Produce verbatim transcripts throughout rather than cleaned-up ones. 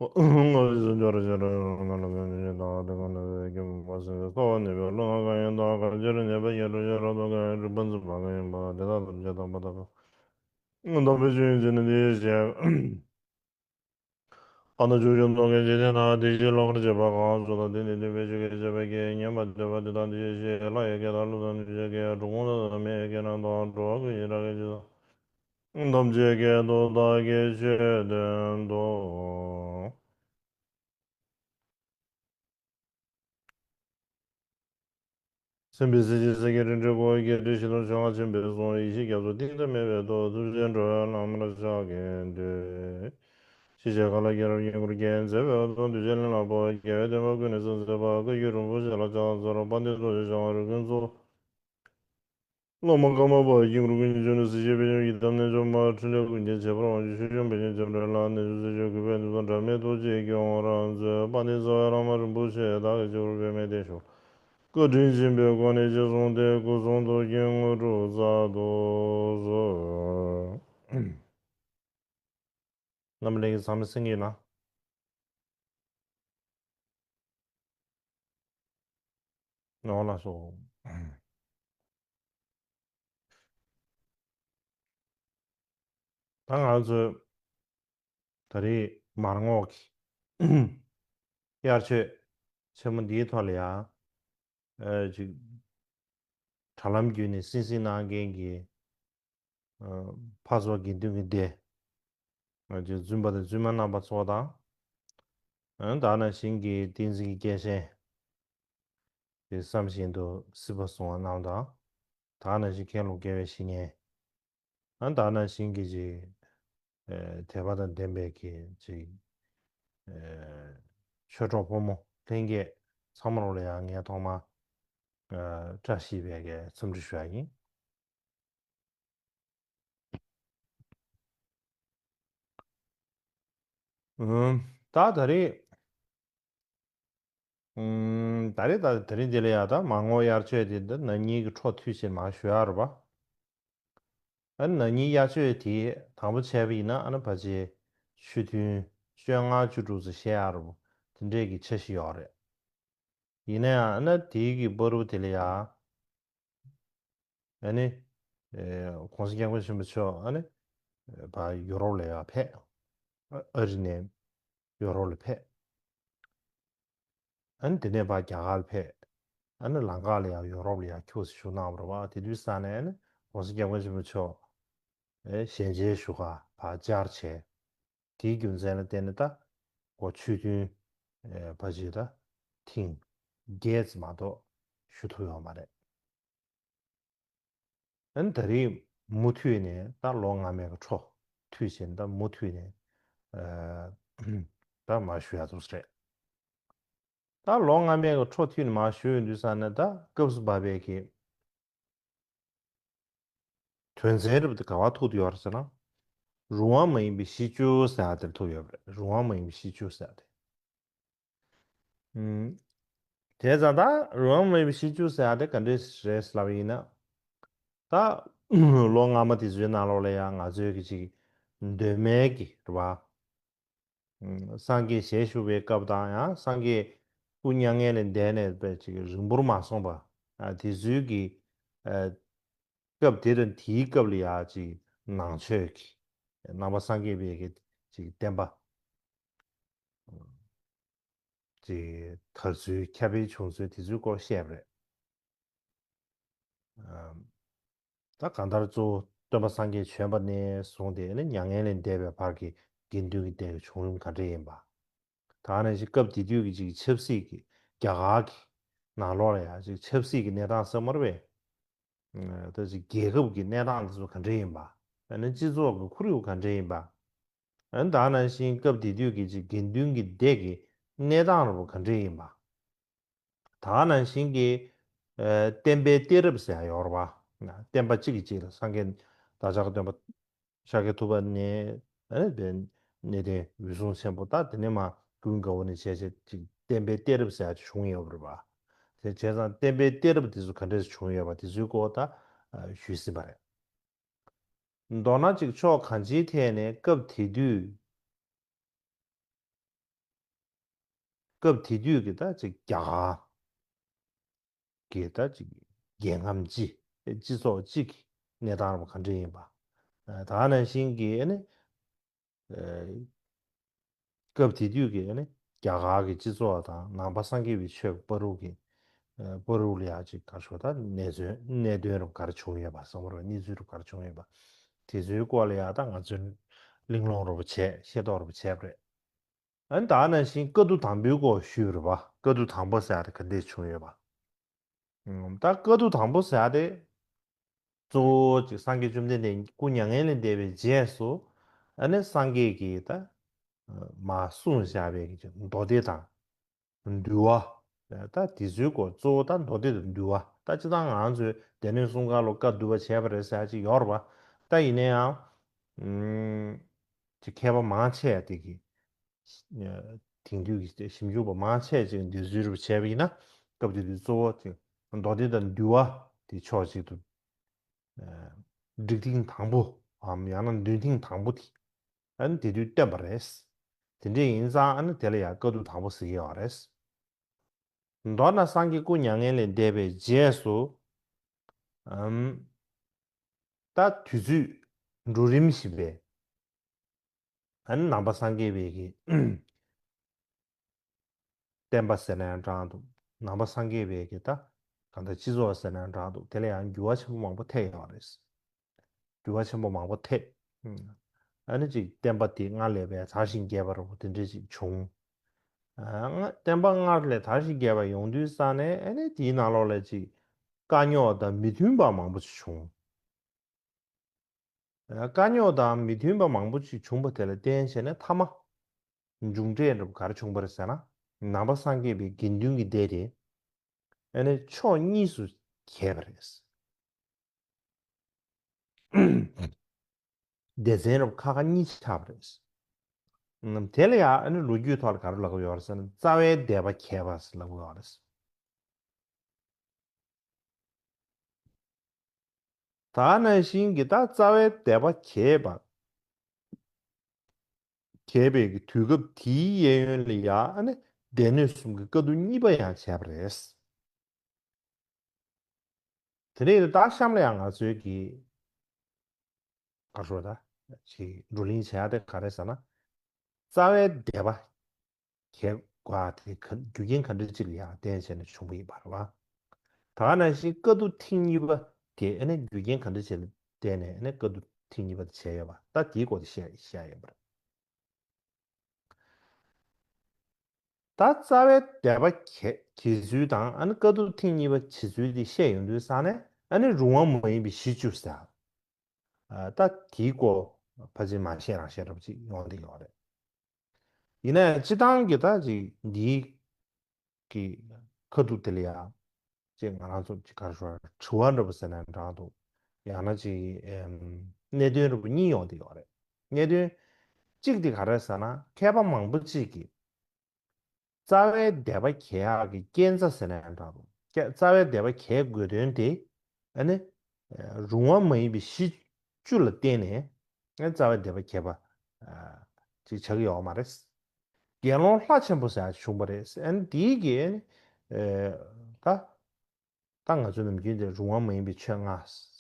ང་ཚོས་འབྱོར་བྱེད་རོགས་ཡོང་ང་ལ་ཕན་ཆད་དང་དེ་གང་ལ་སྐྱོན་མ་སེལ་བའི་ཚོགས་ནུས་པའི་བློ་ང་གང་ཡིན་དང་གང་ཕྱིར་ཉེས་པའི་ཡེ་གྲོལ་ཡེ་རབ་ཏུ་གང་ཡིན་རིག་པ་འཛིན་པ་གང་ཡིན་པ་དེ་དག་ཐམས་ཅད་དམ་པ་དག་གི་དམ་པའི་ཆོས་ཡིན་ཕྱིར་ན་འདི་ཡིས་ཞེས། ཨ་ནི་ཆོས་སྐྱོང་གཏོང་མཁན་འཇིག་རྟེན་ན་བདེ་སྐྱིད་ལོག་པར་བྱེད་པ་གང་སུ་དང་དེ་ནི་བདེན་པའི་ཆོས་ཀྱི་བྱེད་པ་གིས་ཉན་པ་འདོད་པ་འདི་དང་འདི་ཞེས་ལྷ་ཡི་སྐད་དང་ཀླུ་དང་གནོད་བྱེད་སྐད་སྒྲུབ་ཁུངས་དང་མི་ཡི་སྐད་རྣམས་དང་འགྲོ་བ་ཀུན་གྱི་སྒྲ་སྐད་ཇི་ཙམ་ཐམས་ཅད་སྐད་དུ་བདག་གིས་ཆོས་བསྟན་ཏོ། སེམས་དཔའི་གཟི་བརྗིད་སེང་གེའི་རིགས་འདྲའི་སྐུ། བརྒྱད་ཁྲི་བཞི་སྟོང་བཅོ་ལྔ་འཆང་བའི་གཟུངས། ཡེ་ཤེས་རྒྱ་མཚོ་གཏིང་དང་མེད་པའི་མཐུ། ཐུགས་རྗེས་འགྲོ་བའི་ལམ་སྣ་ལ་ཕྱག་གིས་འདུད། ཞེས་བྱ་མཁའ་ལ་རྒྱལ་རབས་དཀྱིལ་འཁོར་རྒྱན། མཛེས་པའི་འོད་སྟོང་དུས་ཆེན་ལས་ལྷག་པ། རྒྱལ་བའི་བསྟན་པ་ཀུན་ནས་གསལ་མཛད་པ། བཀའ་བརྒྱུད་རིན་པོ་ཆེ་ལ་ཕྱག་འཚལ་ལོ། དཔལ་ལྡན་རྡོ་རྗེ་འཆང་བ་རིགས་ཀུན་གཙོ། སློབ་མ་ཀརྨ་པ་དཀྱིལ་འཁོར་ཀུན་གྱི་མཆོད་རྟེན། གཟི་བརྗིད་པད་འབྱུང་གི་གདམས་ངག་ཅོག་མ། ཕྲིན་ལས་ཀུན་གྱི་བྱེད་པོ་དབང་ཕྱུག་ཆོས་སྐྱོང་དཔལ་ཆེན་ལྕམ་དྲལ་ལ། གནས་ཆུང་སྲས་མཆོག་གུས་པས་འདུད་དང་འབྲལ་མེད་ཐུགས་རྗེས་སྐྱོང་བར་མཛོད། དཔལ་ལྡན་རྩ་བའི་བླ་མ་རིན་པོ་ཆེ་བདག་གི་སྤྱི་བོར་པདྨས་བརྟན་བཞུགས། བཀའ་དྲིན་ཆེན་པོའི་སྒོ་ནས་རྗེས་བཟུང་སྟེ་སྐུ་གསུང་ཐུགས་ཀྱི་དངོས་གྲུབ་སྩལ་དུ་གསོལ། རྣམ་པ་ལྷན་རྒྱས་ཚང་མས་གསན་གྱི་ཡོད་ན། ནོར་ལ་སོགས། ད་ང་ཚོས་ད་རེས་མར་ངོགས་ཀྱི་དབྱར་ཆོས་ཆེན་མོ་འདིའི་ཐོག་ལ་ཡང་ཨ་ཅིག་དྲ་ལམ་བརྒྱུད་ནས་གསན་གཟིགས་གནང་མཁན་གྱི་ཨ་འཕགས་པ་དགེ་འདུན་གྱི་སྡེ། ང་ཚོའི་རྫུན་པ་དང་རྫུན་མ་རྣམ་པ་ཚོ་དང་། ཨ་ད་ནང་བཞིན་གྱི་བསྟན་འཛིན་གྱི་སྐྱེས་ཆེན་དེ་བསམ་བཞིན་དུ་སྲིད་པ་བཟུང་བ་རྣམས་དང་། ད་ནང་བཞིན་མཁན་སློབ་དགེ་བའི་བཤེས་གཉེན། ཨ་ད་ནང་བཞིན་གྱི་ཅིག་ཨ་དད་པ་དང་ལྡན་པའི་གི་ཅིག་ཨ་ཆོས་གྲོགས་ཕོ་མོ་ལྷན་རྒྱས་ཚང་མ་ལོ་ལ་ཡང་ངས་ཐོག་མ་ཨ་བཀྲ་ཤིས་པའི་གི་འཚམས་འདྲི་ཞུ་ཡ་ཡིན། ཨུམ། ད་ད་རེས། ཨུམ། ད་རེས་ད་དེ་རིང་འདི་ལ་ཡ་ད་མར་ངོགས་དབྱར་ཆོས་དེ་འདི་ན་ནིང་གི་འཕྲོ་མཐུད་བྱས་མར་ཞུ་ཡ་རེད་པ། ཨ་ན་ནིང་དབྱར་ཆོས་དེ་དང་པོ་བྱས་པ་ཡིན་ན་ཨ་ན་ཕལ་ཆེར་ཆུ་ཐུན་བཅོ་ལྔ་བཅུ་དྲུག་ཙམ་བཤད་ཡ་རེད་པ། དེ་འདྲས་ཀྱི་འཆར་གཞི་ཡོད་རེད། ཡིན་ན་ཡང་ཨ་ན་དེའི་གི་བར་དུ་དེ་ལ་ཡ། ཨ་ནི། ཨེ་༸གོང་ས་༸སྐྱབས་མགོན་ཆེན་པོ་མཆོག་ཨ་ནི། ཨེ་ཕར་ཡུ་རོབ་ལ་ཡར་ཕེབས། ཨ་ཨ་རི་ནས་ཡུ་རོབ་ལ་ཕེབས། ཨ་ནི་དེ་ནས་ཕར་རྒྱ་གར་ལ་ཕེབས། ཨ་ནི་ལམ་ཁ་ལ་ཡང་ཡུ་རོབ་ལ་ཡང་ཁྱུག་ཙམ་བཞུགས་གནང་བ་རེད་པ། དེ་དུས་ཙ་ནས་ཨ་ནི་༸གོང་ས་༸སྐྱབས་མགོན་ཆེན་པོ་མཆོག་ཨེ་ཞལ་མཇལ་ཞུ་ག་ཕར་བཅར་བྱས། དེའི་རྒྱུ་མཚན་ལ་བརྟེན་ནས་ད་གོ་ཆོས་ཐུན་ཨེ་ཕལ་ཆེར་ད་ཐེངས་བརྒྱད་ཙམ་མ་གཏོགས་ཞུ་ཐུབ་ཡོད་མ་རེད། ཨ་ནི་ད་རེས་མུ་མཐུད་ནས་ད་ལོ་སྔ་མའི་གི་འཕྲོ་མཐུད་བྱས་ནས་ད་མུ་མཐུད་ནས་ཨ་ད་མར་ཞུ་ཡ་འདུག་ཟེར། ད་ལོ་སྔ་མའི་གི་འཕྲོ་མཐུད་ནས་མར་ཞུ་ཡོང་དུས་ཙ་ན་ད་སྐབས་སུ་བབས་པའི་གི་དོན་ཚན་རེ་བ་དེ་ག་པར་ཐུག་བསྡད་ཡོད་རེད་ཟེར་ན། རུང་བ་མ་ཡིན་པའི་གཞི་བཅུ་ཟེར་ཡ་དེར་ཐུག་ཡོད་པ་རེད། རུང་བ་མ་ཡིན་པའི་གཞི་བཅུ་ཟེར་ཡ་དེ། ཨུམ། དེ་ཙང་ད་རུང་བ་མ་ཡིན་པའི་གཞི་བཅུ་ཟེར་ཡ་དེ་ག་འདྲས་རེད་ལབ་པ་ཡིན་ན། ད་ལོ་སྔ་མ་དེ་ཚོའི་ནང་ལོགས་ལ་ཡང་ང་ཚོའི་གི་ཅིག་གདོད་མའི་གི་རེད་པ། ཨུམ། སངས་རྒྱས་ཞལ་བཞུགས་པའི་སྐབས་དང་ཡང་སངས་རྒྱས་སྐུ་མྱ་ངན་ལས་འདས་ནས་པའི་ཅིག་རིང་པོར་མ་སོང་བ། ཨ་དེ་ཚོའི་གི་ཨ་སྐབས་དེ་དང་དེའི་སྐབས་ལ་ཡང་ཅིག་ནང་ཆོས་ཀྱི་ནང་པ་སངས་རྒྱས་པའི་གི་ཅིག་བསྟན་པ་ཅིག་དར་ཚུལ་ཁྱབ་སྤེལ་བྱུང་ཚུལ་དེ་ཚོའི་སྐོར་བཤད་པ་རེད། ཨ་ད་གང་ལྟར་གཙོ་བོ་སྟོན་པ་སངས་རྒྱས་བྱོན་པ་ནས་བཟུང་སྟེ་ནི་མྱ་ངན་ལས་འདས་པའི་བར་གྱི་དགེ་འདུན་གྱི་སྡེ་གི་བྱུང་རིམ་ག་འདྲ་ཡིན་པ། ད་ནང་བཞིན་སྐབས་དེ་དུས་ཀྱི་ཅིག་ཆབ་སྲིད་ཀྱི་རྒྱ་གར་གྱི་ནང་ལོགས་ལ་ཡང་ཅིག་ཆབ་སྲིད་ཀྱི་གནས་སྟངས་ཟེར་མ་རེད་པས། ད་ཅིག་རྒྱལ་ཁབ་ཀྱི་གནས་སྟངས་དེ་ཚོ་ག་འདྲ་ཡིན་པ། ཨ་ནི་སྤྱི་ཚོགས་ཀྱི་ཁོར་ཡུག་ག་འདྲ་ཡིན་པ། ཨ་ནི་ད་ནང་བཞིན་སྐབས་དེ་དུས་ཀྱི་ཅིག་དགེ་འདུན་གྱི་སྡེ་གི་གནས་སྟངས་རེ་བ་ག་འདྲ་ཡིན་པ། ད་ག་ནང་བཞིན་གྱི་ཨ་བསྟན་པའི་གཏད་རབས་ཟེར་ཡ་ཡོད་རེད་པ། བསྟན་པ་གཅིག་གིས་གཅིག་ལ་སངས་རྒྱས་བདག་ཅག་སྟོན་པ་ཤཱཀྱ་ཐུབ་པ་ནས་ཨ་ནི་དེ་གནས་བརྟན་འོད་སྲུང་ཆེན་པོ། ད་དེ་ནས་མར་ཀུན་དགའ་བོ་ནས་བྱས་བྱས་ཅིག་བསྟན་པའི་གཏད་རབས་ཟེར་ཡ་ཅིག་བྱུང་ཡོད་པ་རེད་པ། དེ་བྱས་ཙང་བསྟན་པའི་གཏད་རབས་དེ་ཚོ་ག་འདྲས་བྱུང་ཡོད་པ་དེ་ཚོའི་སྐོར་ད་ཨ་ཞུས་ཟིན་པ་རེད། མདོར་ན་ཅིག་ཕྱོགས་གང་ཅིའི་ཐད་ནས་སྐབས་དེ་དུས་ སྐབས་དེ་དུས་ཀྱི་ད་ཅིག་རྒྱ་གར་གྱི་ད་ཅིག་རྒྱལ་ཁམས་སྤྱི་སྤྱི་ཚོགས་གཅིག་གི་གནས་སྟངས་རབ་ག་འདྲ་ཡིན་པ། ད་ག་ནང་བཞིན་གྱི་ཨ་ནི། སྐབས་དེ་དུས་ཀྱི་ཨ་ནི་རྒྱ་གར་གྱི་སྤྱི་ཚོགས་དང་ནང་པ་སངས་རྒྱས་པའི་ཆོས་ཀྱི་བར་དུ་གི་བར་དུ་ལ་ཡ་ཅིག་ག་ཞོ་ད་གནས་ཚུལ་གནད་དོན་རབ་ག་རེ་བྱུང་ཡོད་པ་བསམ་པར་གནས་ཚུལ་རབ་ག་རེ་བྱུང་ཡོད་པ་དེ་ཚོའི་སྐོར་ལ་ཡ་ད་ང་ཚོས་གླེང་སློང་རབ་བྱས་ཤེས་རྟོགས་རབ་བྱས་པ་རེད། ཨ་ནི་ད་ག་ནང་བཞིན་བཀའ་བསྡུ་དང་པོའི་སྐོར་ཞུས་པ་རེད་པ། བཀའ་བསྡུ་དང་པོ་ཟེར་ཡ་དེ་ག་འདྲས་བྱུང་ཡོད་པ། ད་བཀའ་བསྡུ་དང་པོ་ཟེར་ཡ་དེ། གཙོ་བོ་ཅིག་སངས་རྒྱས་བཅོམ་ལྡན་འདས་སྐུ་མྱ་ངན་ལས་འདས་པའི་རྗེས་སུ་ཨ་ནི་སངས་རྒྱས་ཀྱིས་ད་མར་གསུངས་བཞག་པའི་གི་མདོ་སྡེ་དང་འདུལ་བ། ད་དེ་ཚོའི་སྐོར་གཙོ་བོ་ད་མདོ་སྡེ་དང་འདུལ་བ། ད་སྤྱིར་བཏང་ང་ཚོས་སྡེ་སྣོད་གསུམ་ཀ་ལོ་བཀའ་བསྡུ་བ་བྱས་པ་རེད་ཟེར་ཡ་ཅིག་ཡོད་རེད་པ། ད་ཡིན་ན་ཡང་ཅིག་མཁས་པ་མང་ཆེ་བ་དེ་གིས། དེང་དུས་ཀྱི་ཞིབ་འཇུག་པ་མང་ཆེ་ཅིག་འདི་ཚོའི་རུ་བྱས་པ་ཡིན་ན་སྐབས་དེ་དུས་གཙོ་བོ་དེ་མདོ་སྡེ་དང་འདུལ་བ་དེ་ཕྱོགས་གཅིག་ཏུ་སྒྲིག་ཐེངས་དང་པོའམ་ཡང་ན་འདོན་ཐེངས་དང་པོ་དེ་ཨ་ནི་དེ་དུས་བཏོན་པ་རེད། དེ་འདྲས་ཡིན་ཙང་ཨ་ནི་དེ་ལ་ཡང་བཀའ་བསྡུ་དང་པོ་ཟེར་གྱི་ཡོད་རེད། མདོར་ན་སངས་རྒྱས་སྐུ་མྱ་ངན་ལས་འདས་པའི་རྗེས་སུ་ཨམ་ད་དུས་ཚོད་འགྲོ་རིམ་བཞིན་པས། ཨ་ནི་ནང་པ་སངས་རྒྱས་པའི་གི་བསྟན་པ་ཟེར་ན་ཡང་འདྲ་འདུག་ནང་པ་སངས་རྒྱས་པའི་གི་ད་གང་ལྟར་སྤྱི་ཚོགས་ཟེར་ན་ཡང་འདྲ་འདུག་དེ་ལ་ཡང་འགྱུར་བ་ཆེན་པོ་མང་པོ་ཐེབས་ཡོད་རེད། འགྱུར་བ་ཆེན་པོ་མང་པོ་ཐེབས། ཨ་ནི་ཅིག་བསྟན་པ་དེ་སྔར་ལས་པའི་དར་ཞིང་རྒྱས་པ་རུ་དེ་འདྲ་ཅིག་བྱུང་། ཨ་སྔ་བསྟན་པ་སྔར་ལས་དར་ཞིང་རྒྱས་པ་ཡོང་དུས་ས་ནས་ཨ་ནི་དེའི་ནང་ལོགས་ལ་ཅིག་དཀའ་རྙོག་དང་མི་མཐུན་པ་མང་པོ་ཅིག་བྱུང་། དཀའ་རྙོག་དང་མི་མཐུན་པ་མང་པོ་ཅིག་བྱུང་བ་དེ་ལ་བརྟེན་བྱས་ནས་མཐའ་མ་མཇུག་འབྲས་འདྲ་པོ་ག་རེ་བྱུང་བ་རེད་ཟེར་ན། ནང་པ་སངས་རྒྱས་པའི་དགེ་འདུན་གྱི་སྡེ་དེ་ཨ་ནི་ཕྱོགས་གཉིས་སུ་གྱེས་པ་རེད། སྡེ་ཚན་རབ་ཁག་ཁག་གཉིས་ཆགས་པ་རེད། དེ་ལ་ཡང་ཨ་ནི་ལོ་རྒྱུས་ཐོག་ལ་ག་རེ་ལབ་ཀྱི་ཡོད་རེད་ཟེར་ན་རྩ་བའི་སྡེ་པ་གྱེས་པ་ལབ་ཀྱི་ཡོད་རེད། ད་ནང་བཞིན་གྱི་ད་རྩ་བའི་སྡེ་པ་གྱེས་པ། གྱེས་པའི་གི་དུས་སྐབས་དེའི་གཡས་གཡོན་ལ་ཡ་ཨ་ནི་སྡེ་སྣོད་གསུམ་གྱི་བཀའ་བསྡུ་གཉིས་པ་ཡང་བྱས་པ་རེད། དེ་ནས་ད་གཤམ་ལ་ཡང་ང་ཚོའི་གི་ག་རེ་ཟེར་ད་ཅིག་བགྲོ་གླེང་བྱེད་ཡ་དེ་ག་རེ་ཟེར་ན། རྩ་བའི་སྡེ་པ་གྱེས་དགོས་དེ་ག་རྒྱུ་རྐྱེན་ག་འདྲ་ཅིག་ལ་ཡང་བརྟེན་བྱས་ནས་བྱུང་བ་ཡིན་པ་རེད་བ། ད་ག་ནང་བཞིན་བཀའ་བསྡུ་ཐེངས་གཉིས་པ་དེ་ཨ་ནི་རྒྱུ་རྐྱེན་ག་འདྲ་ཅིག་ལ་བརྟེན་ནས་ཨ་ནི་བཀའ་བསྡུ་ཐེངས་གཉིས་པ་དེ་བྱས་ཡོད་པ་ད་དེའི་སྐོར་དེ་བཤད་བཤད་ཡོད་པ་རེད། ད་རྩ་བའི་སྡེ་པ་གྱེས་གྱེས་ཚུལ་དང་ཨ་ནི་བཀའ་བསྡུ་ཐེངས་གཉིས་པ་བྱེད་ཚུལ་དེ་བཤད་ཡོང་དུས་ས་ནས་ཨ་ནི་རུང་བ་མ་ཡིན་པའི་གཞི་བཅུ་ཟེར། ད་དེའི་སྐོར་ཕལ་ཆེར་མ་བཤད་རང་བཤད་འདྲ་པོ་ཅིག་ཡོང་བསྡད་ཡོད་རེད། ཡིན་ན་ཡང་སྤྱི་བཏང་གི་ད་ཅིག་འདིའི་གི་ཁ་ཐུག་དེ་ལ་ཡང་ཅིག་ང་རང་ཚོ་ཅིག་ག་རེ་ཞུ་དྲི་བ་འདྲ་པོ་ཟེར་ན་འདྲ་འདུག་ཡང་ན་ཅིག་ཨེམ་གནད་དོན་འདྲ་པོ་གཉིས་ཡོང་བསྡད་ཡོད་རེད། གནད་དོན་གཅིག་དེ་ག་རེ་ཟེར་ན་མཁས་པ་མང་པོ་ཅིག་གིས་རྩ་བའི་སྡེ་པ་གྱེས་ཡག་གི་རྐྱེན་རྩ་ཟེར་ན་ཡང་འདྲ་འདུག་རྩ་བའི་སྡེ་པ་གྱེས་དགོས་དོན་དེ་ཨ་ནི་རུང་བ་མ་ཡིན་པའི་གཞི་བཅུ་ལ་བརྟེན་ནས་ཨ་ནི་རྩ་བའི་སྡེ་པ་གྱེས་པ་ཅིག་ཆགས་ཀྱི་ཡོད་མ་རེད། དགེ་སློང་ལྷ་ཆེན་པོ་ཟེར་ཡག་བྱུང་བ་རེད། ཨ་ནི་དེའི་གི་ཨ་ནི་ད་ད་ང་ཚོ་ནམ་རྒྱུན་དེ་རུང་བ་མ་ཡིན་པའི་ཆོས་ལྔ་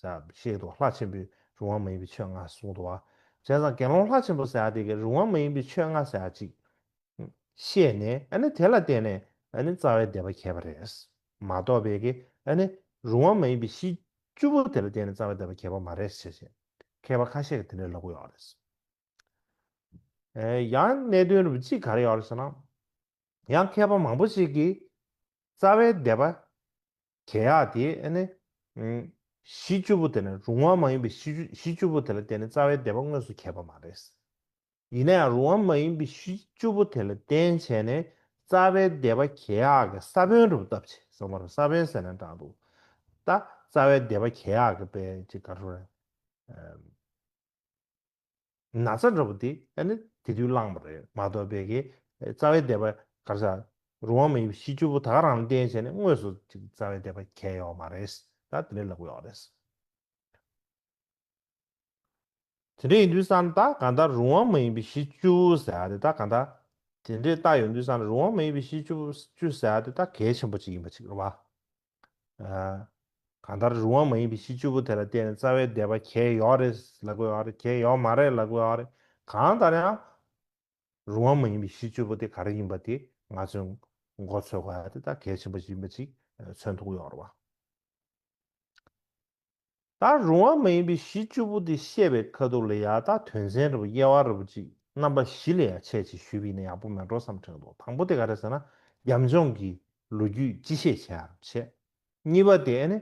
ཟེར་བཤད་འདུག་ལྷ་ཆེན་པོས་རུང་བ་མ་ཡིན་པའི་ཆོས་ལྔ་གསུངས་འདུག་བ། བྱས་ཙང་དགེ་སློང་ལྷ་ཆེན་པོ་ཟེར་ཡག་དེ་གི་རུང་བ་མ་ཡིན་པའི་ཆོས་ལྔ་ཟེར་ཡག་ཅིག་བཤད་ནས་ཨ་ནི་དེ་ལ་བརྟེན་ནས་ཨ་ནི་རྩ་བའི་སྡེ་པ་གྱེས་པ་རེད། མ་གཏོགས་པའི་གི་ཨ་ནི་རུང་བ་མ་ཡིན་པའི་གཞི་བཅུ་པོ་དེ་ལ་བརྟེན་ནས་རྩ་བའི་སྡེ་པ་གྱེས་པ་མ་རེད་ཟེར་བྱས་མཁས་པ་ཁ་ཤས་ཀྱིས་དེ་འདྲ་ལབ་ཀྱི་ཡོད་རེད། ཨེ་ཡང་གནད་དོན་རུ་གཅིག་ག་རེ་ཡོད་རེད་ཟེར་ན། ཡང་མཁས་པ་མང་པོ་ཞིག་གིས་རྩ་བའི་སྡེ་པ་གྱེས་ཡག་དེ་ཨ་ནི་གཞི་བཅུ་པོ་དེ་ནི་རུང་བ་མ་ཡིན་པའི་གཞི་བཅུ་གཞི་བཅུ་པོ་དེ་ལ་བརྟེན་ནས་རྩ་བའི་སྡེ་པ་དངོས་སུ་གྱེས་པ་མ་རེད། ཡིན་ན་ཡང་རུང་བ་མ་ཡིན་པའི་གཞི་བཅུ་པོ་དེ་ལ་བརྟེན་བྱས་ནས་རྩ་བའི་སྡེ་པ་གྱེས་ཡག་གི་ས་བོན་རུ་བཏབ་བྱས་སོང་བར་ས་བོན་ཟེར་ན་འདྲ་འདུག་ད་རྩ་བའི་སྡེ་པ་གྱེས་ཡག་གི་དཔེ་ཅིག་ག་རེ་ཟེར། ན་ཚ་འདྲ་པོ་དེ་ཨ་ནི་དེ་དུས་བླངས་པ་རེད་མ་གཏོགས་པའི་གི་རྩ་བའི་སྡེ་པ་ག་རེ་ཟེར་རུང་བ་མ་ཡིན་པའི་གཞི་བཅུ་པོ་ད་ག་རང་ལ་བརྟེན་བྱས་ནས་དངོས་སུ་ཅིག་རྩ་བའི་སྡེ་པ་གྱེས་ཡོད་མ་རེད། ད་དེ་འདྲ་ལབ་ཀྱི་ཡོད་རེད། དེ་འདྲ་ཡིན་དུས་ཙང་ད་གང་ལྟར་རུང་བ་མ་ཡིན་པའི་གཞི་བཅུ་ཟེར་ཡག་དེ་ད་གང་ལྟར་ དེ་འདྲས་བལྟ་ཡོང་དུས་ཙང་ནས་རུང་བ་མ་ཡིན་པའི་གཞི་བཅུ་བཅུ་ཟེར་ཡ་དེ་ད་གལ་ཆེན་པོ་ཅིག་ཡིན་པ་ཅིག་རེད་བ། ཨ། གང་ལྟར་རུང་བ་མ་ཡིན་པའི་གཞི་བཅུ་པོ་དེ་ལ་བརྟེན་ནས་རྩ་བའི་བཟླས་པ་གལ་ཡོད་རེད་ལབ་དགོས་ཡོད་རེད། གལ་ཡོད་མ་རེད་ལབ་དགོས་ཡོད་རེད། གང་ལྟར་ཡང་རུང་བ་མ་ཡིན་པའི་གཞི་བཅུ་པོ་དེ་ག་རེ་ཡིན་པ་དེ་ང་ཚོས་མགོ་ཚོད་དགོས་ཡ་དེ་ད་གལ་ཆེན་པོ་ཞིག་ཡིན་པ་ཅིག་མཚོན་ཐུབ་ཀྱི་ཡོད་རེད་བ། ད་རུང་བ་མ་ཡིན་པའི་གཞི་བཅུ་པོ་དེ་བཤད་པའི་ཁ་ཐུག་ལ་ཡ་ད་དོན་ཚན་རེ་བ་དབྱེ་བ་རེ་བ་ཅིག་རྣམ་པ་བཞི་ལ་ཡ་ཕྱེ་ཅིག་ཞུས་པ་ཡིན་ན་ཡག་པོ་མེད་འགྲོ་བསམ་དྲན་འདུག་དང་པོ་དེ་ག་རེ་ཟེར་ན་རྒྱབ་ལྗོངས་ཀྱི་ལོ་རྒྱུས་སྤྱི་བཤད་བྱེད་ཡག་བྱས། གཉིས་པ་དེ་ཨ་ནི་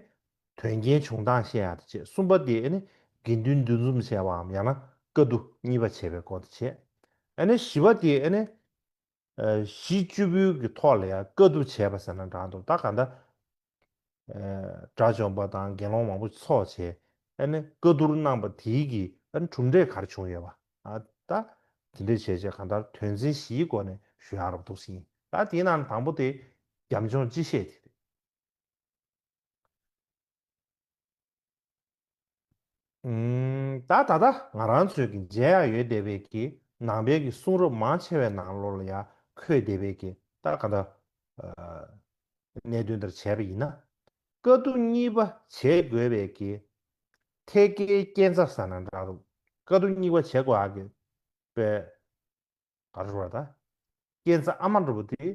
དོན་རྐྱེན་བྱུང་སྟངས་བཤད་ཡག་དེ་བྱས། གསུམ་པ་དེ་ཨ་ནི་དགེ་འདུན་འདུ་འཛོམས་བྱས་པའམ་ཡང་ན་བཀའ་བསྡུ་གཉིས་པ་བྱས་པའི་སྐོར་དེ་བྱས། ཨ་ནི་བཞི་པ་དེ་ཨ་ནི་ཨ། གཞི་བཅུ་པོའི་གི་ཐོག་ལ་ཡང་བཀའ་བསྡུ་བྱས་པ་ཟེར་ན་འདྲ་འདུག་ད་ག་འདྲ། ཨ། དགྲ་བཅོམ་པ་དང་དགེ་སློང་མང་པོ་ཚོགས་བྱས། ཨ་ནི་བཀའ་བསྡུར་གནང་པ་དེའི་གི་ཨ་ནི་གྲུབ་འབྲས་ག་རེ་བྱུང་ཡོད་པ། ཨ། ད་དེ་འདྲས་བྱས་བྱས་གང་ལྟར་དོན་ཚན་བཞིའི་སྒོ་ནས་ཞུ་ཡག་རོབ་འདུག་ཟིན། ད་དེའི་ནང་དང་པོ་དེ་རྒྱབ་ལྗོངས་སྤྱི་བཤད་དེ་རེད། ཨུམ། ད་ད་ལྟ་ང་རང་ཚོས་ཀྱི་མཇལ་ཡག་ཡོད་བསྡད་པའི་གི་ནང་པའི་གི་གསུང་རབ་མང་ཆེ་བའི་ནང་ལོགས་ལ་ཡང་འཁོད་བསྡད་པའི་གི་ད་ག་འདྲ། ཨ། གནད་དོན་ལྟར་བྱས་པ་ཡིན་ན། བཀའ་བསྡུ་གཉིས་པ་བྱེད་དགོས་པའི་གི་ཐད་ཀའི་རྐྱེན་རྩ་ཟེར་ན་འདྲ་འདུག་བཀའ་བསྡུ་གཉིས་པ་བྱེད་དགོས་ཡག་གི་དཔེ་ག་རེ་ཟེར་བ་ད། རྐྱེན་རྩ་ཨ་མ་འདྲ་པོ་དེ་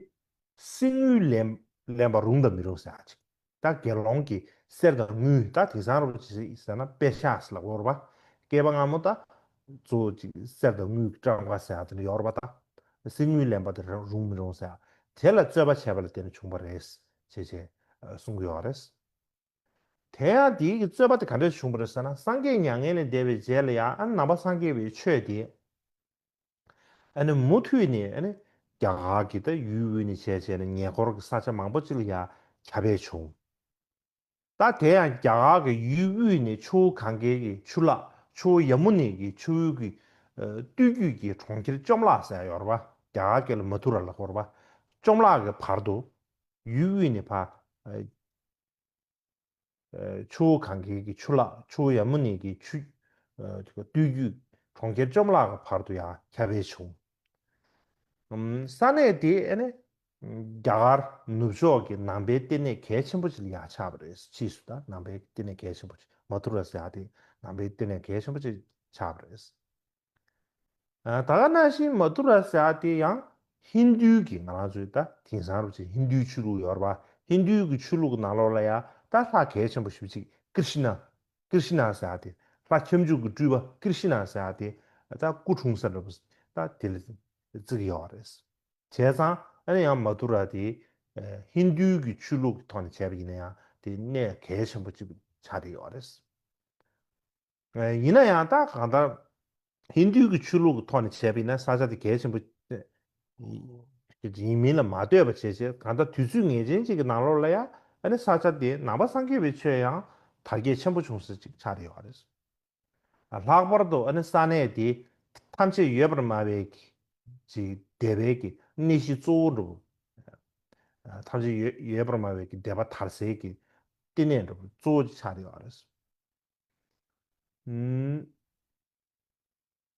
གསེར་དངུལ་ལེན་ལེན་པ་རུང་དང་མི་རུང་ཟེར་ཡག་ཅིག་ད་དགེ་སློང་གི་གསེར་དང་དངུལ་ད་དེང་སང་འདྲ་པོ་ཅིག་ཟེར་ན་པེ་ཤག་ཟེར་ལབ་ཀྱི་ཡོད་རེད་པ། སྐྱེས་པ་སྔ་མོ་ད་གཙོ་བོ་ཅིག་གསེར་དང་དངུལ་གྱི་བཀྲམ་ཁ་ཟེར་ཡག་དེ་འདྲ་ཡོད་རེད་པ། ད་གསེར་དངུལ་ལེན་པ་དེ་རུང་མི་རུང་ཟེར་ཡག་དེ་ལ་རྩོད་པ་བྱས་པ་ལ་བརྟེན་ནས་བྱུང་བ་རེད་ཅེས་བྱས་གསུང་གི་ཡོད་རེད། དེ་ཡང་དེའི་གི་རྩོད་པ་དེ་ག་འདྲས་བྱུང་བ་རེད་ཟེར་ན། སངས་རྒྱས་མྱ་ངན་ལས་འདས་པའི་རྗེས་ལ་ཡང་ཨ་ནི་ནང་པ་སངས་རྒྱས་པའི་ཆོས་དེ་ཨ་ནི་མུ་མཐུད་ནས་ཨ་ནི་རྒྱ་གར་གྱི་ད་ཡུལ་དབུས་ནས་བྱས་བྱས་ནས་ཉེ་འཁོར་གྱི་ས་ཆ་མང་པོ་ཅིག་ལ་ཡང་ཁྱབ་སྤེལ་བྱུང་། ད་དེ་ཡང་རྒྱ་གར་གྱི་ཡུལ་དབུས་ནས་ཆུ་བོ་གངྒཱའི་གི་ཆུ་ལག་ཆུ་བོ་ཡ་མུ་ནའི་གི་ཆུ་བོའི་གི་ཨ་སྟོད་རྒྱུད་ཀྱི་གྲོང་ཁྱེར་བཅོམ་བརླག་ཟེར་ཡ་ཡོད་རེད་པ། རྒྱ་གར་སྐད་ལ་མ་ཐུ་ར་ལབ་ཀྱི་ཡོད་རེད་པ། བཅོམ་བརླག་གི་བར་དུ་ཡུལ་དབུས་ནས་ཕར་ཨ། ཆུ་བོ་གངྒཱའི་གི་ཆུ་ལག་ཆུ་བོ་ཡ་མུ་ནའི་གི་ཆུ། ཨ། སྟོད་རྒྱུད་གྲོང་ཁྱེར་བཅོམ་བརླག་གི་བར་དུ་ཡང་ཁྱབ་སྤེལ་བྱུང་། ཨམ། ས་གནས་དེ་ཨ་ནི་རྒྱ་གར་ནུབ་ཕྱོགས་ཀྱི་ནང་པའི་ལྟེ་གནས་གལ་ཆེན་པོ་ཅིག་ལ་ཡང་ཆགས་པ་རེད། ཕྱིས་སུ་ད་ནང་པའི་ལྟེ་གནས་གལ་ཆེན་པོ་ཅིག་མ་ཐུ་ར་ཟེར་ཡག་དེ་ནང་པའི་ལྟེ་གནས་གལ་ཆེན་པོ་ཅིག་ཆགས་པ་རེད། ཨ། ད་ག་ནང་བཞིན་མ་ཐུ་ར་ཟེར་ཡག་དེ་ཡང་ཧིན་རྡུའི་གི་ང་རང་ཚོའི་ད་དེང་སང་རུ་ཆེ་ཧིན་རྡུའི་ཆོས་ལུགས་ཡོད་རེད་པ། ཧིན་རྡུའི་གི་ཆོས་ལུགས་ཀྱི་ནང་ལོགས་ལ་ཡང་ད་ལྷ་གལ་ཆེན་པོ་ཞེ་པོ་ཅིག་ཀིར་ཤི་ན། ཀིར་ཤི་ན་ཟེར་ཡག་དེ་ལྷ་ཁྱབ་འཇུག་གི་སྤྲུལ་པ་ཀིར་ཤི་ན་ཟེར་ཡག་དེ་ད་སྐུ་འཁྲུངས་ས་འདྲ་པོ་ད་དེ་ལ་བརྩི་གི་ཡོད་རེད། བྱས་ཙང་ཨ་ནི་ཡང་མ་ཐུ་ར་དེ་ཨ་ཧིན་རྡུའི་གི་ཆོས་ལུགས་ཀྱི་ཐོག་ནས་བྱས་པ་ཡིན་ན་ཡང་དེ་གནས་གལ་ཆེན་པོ་ཅིག་ཆགས་བསྡད་ཡོད་རེད། ཡིན་ན་ཡང་ད་གང་ལྟར་ཧིན་རྡུའི་གི་ཆོས་ལུགས་ཀྱི་ཐོག་ནས་བྱས་པ་ཡིན་ན་ས་ཆ་དེ་གལ་ཆེན་པོ་ཡིན་མིན་ལ་མ་ལྟོས་པ་བྱས་བྱས་གང་ལྟར་དུས་ཚོད་ངེས་ཅན་ཅིག་གི་ནང་ལོགས་ལ་ཡང་ཨ་ནི་ས་ཆ་དེ་ནང་པ་སངས་རྒྱས་པའི་ཆོས་ཡང་དར་རྒྱས་ཆེན་པོ་བྱུང་ས་ཅིག་ཆགས་བསྡད་ཡོད་རེད། ལྷག་པར་དུ་ཨ་ནི་ས་གནས་དེ་ཐམས་ཅད་ཡོད་པར་སྨྲ་བའི་ཅིག་སྡེ་པའི་གི་གནས་གཞི་གཙོ་བོ་འདྲ་པོ། ཐམས་ཅད་ཡོད་ཡོད་པར་སྨྲ་བའི་གི་སྡེ་པ་དར་སའི་གི་ལྟེ་གནས་འདྲ་པོ་གཙོ་བོ་ཅིག་ཆགས་བསྡད་ཡོད་རེད། ཨུམ།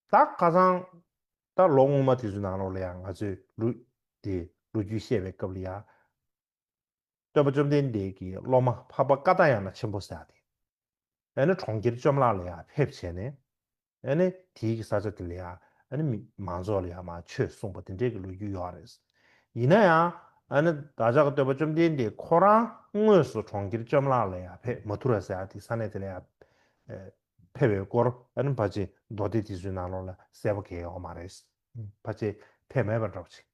ད་ཁ་སང་ད་ལོ་སྔོན་མ་དེ་ཚོའི་ནང་ལོགས་ལ་ཡང་ང་ཚོས་ལོ་དེ་ལོ་རྒྱུས་བཤད་པའི་སྐབས་ལ་ཡང་། སྟོན་པ་བཅོམ་ལྡན་འདས་ཀྱི་སློབ་མ་འཕགས་པ་ཀ་ཏ་ཡ་ན་ཆེན་པོ་ཟེར་ཡག་དེ། ཨ་ནི་གྲོང་ཁྱེར་བཅོམ་བརླག་ལ་ཡང་ཕེབས་བྱས་ནས། ཨ་ནི་དེའི་གི་ས་ཆ་དེ་ལ་ཡང་ཨ་ནི་མི་མང་ཚོགས་ལ་ཡང་མར་ཆོས་གསུངས་པ་དེ་འདྲའི་གི་ལོ་རྒྱུས་ཡོད་རེད། ཡིན་ན་ཡང་ཨ་ནི་བདག་ཅག་གི་སྟོན་པ་བཅོམ་ལྡན་འདས་ཁོ་རང་དངོས་སུ་གྲོང་ཁྱེར་བཅོམ་བརླག་ལ་ཡང་ཕེབས། མ་ཐུ་ར་ཟེར་ཡག་དེ་ས་གནས་དེ་ལ་ཡང་ཨ་ཕེབས་པའི་སྐོར་ཨ་ནི་ཕལ་ཆེར་མདོ་སྡེ་དེ་ཚོའི་ནང་ལོགས་ལ་གསལ་པོ་གང་ཡང་ཡོད་མ་རེད། ཕལ་ཆེར་ཕེབས་མེད་པ་འདྲ་པོ་ཅིག་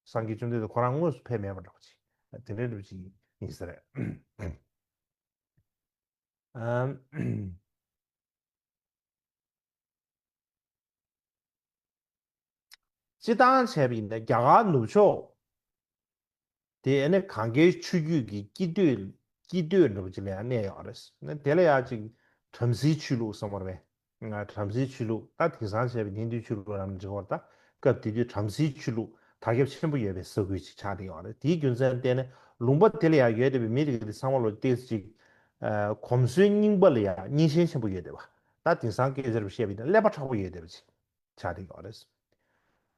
སངས་རྒྱས་བཅོམ་ལྡན་འདས་ཁོ་རང་དངོས་སུ་ཕེབས་མེད་པ་འདྲ་པོ་ཅིག་དེ་འདྲའི་འདྲ་པོ་ཅིག་ཡིན་ས་རེད། ཨམ། སྤྱིར་བཏང་བྱས་པ་ཡིན་ན་རྒྱ་གར་ནུབ་ཕྱོགས་དེ་ཨ་ནི་གངས་སྐྱེས་ཆུ་རྒྱུད་ཀྱི་སྐྱིད་སྟོད་སྐྱིད་སྟོད་འདྲ་པོ་ཅིག་ལ་ཡང་གནས་ཡོད་རེད། དེ་ལ་ཡང་ཅིག་བྲམ་ཟེའི་ཆོས་ལུགས་གསུངས་པ་རེད། ང་བྲམ་ཟེའི་ཆོས་ལུགས་ད་དེང་སང་བྱས་པའི་ཧིན་རྡུའི་ཆོས་ལུགས་རང་འགྲིག་པར་ད་སྐབས་དེ་དུས་བྲམ་ཟེའི་ཆོས་ལུགས་དར་ཁྱབ་ཆེན་པོ་ཡོད་པའི་ས་ཁུལ་ཅིག་ཆགས་བསྡད་ཡོད་རེད། དེའི་རྒྱུ་མཚན་བརྟེན་ནས་ལུང་པ་དེ་ལ་ཡང་ཡོད་བསྡད་པའི་མི་དེ་ག་དེ་ཚང་མ་ལོ་ཏོག་ཙམ་ཅིག་ཨ་གོམས་སྲོལ་རྙིང་པ་ལ་ཡང་རྙིང་ཞེན་ཆེན་པོ་ཡོད་བསྡད་པ། ད་དེང་སང་སྐད་ཆ་རུ་བཤད་པ་ཡིན་ན་ཀླད་པ་མཁྲེགས་པོ་ཡོད་བསྡད་པ་ཅིག་ཆགས་བསྡད་ཡོད་རེད།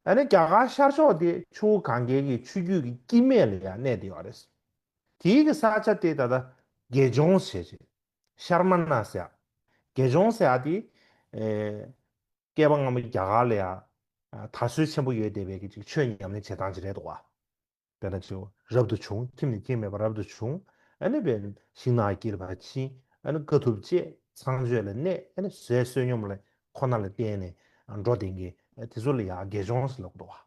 ཨ་ནི་རྒྱ་གར་ཤར་ཕྱོགས་དེ་ཆུ་བོ་གངྒཱའི་གི་ཆུ་རྒྱུད་ཀྱི་དཀྱིལ་མ་ལ་ཡང་གནས་བསྡད་ཡོད་རེད། དེའི་གི་ས་ཆ་དེ་ད་ལྟ་དགེ་སྦྱོང་ཟེར་བྱས། ཤར་མ་ན་ཟེར། དགེ་སྦྱོང་ཟེར་ཡ་དེ། ཨེ། བསྐལ་པ་སྔ་མོ་རྒྱ་གར་ལ་ཡང་དར་སྲོལ་ཆེན་པོ་ཡོད་བསྡད་པའི་གི་ཅིག་ཆོས་ཉམས་ལེན་བྱེད་སྟངས་ཅིག་རེད་འདུག་བ། དཔེར་ན་ཅིག་རབ་ཏུ་བྱུང་། ཁྱིམ་ནས་ཁྱིམ་མེད་པར་རབ་ཏུ་བྱུང་། ཨ་ནི་བས་ཤིང་ནགས་དཀྱིལ་བར་ཕྱིན། ཨ་ནི་དཀའ་ཐུབ་སྤྱད། ཚངས་སྤྱོད་ལ་གནས། ཨ་ནི་ཟས་བསོད་སྙོམས་ལ་ཁོ་ན་ལ་བརྟེན་ནས་འགྲོ་བསྡད་མཁན་དེ་ཚོ་ལ་ཡང་དགེ་སྦྱོང་ཟེར་ལབ་འདུག་བ།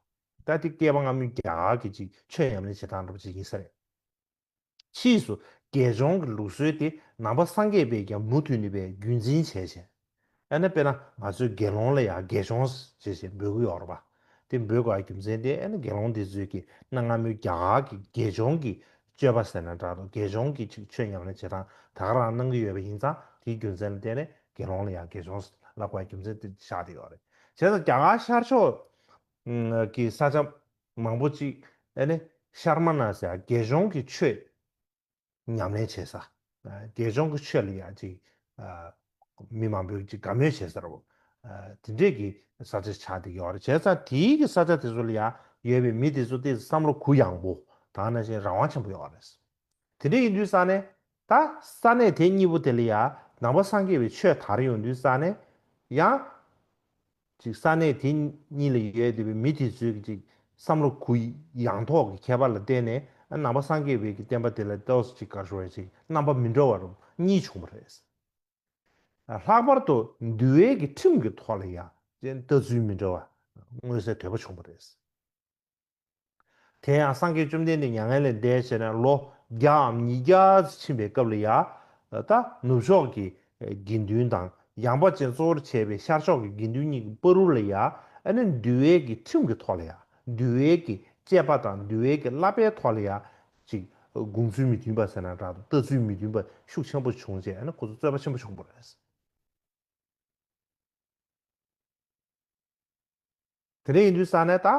ད་དེ་བསྐལ་པ་སྔ་མོའི་རྒྱ་གར་གྱི་ཅིག་ཆོས་ཉམས་ལེན་བྱེད་སྟངས་འདྲ་པོ་ཅིག་ཡིན་ས་རེད། ཕྱིས་སུ་དགེ་སྦྱོང་གི་ལུགས་སྲོལ་དེ་ནང་པ་སངས་རྒྱས་པས་ཀྱང་མུ་མཐུད་ནས་པའི་རྒྱུན་འཛིན་བྱས་བྱས། ཨ་ནི་དཔེར་ན་ང་ཚོའི་དགེ་སློང་ལ་ཡང་དགེ་སྦྱོང་ཞེས་བྱས་འབོད་ཀྱི་ཡོད་རེད་པ། དེ་འབོད་དགོས་པའི་རྒྱུ་མཚན་དེ་ཨ་ནི་དགེ་སློང་དེ་ཚོས་ཀྱི་གནའ་སྔ་མོའི་རྒྱ་གར་གྱི་དགེ་སྦྱོང་གི་སྤྱོད་པ་ཟེར་ན་འདྲ་འདུག་དགེ་སྦྱོང་གི་ཅིག་ཆོས་ཉམས་ལེན་བྱེད་སྟངས་ད་ག་རང་གནང་གི་ཡོད་པ་ཡིན་ཙང་དེའི་རྒྱུ་མཚན་ལ་བརྟེན་ནས་དགེ་སློང་ལ་ཡང་དགེ་སྦྱོང་ལབ་དགོས་པའི་རྒྱུ་མཚན་དེ་ཆགས་བསྡད་ཡོད་རེད། བྱས་ཙང་རྒྱ་གར་ཤར་ཕྱོགས་ཀྱི་ས་ཆ་མང་པོ་ཅིག་ཨ་ནི་ཤར་མ་ན་ཟེར་དགེ་སྦྱོང་གི་ཆོས་ཉམས་ལེན་བྱེད་ས། དགེ་སྦྱོང་གི་ཆོས་ལ་ཡང་ཅིག་མི་མང་པོས་ཅིག་དགའ་མོས་བྱེད་ས་རེད། དེ་འདྲས་ཀྱི་ས་ཆ་ཆགས་བསྡད་ཡོད་རེད། བྱས་ཙང་དེའི་གི་ས་ཆ་དེ་ཚོ་ལ་ཡང་ཡོད་པའི་མི་དེ་ཚོ་དེ་བསམ་བློ་གུ་ཡངས་པོ་དང་ནང་བཞིན་རང་དབང་ཆེན་པོ་ཡོད་རེད། དེ་འདྲ་ཡིན་དུས་ཙང་ནས་ད་ས་གནས་དེ་གཉིས་པོ་དེ་ལ་ཡང་ནང་པ་སངས་རྒྱས་པའི་ཆོས་དར་ཡོང་དུས་ཙང་ནས་ཡང་། ཅིག་ས་གནས་དེ་གཉིས་ལ་ཡོད་བསྡད་པའི་མི་དེ་ཚོའི་གི་ཅིག་བསམ་བློ་གུ་ཡངས་ཐོག་གི་ཁྱད་པར་ལ་བརྟེན་ནས་ནང་པ་སངས་རྒྱས་པའི་གི་བསྟན་པ་དེ་ལ་ཏོག་ཙམ་ཅིག་ག་རེ་ཞུ་དགོས་རེད། ཅིག་རྣམ་པ་མི་འདྲ་བ་རུ་གཉིས་བྱུང་བ་རེད། ལྷག་པར་དུ་འདུལ་བའི་གི་ཁྲིམས་ཀྱི་ཐོག་ལ་ཡང་ལྟ་ཚུལ་མི་འདྲ་བ་མངོན་གསལ་དོད་པོ་བྱུང་བ་རེད། དེ་ཡང་སངས་རྒྱས་བཅོམ་ལྡན་འདས་མྱ་ངན་ལས་འདས་བྱས་ནས་ལོ་བརྒྱའམ་ཉིས་བརྒྱ་ཕྱིན་པའི་སྐབས་ལ་ཡང་ད་ནུབ་ཕྱོགས་ཀྱི་དགེ་འདུན་དང་ཡངས་པ་ཅན་གཙོ་བོར་བྱས་པའི་ཤར་ཕྱོགས་ཀྱི་དགེ་འདུན་གཉིས་ཀྱི་བར་དུ་ལ་ཡང་ཨ་ནི་འདུལ་བའི་གི་ཁྲིམས་ཀྱི་ཐོག་ལ་ཡང་འདུལ་བའི་གི་བཅས་པ་དང་འདུལ་བའི་གི་བསླབ་པའི་ཐོག་ལ་ཡང་ཅིག་དགོངས་ཚུལ་མི་མཐུན་པ་ཟེར་ན་འདྲ་འདུག་ལྟ་ཚུལ་མི་མཐུན་པ་ཤུགས་ཆེན་པོ་བྱུང་རྗེས་ཨ་ནི་ཁོ་ཚོ་རྩོད་པ་ཆེན་པོ་བྱུང་བ་རེད། དེ་འདྲ་ཡིན་དུས་ཙང་ནས་ད་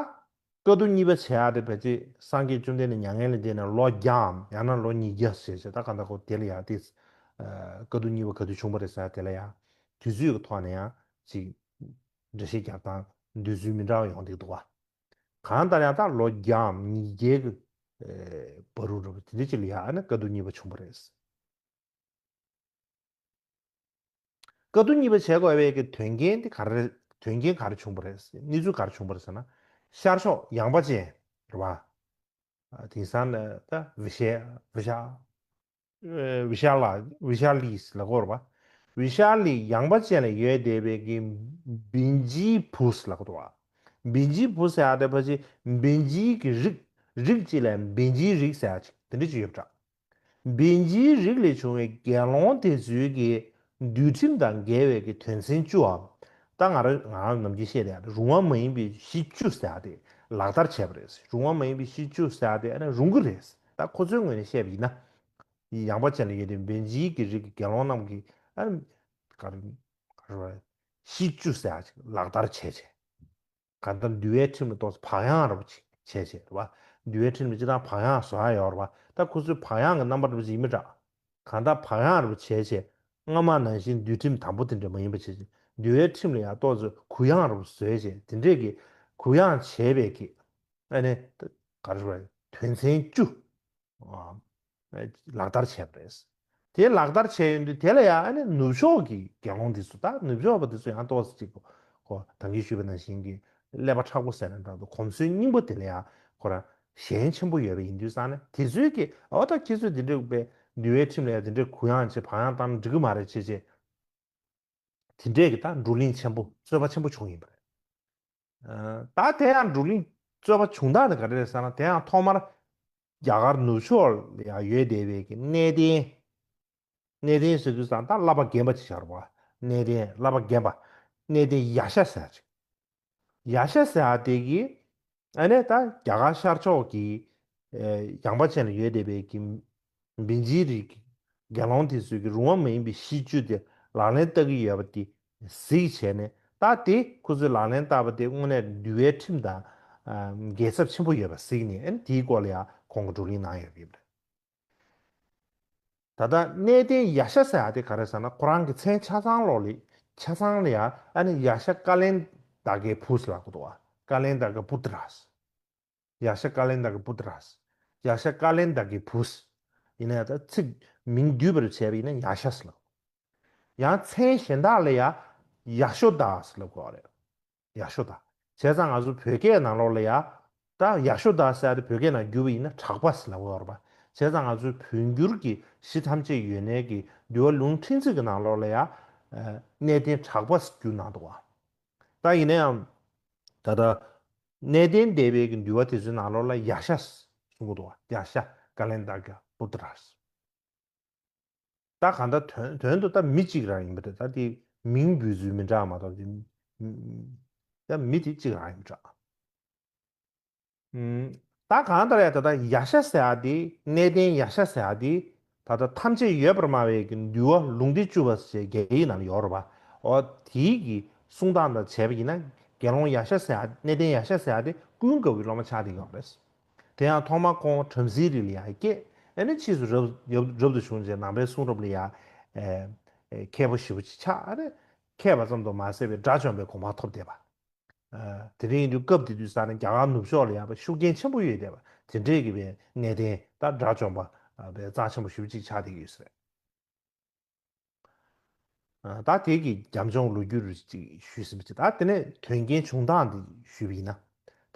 བཀའ་བསྡུ་གཉིས་པ་བྱེད་ཡག་དེ་ཕལ་ཆེར་སངས་རྒྱས་བཅོམ་ལྡན་འདས་མྱ་ངན་ལས་འདས་ནས་ལོ་བརྒྱའམ་ཡང་ན་ལོ་ཉིས་བརྒྱ་ཞེས་བྱས་ད་གང་ལྟར་ཁོ་དེ་ལ་ཡང་དེ་བཀའ་བསྡུ་གཉིས་པ་ག་དུས་བྱུང་བ་རེད་ཟེར་དེ་ལ་ཡང་དུས་ཚོད་ཀྱི་ཐོག་ནས་ཡང་ཅིག་འགྲེལ་བཤད་རྒྱག་སྟངས་འདོད་ཚུལ་མི་འདྲ་བ་ཡོང་བསྡད་འདུག་བ། གང་ལྟར་ཡང་ད་ལོ་བརྒྱའམ་ཉིས་བརྒྱའི་གི་བར་དུ་འགྲོ་བ་དེ་འདྲ་ཅིག་ལ་ཡང་ཨ་ནི་བཀའ་བསྡུ་གཉིས་པ་བྱུང་བ་རེད། བཀའ་བསྡུ་གཉིས་པ་བྱེད་དགོས་པའི་གི་དོན་རྐྱེན་དེ་ག་རེ་རེད། དོན་རྐྱེན་ག་རེ་བྱུང་བ་རེད། གནས་ཚུལ་ག་རེ་བྱུང་བ་རེད་ཟེར་ན། ཤར་ཕྱོགས་ཡངས་པ་ཅན་རེད་བ། དེང་སང་ནི་ད་བི་ཤ་བི་ཤ་ཨ་བི་ཤ་ལ་བི་ཤ་ལིས་ལབ་ཀྱི་ཡོད་རེད་བ། བི་ཤ་ལི་ཡངས་པ་ཅན་ལ་ཡོད་བསྡད་པའི་གི་བིན་ཇི་བུས་ལབ་ཀྱི་འདུག་བ། བིན་ཇི་བུ་ཟེར་ཡག་དེ་ཕལ་ཆེར་བིན་ཇིའི་གི་རིགས། རིགས་གཅིག་ལ་བིན་ཇིའི་རིགས་ཟེར་ཡག་ཅིག་དེ་འདྲ་ཅིག་ཡོད་པ་འདྲ། བིན་ཇིའི་རིགས་ལས་བྱུང་བའི་དགེ་སློང་དེ་ཚོའི་གི་འདུལ་ཁྲིམས་དང་འགལ་བའི་གི་དོན་ཚན་བཅུའམ། ད་ང་རང་ང་རང་ནམ་རྒྱུན་བཤད་དེ་ཡག་དེ་རུང་བ་མ་ཡིན་པའི་གཞི་བཅུ་ཟེར་ཡག་དེ་ལག་བསྟར་བྱས་པ་རེད། རུང་བ་མ་ཡིན་པའི་གཞི་བཅུ་ཟེར་ཡག་དེ་ཨ་ནི་རུང་གི་རེད། ད་ཁོ་ཚོའི་ངོས་ནས་བཤད་པ་ཡིན་ན། ཡངས་པ་ཅན་ལ་ཡོད་དེ་བིན་ཇིའི་གི་རིགས་ཀྱི་དགེ་སློང་རྣམས་ཀྱིས་ཨ་ནི་ག་རེ་ག་རེ་བ་གཞི་བཅུ་ཟེར་ཡག་ཅིག་ལག་བསྟར་བྱས་བྱས། གང་ལྟར་འདུལ་བའི་ཁྲིམས་ལ་ཏོག་ཙམ་བག་ཡངས་ར་བ་ཅིག་བྱས་བྱས་རེད་བ། འདུལ་བའི་ཁྲིམས་ལ་སྤྱིར་བཏང་བག་ཡངས་བཟོ་ཡག་ཡོད་རེད་བ། ད་ཁོ་ཚོས་བག་ཡངས་ཀྱི་རྣམ་པ་འདྲ་བ་ཅིག་ཡིན་མི་འདྲ། གང་ལྟར་བག་ཡངས་ར་བ་བྱས་བྱས་སྔ་མ་ནང་བཞིན་འདུལ་ཁྲིམས་དམ་པོ་དེ་འདྲ་མ་ཡིན་པ་བྱས་བྱས་འདུལ་བའི་ཁྲིམས་ལ་ཡང་ཏོག་ཙམ་གུ་ཡངས་ར་བ་བཟོས་བྱས་དེ་འདྲས་ཀྱི་གུ་ཡངས་བྱས་པའི་གི་ཨ་ནི་ག་རེ་ཞུ་དགོས་རེད། དོན་ཚན་བཅུ། ལག་བསྟར་བྱས་པ་རེད། དེ་ལག་བསྟར་བྱས་ཡོང་དུས་དེ་ལ་ཡང་ཨ་ནི་ནུབ་ཕྱོགས་ཀྱི་དགེ་སློང་འདི་ཚོ་ད་ནུབ་ཕྱོགས་པ་འདི་ཚོ་ཡང་ཏོག་ཙམ་ཅིག་གོ་ད་གིན་ཞུས་པ་ནང་བཞིན་གྱི་ཀླད་པ་མཁྲེགས་པོ་ཟེར་ན་འདྲ་འདུག་གོམས་སྲོལ་རྙིང་པ་དེ་ལ་ཡང་ཁོ་རང་ཞེན་ཆེན་པོ་ཡོད་པ་ཡིན་དུས་ཙང་ནས་དེ་ཚོས་ཀྱི་ཨོ་ད་ཁྱེད་ཚོས་འདི་འདྲ་བའི་འདུལ་བའི་ཁྲིམས་ལ་ཡང་འདི་འདྲ་གུ་ཡངས་བྱེད་བག་ཡངས་བཏང་ན་འགྲིག་གི་མ་རེད་བྱས་བྱས། དེ་འདྲས་ཀྱི་ད་བགྲོ་གླེང་ཆེན་པོ་རྩོད་པ་ཆེན་པོ་བྱུང་ཡིན་པ་རེད། ད་དེ་ཡང་བགྲོ་གླེང་རྩོད་པ་བྱུང་སྟངས་དེ་ག་རེ་རེད་ཟེར་ན། དེ་ཡང་ཐོག་མར་རྒྱ་གར་ནུབ་ཕྱོགས་ལ་ཡང་ཡོད་བསྡད་པའི་གི་གནས་བརྟན། གནས་བརྟན་ཟེར་དུས་ཙང་ད་བསླབ་པ་རྒན་པ་ཅིག་ཆགས་རེད་བ། གནས་བརྟན་བསླབ་པ་རྒན་པ། གནས་བརྟན་ཡ་ཤ་ཟེར་ཅིག་ཡ་ཤ་ཟེར་ཡ་དེ་གིས་ཨ་ནི་ད་རྒྱ་གར་ཤར་ཕྱོགས་ཀྱི་ཡངས་པ་ཅན་ལ་ཡོད་བསྡད་པའི་གི་བིན་ཇིའི་རིགས་ཀྱི་དགེ་སློང་དེ་ཚོས་ཀྱི་རུང་བ་མ་ཡིན་པའི་གཞི་བཅུ་དེ་ལག་ལེན་བསྟར་གྱི་ཡོད་པ་དེ་གཟིགས་བྱས་ནས། ད་དེ་ཁོ་ཚོས་ལག་ལེན་བསྟར་བ་དེ་དངོས་གནས་འདུལ་བའི་ཁྲིམས་དང་འགལ་ཚབས་ཆེན་པོ་ཡོད་པ་གཟིགས་ནས་ཨ་ནི་དེའི་སྐོར་ལ་ཡང་ཁོང་གིས་བགྲོ་གླེང་གནང་ཡོད་པ་ཡིན་པ་རེད། ད་ལྟ་གནས་བརྟན་ཡ་ཤ་ཟེར་ཡ་དེ་ག་རེ་ཟེར་ན། ཁོ་རང་གི་མཚན་ཆ་ཚང་ལོག་ལི་ཆ་ཚང་ལ་ཡ་ཨ་ནི་ཡ་ཤ་ཀ་ལན་ད་ཀའི་བུས་ལབ་ཀྱི་འདུག་བ། ཀ་ལན་ད་ཀ་པུ་ཏྲ། ཡ་ཤ་ཀ་ལན་ད་ཀ་པུ་ཏྲ། ཡ་ཤ་ཀ་ལན་ད་ཀའི་བུ། ཡིན་ན་ཡང་ད་ཚིག་མིང་བསྡུས་པར་བྱས་པ་ཡིན་ན་ཡ་ཤ་ཟེར་ལབ། ཡང་མཚན་གཞན་དག་ལ་ཡ་ཡ་ཤོ་དཱ་ཟེར་ལབ་དགོས་པ་རེད། ཡ་ཤོ་དཱ། བྱས་ཙང་ང་ཚོ་བོད་སྐད་ནང་ལོགས་ལ་ཡ། ད་ཡ་ཤོ་དཱ་ཟེར་ཡ་དེ་བོད་སྐད་ནང་བསྒྱུར་བ་ཡིན་ན་གྲགས་པ་ཟེར་ལབ་དགོས་པ་རེད་པ། བྱས་ཙང་ང་ཚོའི་བོད་འགྱུར་གྱི་གཞི་ཐམས་ཅད་ཡོད་གནས་ཀྱི་འདུལ་བ་ལུང་ཕྲན་ཚེགས་ཀྱི་ནང་ལོགས་ལ་ཡ། ཨ། གནས་བརྟན་གྲགས་པ་ཟེར་བསྒྱུར་གནང་འདུག་པ། ད་ཡིན་ན་ཡང་། ད་ལྟ་གནས་བརྟན་སྡེ་པའི་གི་འདུལ་བ་དེ་ཚོའི་ནང་ལོགས་ལ་ཡ་ཤ་གསུང་གི་འདུག་པ། ཡ་ཤ་ཀ་ལན་ད་ཀ་པུ་ཏྲ། ད་གང་ལྟར་དོན་དོན་དུ་ད་མི་གཅིག་རང་ཡིན་པ་རེད། ད་དེ་མིང་འབོད་ཚུལ་མི་འདྲ་མ་གཏོགས་དེ། ད་མི་དེ་གཅིག་རང་ཡིན་པ་འདྲ། ཨུམ། ད་གང་ལྟར་ཡ་ད་ལྟ་ཡ་ཤ་ཟེར་ཡ་དེ། གནས་བརྟན་ཡ་ཤ་ཟེར་ཡ་དེ། ད་ལྟ་ཐམས་ཅད་ཡོད་པར་སྨྲ་བའི་གི་འདུལ་བ་ལུང་སྡེ་བཅུ་པ་ཞེས་རྒྱ་ཡིག་ནང་ལ་ཡོད་རེད་པ། འོ་དེའི་གི་གསུང་སྟངས་དང་བྱས་པ་ཡིན་ན། དགེ་སློང་ཡ་ཤ་ཟེར་ཡ། གནས་བརྟན་ཡ་ཤ་ཟེར་ཡ་དེ་ཀུན་དགའ་བོའི་སློབ་མ་ཆགས་བསྡད་ཡོད་རེད། དེ་ཡང་ཐོག་མར་ཁོང་བྲམ་ཟེའི་རིགས་ལ་ཡ་སྐྱེས། ཨ་ནི་ཕྱིས་སུ་རབ་རབ་རབ་ཏུ་བྱུང་རྗེས་ནང་པའི་གསུང་རབ་ལ་ཡ། ཨེ་ཨེ་མཁས་པོ་ཞེ་པོ་ཅིག་ཆགས། ཨ་ནི་མཁས་པ་ཙམ་དུ་མ་ཟད་པའི་དགྲ་བཅོམ་པའི་གོ་འཕང་ཐོབ་བསྡད་པ། ཨ། དེ་རིང་ཡིན་དུས་སྐབས་དེ་དུས་ས་ནས་རྒྱ་གར་ནུབ་ཕྱོགས་ལ་ཡ་པ་ཤུགས་རྐྱེན་ཆེན་པོ་ཡོད་བསྡད་པ་དེ་འདྲས་ཀྱི་བའི་གནས་བརྟན་ད་དགྲ་བཅོམ་པ་བའི་རྩ་ཆེན་པོ་ཞེ་པོ་ཅིག་ཆགས་བསྡད་ཀྱི་ཡོད་ས་རེད། ཨ། ད་དེ་གི་རྒྱབ་ལྗོངས་ལོ་རྒྱུས་རུ་ཅིག་ཞུས་ཟིན་པ་ཅིག་ད་དེ་ནས་དོན་རྐྱེན་བྱུང་སྟངས་འདི་ཞུས་པ་ཡིན་ན།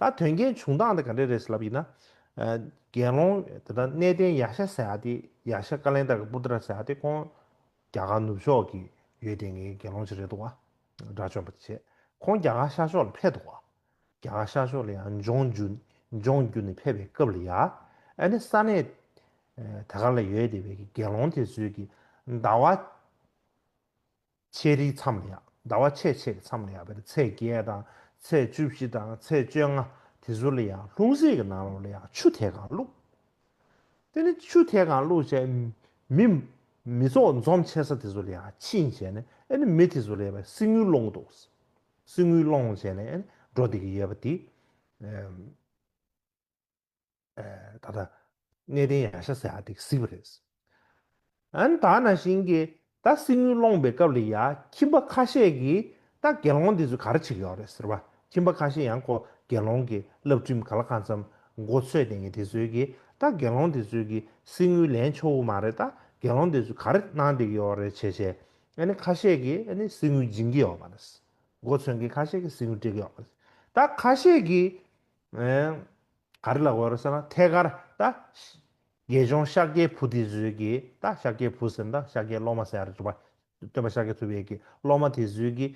ད་དོན་རྐྱེན་བྱུང་སྟངས་འདི་ག་འདྲས་རེད་ཟེར་ལབ་ཡིན་ན། ཨ། དགེ་སློང་དེ་ད་གནས་བརྟན་ཡ་ཤ་ཟེར་ཡ་དེ། ཡ་ཤ་ཀ་ལན་ད་ཀ་པུ་ཏྲ་ཟེར་ཡ་དེ་ཁོང་རྒྱ་གར་ནུབ་ཕྱོགས་ཀྱི་ཡོད་བསྡད་མཁན་དགེ་སློང་ཅིག་རེད་འདུག་པ། དགྲ་བཅོམ་པ་བྱས། ཁོང་རྒྱ་གར་ཤར་ཕྱོགས་ལ་ཕེབས་འདུག་པ། རྒྱ་གར་ཤར་ཕྱོགས་ལ་ཡང་ལྗོངས་རྒྱུ། ལྗོངས་རྒྱུ་ནས་ཕེབས་པའི་སྐབས་ལ་ཡ། ཨ་ནི་ས་གནས་དེ་ག་ལ་ཡོད་བསྡད་པའི་དགེ་སློང་དེ་ཚོས་ཀྱི་ཟླ་བ་ཕྱེད་རེའི་མཚམས་ལ་ཡ། ཟླ་བ་ཕྱེད་ཕྱེད་ཀྱི་མཚམས་ལ་ཡ། བས་ཚེས་བརྒྱད་དང་ཚེས་བཅུ་བཞི་དང་ཚེས་བཅོ་ལྔ་དེ་ཚོ་ལ་ཡ་ལྷུང་བཟེད་ཀྱི་ནང་ལོགས་ལ་ཡ་ཆུ་ཐད་གང་བླུགས། དེ་ནས་ཆུ་ཐད་གང་བླུགས་བྱས། མི་མི་ཚོགས་འཛོམས་ཆེ་ས་དེ་ཚོ་ལ་ཡ་ཕྱིན་བྱས་ནས། ཨ་ནི་མི་དེ་ཚོ་ལ་ཡ་བས་གསེར་དངུལ་སློང་གི་འདུག་གསེར་དངུལ་སློང་བྱས་ནས་ཨ་ནི་འགྲོ་བསྡད་ཀྱི་ཡོད་པ་དེ། ཨེམ། ཨེ། ད་ལྟ་གནས་བརྟན་ཡ་ཤ་ཟེར་ཡ་དེ་གཟིགས་པ་རེད། ཨ་ནི་ད་ནང་བཞིན་གྱི་ད་གསེར་དངུལ་སློང་བའི་སྐབས་ལ་ཡ་ཁྱིམ་པ་ཁ་ཤས་ཀྱིས་ད་དགེ་སློང་འདི་ཚོ་ག་རེ་བྱེད་ཀྱི་ཡོད་རེད་ཟེར་བ། ཁྱིམ་པ་ཁ་ཤས་ཡང་ཁོ་དགེ་སློང་གི་བསླབ་ཁྲིམས་ག་ལ་གང་འཚམ་མགོ་ཚོས་བསྡད་མཁན་དེ་ཚོས་ཀྱིས་ད་དགེ་སློང་འདི་ཚོས་ཀྱིས་གསེར་དངུལ་ལེན་ཆོག་གི་མ་རེད། ད་དགེ་སློང་འདི་ཚོས་ག་རེ་གནང་བསྡད་ཀྱི་ཡོད་རེད་བྱས་བྱས། ཨ་ནི་ཁ་ཤས་ཀྱིས་ཨ་ནི་གསེར་དངུལ་སྦྱིན་གྱི་ཡོད་མ་རེད། མགོ་ཚོས་མཁན་ཁ་ཤས་ཀྱིས་གསེར་དངུལ་སྤྲད་ཀྱི་ཡོད་མ་རེད། ད་ཁ་ཤས་ཀྱིས། ཨེ། ག་རེ་ལབ་དགོས་རེད་ཟེར་ན། ཐད་ཀར་ད་དགེ་སྦྱོང་ཤཱཀྱའི་བུ་དེ་ཚོས་ཀྱིས། ད་ཤཱཀྱའི་བུ་ཟེར་ན་ད་ཤཱཀྱའི་སློབ་མ་ཟེར་ཡ་རེད་པ། སྟོན་པ་ཤཱཀྱ་ཐུབ་པའི་གི་སློབ་མ་དེ་ཚོས་ཀྱིས་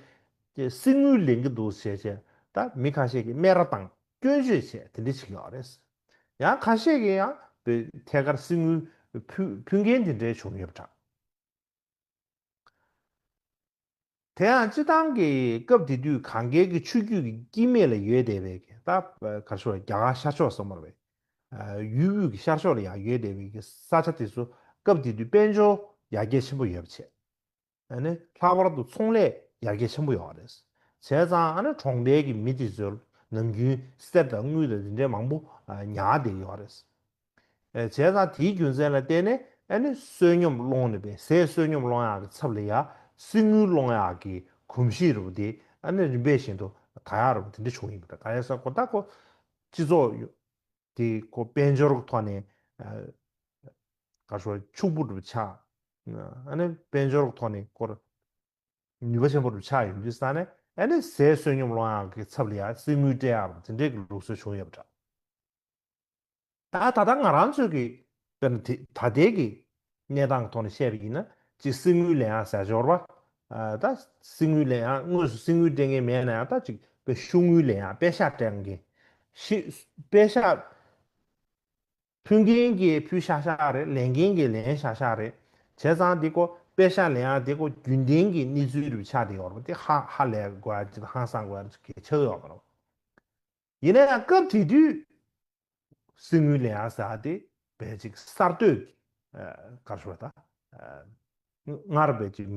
གསེར་དངུལ་ལེན་གྱི་འདུག་ཟེར་བྱས། ད་མི་ཁ་ཤས་ཀྱིས་སྨད་ར་བཏང་། སྐྱོན་བརྗོད་བྱས། དེ་འདྲ་བྱེད་ཀྱི་ཡོད་རེད། ཡང་ཁ་ཤས་ཀྱིས་ཡང་ཐད་ཀར་གསེར་དངུལ་ཕུལ་ཕུལ་མཁན་དེ་འདྲའི་བྱུང་ཡོད་པ་འདྲ། དེ་ཡང་སྤྱིར་བཏང་གི་སྐབས་དེ་དུས་གངས་རྒྱལ་གྱི་ཆུ་རྒྱུད་ཀྱི་སྐྱེད་མོས་ལ་ཡོད་བསྡད་པའི་གི། ད་ག་རེ་ཞུ་དགོས་རེད། རྒྱ་གར་ཤར་ཕྱོགས་ཟེར་མ་རེད་པས། ཡུལ་དབུས་ཀྱི་ཤར་ཕྱོགས་ལ་ཡང་ཡོད་བསྡད་པའི་གི་ས་ཆ་དེ་ཚོ་སྐབས་དེ་དུས་དཔལ་འབྱོར་ཡར་རྒྱས་ཆེན་པོ་ཡོད་པ་བྱས། ཨ་ནི་ལྷག་པར་དུ་ཚོང་ལས་ཡར་རྒྱས་ཆེན་པོ་ཡོད་པ་རེད། བྱས་ཙང་ཨ་ནི་གྲོང་པའི་གི་མི་དེ་ཚོ་ནམ་རྒྱུན་གསེར་དང་དངུལ་དང་དེ་འདྲའི་མང་པོ་ཉར་བསྡད་ཡོད་པ་རེད། ཨེ། བྱས་ཙང་དེའི་རྒྱུ་མཚན་ལ་བརྟེན་ནས་ཨ་ནི་བསོད་སྙོམས་སློང་ནས་པའི་ཟས་བསོད་སྙོམས་སློང་ཡག་གི་ཚབ་ལ་ཡ་གསེར་དངུལ་སློང་ཡག་གི་གོམས་གཤིས་རུ་དེ་ཨ་ནི་རིམ་པས་བཞིན་དུ་དར་ཡག་རུ་དེ་འདྲ་བྱུང་ཡིན་པ་འདྲ། གང་ཡིན་ཟེར་ན་ཁོ་ད་ཁོ་སྤྱི་ཚོགས་ཡོ་དེ་ཁོ་དཔལ་འབྱོར་གྱི་ཐོག་ནས། ཨ། ག་རེ་ཞུ་དགོས་རེད། ཕྱུག་པོ་རུ་ཆགས། ཨ་ནི་དཔལ་འབྱོར་གྱི་ཐོག་ནས་ཁོ་ནུས་པ་ཆེན་པོ་རུ་ཆགས་ཡོང་དུས་ཙ་ནས། ཨ་ནི་ཟས་བསོད་སྙོམས་སློང་ཡག་གི་ཚབ་ལ་ཡ་གསེར་དངུལ་སྤྲད་ཡག་རུ་དེ་འདྲའི་གི་ལུགས་སྲོལ་བྱུང་ཡོད་པ་འདྲ། ད་ད་ལྟ་ང་རང་ཚོའི་གི་དཔེར་ན་དེ་ད་ལྟའི་གི་གནས་སྟངས་ཀྱི་ཐོག་ནས་བཤད་པ་ཡིན་ན། གཅིག་གསེར་དངུལ་ལེན་ཡག་ཟེར་ཡག་ཅིག་ཡོད་རེད་པ། ཨ། ད་གསེར་དངུལ་ལེན་ཡག་དངོས་སུ་གསེར་དངུལ་སྤྲད་མཁན་མེད་ན་ཡང་། ད་གཅིག་པའི་ཤོག་དངུལ་ལེན་ཡག་པད་ཤག་སྤྲད་མཁན། ཤི། པད་ཤག་ཕུལ་མཁན་གྱིས་ཕུལ་ཤག་ཤག་རེད། ལེན་མཁན་གྱིས་ལེན་ཤག་ཤག་རེད། བྱས་ཙང་འདི་ཁོ་པད་ཤག་ལེན་ཡག་འདི་ཁོ་རྒྱུན་ལྡན་གྱི་གནས་ཚུལ་རུ་ཆགས་བསྡད་ཡོད་རེད་པ། དེ་ཧ་ཧ་ལས་དགོས་ཡག་ཅིག་དང་ཧང་སང་དགོས་ཡག་ཅིག་གལ་ཆེ་ཡོད་མ་རེད་པ། ཡིན་ན་ཡང་སྐབས་དེ་དུས་གསེར་དངུལ་ལེན་ཡག་ཟེར་ཡག་དེ་དཔེ་ཅིག་གསར་གཏོད་ཀྱི། ཨ། ག་རེ་ཞུ་དགོས་རེད། ད། ཨ། སྔར་དཔེ་ཅིག་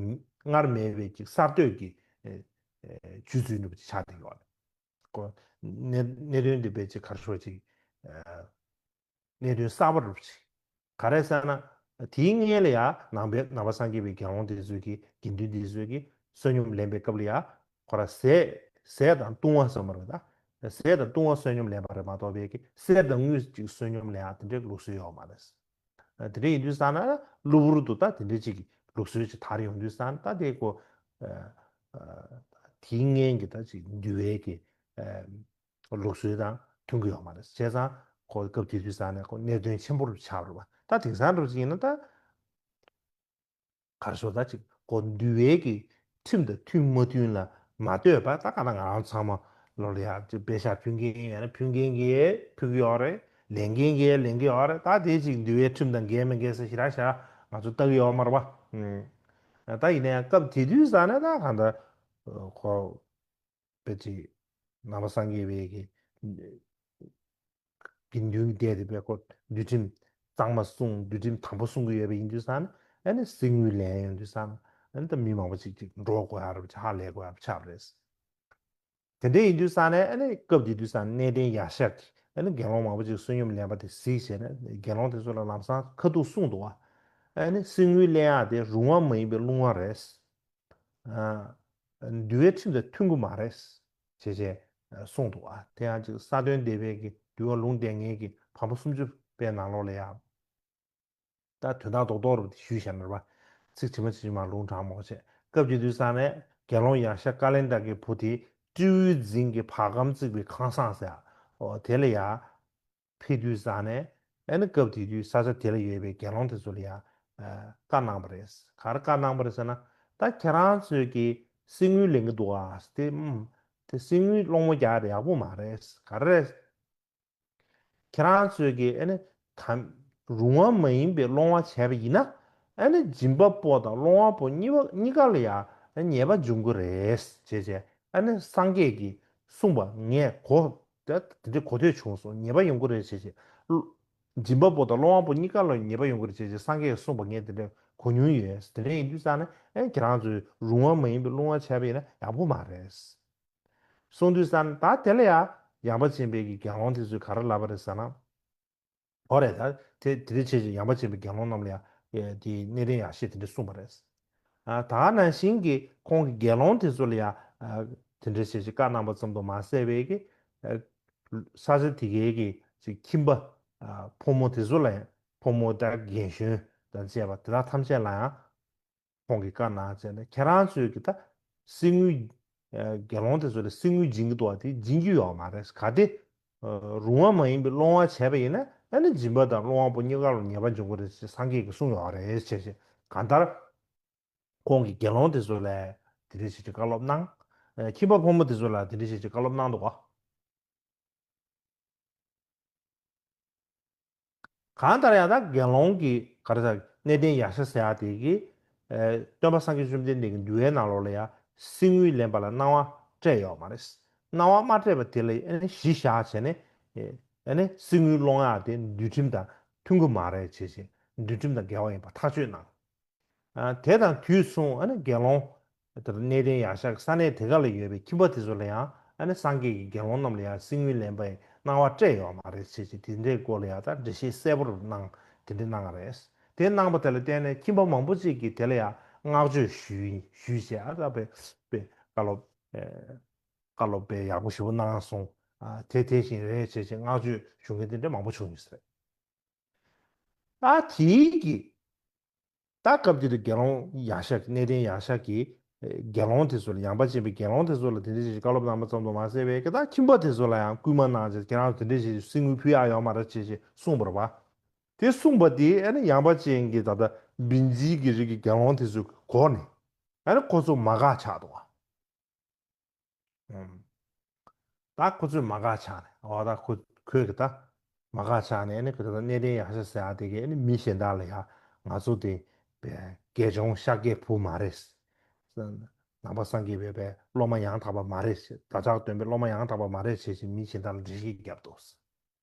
སྔར་མེད་པའི་ཅིག་གསར་གཏོད་ཀྱི། ཨ། ཨ། ཆུ་ཚོད་ནུབ་ཅིག་ཆགས་བསྡད་ཡོད་རེད། ཁོ་གནད་གནད་དོན་དེ་དཔེ་ཅིག་ག་རེ་ཞུ་དགོས་རེད། ཅིག་ཨ། གནད་དོན་གསར་པ་རུ་ཅིག་ག་རེ་ཟེར་ན། དེའི་སྔོན་ལ་ཡ་ནང་པའི་ནང་པ་སངས་རྒྱས་པའི་དགེ་སློང་དེ་ཚོས་ཀྱི། དགེ་འདུན་དེ་ཚོས་ཀྱི་བསོད་སྙོམས་ལེན་པའི་སྐབས་ལ་ཡ། ཁོ་ར་ཟས་ཟས་དང་བཏུང་བ་ཟེར་མ་རེད། ད་ ཟས་དང་བཏུང་བ་བསོད་སྙོམས་ལེན་པ་རེད་མ་གཏོགས་པའི་གི་གསེར་དང་དངུལ་ཅིག་བསོད་སྙོམས་ལེན་ཡག་དེ་འདྲའི་ལུགས་སྲོལ་ཡོད་མ་རེད། དེ་འདྲ་ཡིན་དུས་ཙང་ན་གློ་བུར་དུ་ད་དེ་འདྲའི་ཅིག་ལུགས་སྲོལ་ཅིག་དར་ཡོང་དུས་ཙང་ན་ད་དེ་ཁོ་དེའི་སྔན་གྱི་ད་ཅིག་འདུལ་བའི་གི་ལུགས་སྲོལ་དང་མཐུན་གྱི་ཡོད་མ་རེད། བྱས་ཙང་ཁོ་སྐབས་དེ་དུས་ཙང་ནས་ཁོ་གནད་དོན་ཆེན་པོ་རུ་ཆགས་རེད་བ། ད་དེང་སང་འདྲ་ཅིག་ཡིན་ན་ད། གར་སོ་ད་ཅིག་ཁོ་འདུལ་བའི་གི་ཁྲིམས་དང་མཐུན་མ་མཐུན་ལ་མ་ལྟོས་པ་ད་ག་ན་ང་རང་ཚང་མ་ལོ་ལ་ཡ་ཅིག་པེ་ཤག་ཕུལ་མཁན་ཡོད་ན་ཕུལ་མཁན་གྱིས་ཕུལ་གི་ཡོད་རེད། ལེན་མཁན་གྱིས་ལེན་གི་ཡོད་རེད། ད་དེ་ཅིག་འདུལ་བའི་ཁྲིམས་དང་འགལ་མི་འགལ་ཟེར་ཞེ་དྲག་ཞེ་དྲག་ང་ཚོ་ལྟ་གི་ཡོད་མ་རེད་པ། ད་ཡིན་ན་ཡང་སྐབས་དེ་དུས་ཙང་ནས་ད་གང་ལྟར་ཁོ། པའི་ཅིག་ནང་པ་སངས་རྒྱས་པའི་གི་དགེ་འདུན་གྱི་སྡེ་དེ་པའི་ཁོ་འདུལ་ཁྲིམས་གཙང་མ་སྲུང་འདུལ་ཁྲིམས་དམ་པོ་སྲུང་གི་ཡོད་པ་ཡིན་དུས་ཙང་ནས་ཨ་ནི་གསེར་དངུལ་ལེན་ཡོང་དུས་ཙང་ནས་ཨ་ནི་ད་མི་མང་པོ་ཅིག་ཅིག་འགྲོ་དགོས་ཡ་རེད་པ། ཅིག་ཧ་ལས་དགོས་ཡ་རེད་པ་ཆགས་པ་རེད། དེ་འདྲ་ཡིན་དུས་ཙང་ནས་ཨ་ནི་སྐབས་དེ་དུས་ཙང་གནས་བརྟན་ཡག་ཤོས་ཀྱི་ཨ་ནི་དགེ་སློང་མང་པོ་ཅིག་བསོད་སྙོམས་ལེན་པ་དེ་གཟིགས་བྱས་ནས་དགེ་སློང་དེ་ཚོ་ལ་ལམ་སང་ཁ་ཐུག་གསུངས་འདུག་བ། ཨ་ནི་གསེར་དངུལ་ལེན་ཡག་དེ་རུང་བ་མ་ཡིན་པའི་བླུན་པ་རེད། འདུལ་བའི་ཁྲིམས་དང་མཐུན་གྱི་མ་རེད། ཅེས་བྱས་གསུངས་འདུག་ཨ་དེ་ཡང་ཅིག་ས་བདུན་སྡེ་པའི་གི་འདུལ་བ་ལུང་བསྟན་མཁན་གྱི་བམ་པོ་སུམ་ཅུ་པའི་ནང་ལོགས་ལ་ཡང་། ད་དོན་དག་རྡོག་རྡོག་རུ་ཞུས་བཞག་ན་རེད་པ། ཚིག་ཇི་མ་ཇི་མ་ལུང་དྲངས་མོ་བྱས། སྐབས་ཀྱི་དུས་ཙང་ནས་དགེ་སློང་ཡག་ཤོས་ཀ་ལན་དར་གྱི་བུ་དེ་སྤྲེའུའི་རྫིང་གི་བ་གམ་བརྩིགས་པའི་ཁང་བཟང་ཟེར། ཨོ་དེ་ལ་ཡང་། ཕེབས་དུས་ཙང་ནས་ཨ་ནི་སྐབས་དེ་དུས་ས་ཆ་དེ་ལ་ཡོད་པའི་དགེ་སློང་དེ་ཚོ་ལ་ཡང་བཀའ་གནང་བ་རེད། ག་རེ་བཀའ་གནང་བ་རེད་ཟེར་ན། ད་ཁྱེད་རང་ཚོས་ཀྱི་གསེར་དངུལ་ལེན་གི་འདུག་ཨ་དེ་ཨུམ་དེ་གསེར་དངུལ་སློང་མོ་རྒྱག་ཡག་པོ་མ་རེད། ག་རེ་རེད། ཁྱེད་རང་ཚོས་ཀྱི་ཨ་ནི་ད་རུང་བ་མ་ཡིན་པའི་སློང་བ་བྱས་པ་ཡིན་ན་ཨ་ནི་སྦྱིན་པ་པོ་དང་སློང་བ་པོ་གཉིས་པ་གཉིས་ཀ་ལ་ཡང་ཉེས་པ་འབྱུང་གི་རེད་ཅེས་བྱས་ཨ་ནི་སངས་རྒྱས་ཀྱིས་གསུངས་པ་ངས་གོ། ད་དེ་འདྲའི་གོ་ཐོས་བྱུང་སོང་། ཉེས་པ་ཡོང་གི་རེད་ཅེས་བྱས། སྦྱིན་པ་པོ་དང་སློང་བ་པོ་གཉིས་ཀ་ལ་ཉེས་པ་ཡོང་གི་རེད་ཅེས་བྱས་སངས་རྒྱས་ཀྱིས་གསུངས་པ་ངས་དེ་འདྲ་གོ་མྱོང་ཡོད། དེ་འདྲ་ཡིན་དུས་ཙང་ནས་ཨེ་ཁྱེད་རང་ཚོས་རུང་བ་མ་ཡིན་པའི་སློང་བ་བྱས་པ་ཡིན་ན་ཡག་པོ་མ་རེད། གསུངས་དུས་ཙང་ད་དེ་ལ་ཡང་ཡངས་པ་ཅན་པའི་གི་དགེ་སློང་དེ་ཚོས་ག་རེ་ལབ་པ་རེད་ཟེར་ན། འོ་རེད་ད། དེ་དེ་འདྲའི་བྱས་ཅིག་ཡངས་པ་ཅན་པའི་དགེ་སློང་རྣམས་ལ་ཡང་དེའི་གནས་བརྟན་ཡག་ཤོས་དེ་འདྲ་གསུངས་པ་རེད། ད་ག་ནང་བཞིན་གྱི་ཁོང་གི་དགེ་སློང་དེ་ཚོ་ལ་ཡང་དེ་འདྲ་བྱས་ཅིག་བཀའ་གནང་པ་ཙམ་དུ་མ་ཟད་པའི་གི་ས་ཆ་དེ་གའི་གི་ཅིག་ཁྱིམ་པ་ཕོ་མོ་དེ་ཚོ་ལ་ཡང་ཕོ་མོ་དང་རྒན་གཞོན་དང་བཅས་པ་དེ་དག་ཐམས་ཅད་ལ་ཡང་། ཁོང་གིས་བཀའ་གནང་བྱས་ནས་ཁྱེད་རང་ཚོས་ཀྱི་ད་གསེར་དངུལ་དགེ་སློང་དེ་ཚོ་ལ་གསེར་དངུལ་སྦྱིན་གྱི་འདུག་བ་དེ་སྦྱིན་རྒྱུ་ཡོད་མ་རེད། གལ་ཏེ་རུང་བ་མ་ཡིན་པའི་སློང་བ་བྱས་པ་ཡིན་ན་ཨ་ནི་སྦྱིན་པ་དང་སློང་བ་པོ་གཉིས་ཀ་ལ་ཉེས་པ་འབྱུང་གི་རེད་ཅེས་སངས་རྒྱས་ཀྱིས་གསུངས་ཡོད་རེད་ཅེས་བྱས། གང་ལྟར་ཁོང་གིས་དགེ་སློང་དེ་ཚོ་ལ་དེ་འདྲ་བྱས་ཀྱི་བཀའ་སློབ་གནང་། ཁྱིམ་པ་ཕོ་མོ་དེ་ཚོ་ལ་དེ་འདྲ་བྱས་ཀྱི་བཀའ་སློབ་གནང་འདུག་ག་གང་ལྟར་ཡང་ད་དགེ་སློང་གི་ག་རེ་ཟེར་གནས་བརྟན་ཡག་ཤོས་ཟེར་ཡག་དེ་གི་སྟོན་པ་སངས་རྒྱས་བཅོམ་ལྡན་འདས་ཀྱི་འདུལ་བའི་ནང་ལོགས་ལ་ཡང་གསེར་དངུལ་ལེན་པ་ལ་གནང་བ་སྤྲད་ཡོད་མ་རེད། གནང་བ་མ་སྤྲད་པ་དེ་ལ་ཨ་ནི་གཞི་བཞག་བྱས་ནས་ཨ་ནི་གསེར་དངུལ་སློང་ཡག་དེ་འདུལ་ཁྲིམས་དང་མཐུན་གྱི་མ་རེད་བྱས་བྱས་འདུལ་ཁྲིམས་དང་འགལ་བ་ཡིན་པ་ཐག་གཅོད་གནང་། དེ་དང་དུས་མཚུངས་ཨ་ནི་དགེ་སློང་དེར་གནས་བརྟན་ཡག་ཤོས་ས་གནས་དེ་ག་ལ་ཡོད་པའི་ཁྱིམ་པ་དེ་ཚོ་ལ་ཡང་ཨ་ནི་སངས་རྒྱས་ཀྱིས་དགེ་སློང་རྣམས་ལ་ཡང་གསེར་དངུལ་ལེན་པའི་གནང་བ་སྤྲད་ཡོད་མ་རེད་ཅེས་ཅེས་དེ་འདྲའི་སྐོར་ལ་ཡང་ད་འགྲེལ་བཤད་གསལ་པོར་གནང་དེ་འདྲ་གནང་བ་རེད། དེ་གནང་པ་དེ་ལ་བརྟེན་ནས་ཁྱིམ་པ་མང་པོ་ཅིག་གིས་དེ་ལ་ཡང་བསྔགས་བརྗོད་ཞུས་ཞུས་བྱས་ཨ་ད་དཔེ་དཔེ་བཀའ་སློབ་བཀའ་སློབ་དཔེ་ཡག་པོ་ཞེ་པོ་གནང་སོང་། དེ་དེ་བཞིན་རེད་ཅེས་ཅེས་བསྔགས་བརྗོད་ཞུ་མཁན་དེ་འདྲ་མང་པོ་བྱུང་ཡོད་ས་རེད། ད་དེའི་གི་ད་སྐབས་དེ་དུས་དགེ་སློང་ཡག་ཤོས་ཀྱི་གནས་བརྟན་ཡག་ཤོས་ཀྱི་དགེ་སློང་དེ་ཚོ་ལ་ཡངས་པ་ཅན་པའི་དགེ་སློང་དེ་ཚོ་ལ་དེ་འདྲ་ཞིག་བཀའ་སློབ་གནང་པ་ཙམ་དུ་མ་ཟད་པའི་གི་ད་ཁྱིམ་པ་དེ་ཚོ་ལ་ཡང་སྐུལ་མ་གནང་བྱས་ཁྱེད་རང་ཚོ་དེ་འདྲ་ཞིག་གསེར་དངུལ་ཕུལ་ཡག་ཡོད་མ་རེད་ཅེས་ཅེས་གསུངས་པ་རེད་པ། དེ་གསུངས་པ་དེ་ཨ་ནི་ཡངས་པ་ཅན་གྱི་ད་ལྟ་བིན་ཇིའི་གི་རིགས་ཀྱི་དགེ་སློང་དེ་ཚོས་གོ་ནས་ཨ་ནི་ཁོ་ཚོ་མ་དགའ་ཆགས་འདུག་བ། ད་ཁོ་ཚོས་མ་དགའ་ཆགས་ནས་འོ་ད་ཁོ་ཁོས་གི་ད་མ་དགའ་ཆགས་ནས་ནི་ཁོ་ད་གནས་བརྟན་ཡག་ཤོས་ཟེར་ཡག་དེ་གས་ནི་མི་གཞན་དག་ལ་ཡང་ང་ཚོ་དེ་དགེ་སྦྱོང་ཤཱཀྱའི་བུ་མ་རེད། ནང་པ་སངས་རྒྱས་པའི་པའི་སློབ་མ་ཡང་དག་པ་མ་རེད། བདག་ཅག་སྟོན་པའི་སློབ་མ་ཡང་དག་པ་མ་རེད་ཅེས་ཅེས་མི་གཞན་དག་ལ་འགྲེལ་བཤད་བརྒྱབ་འདུག་བྱས་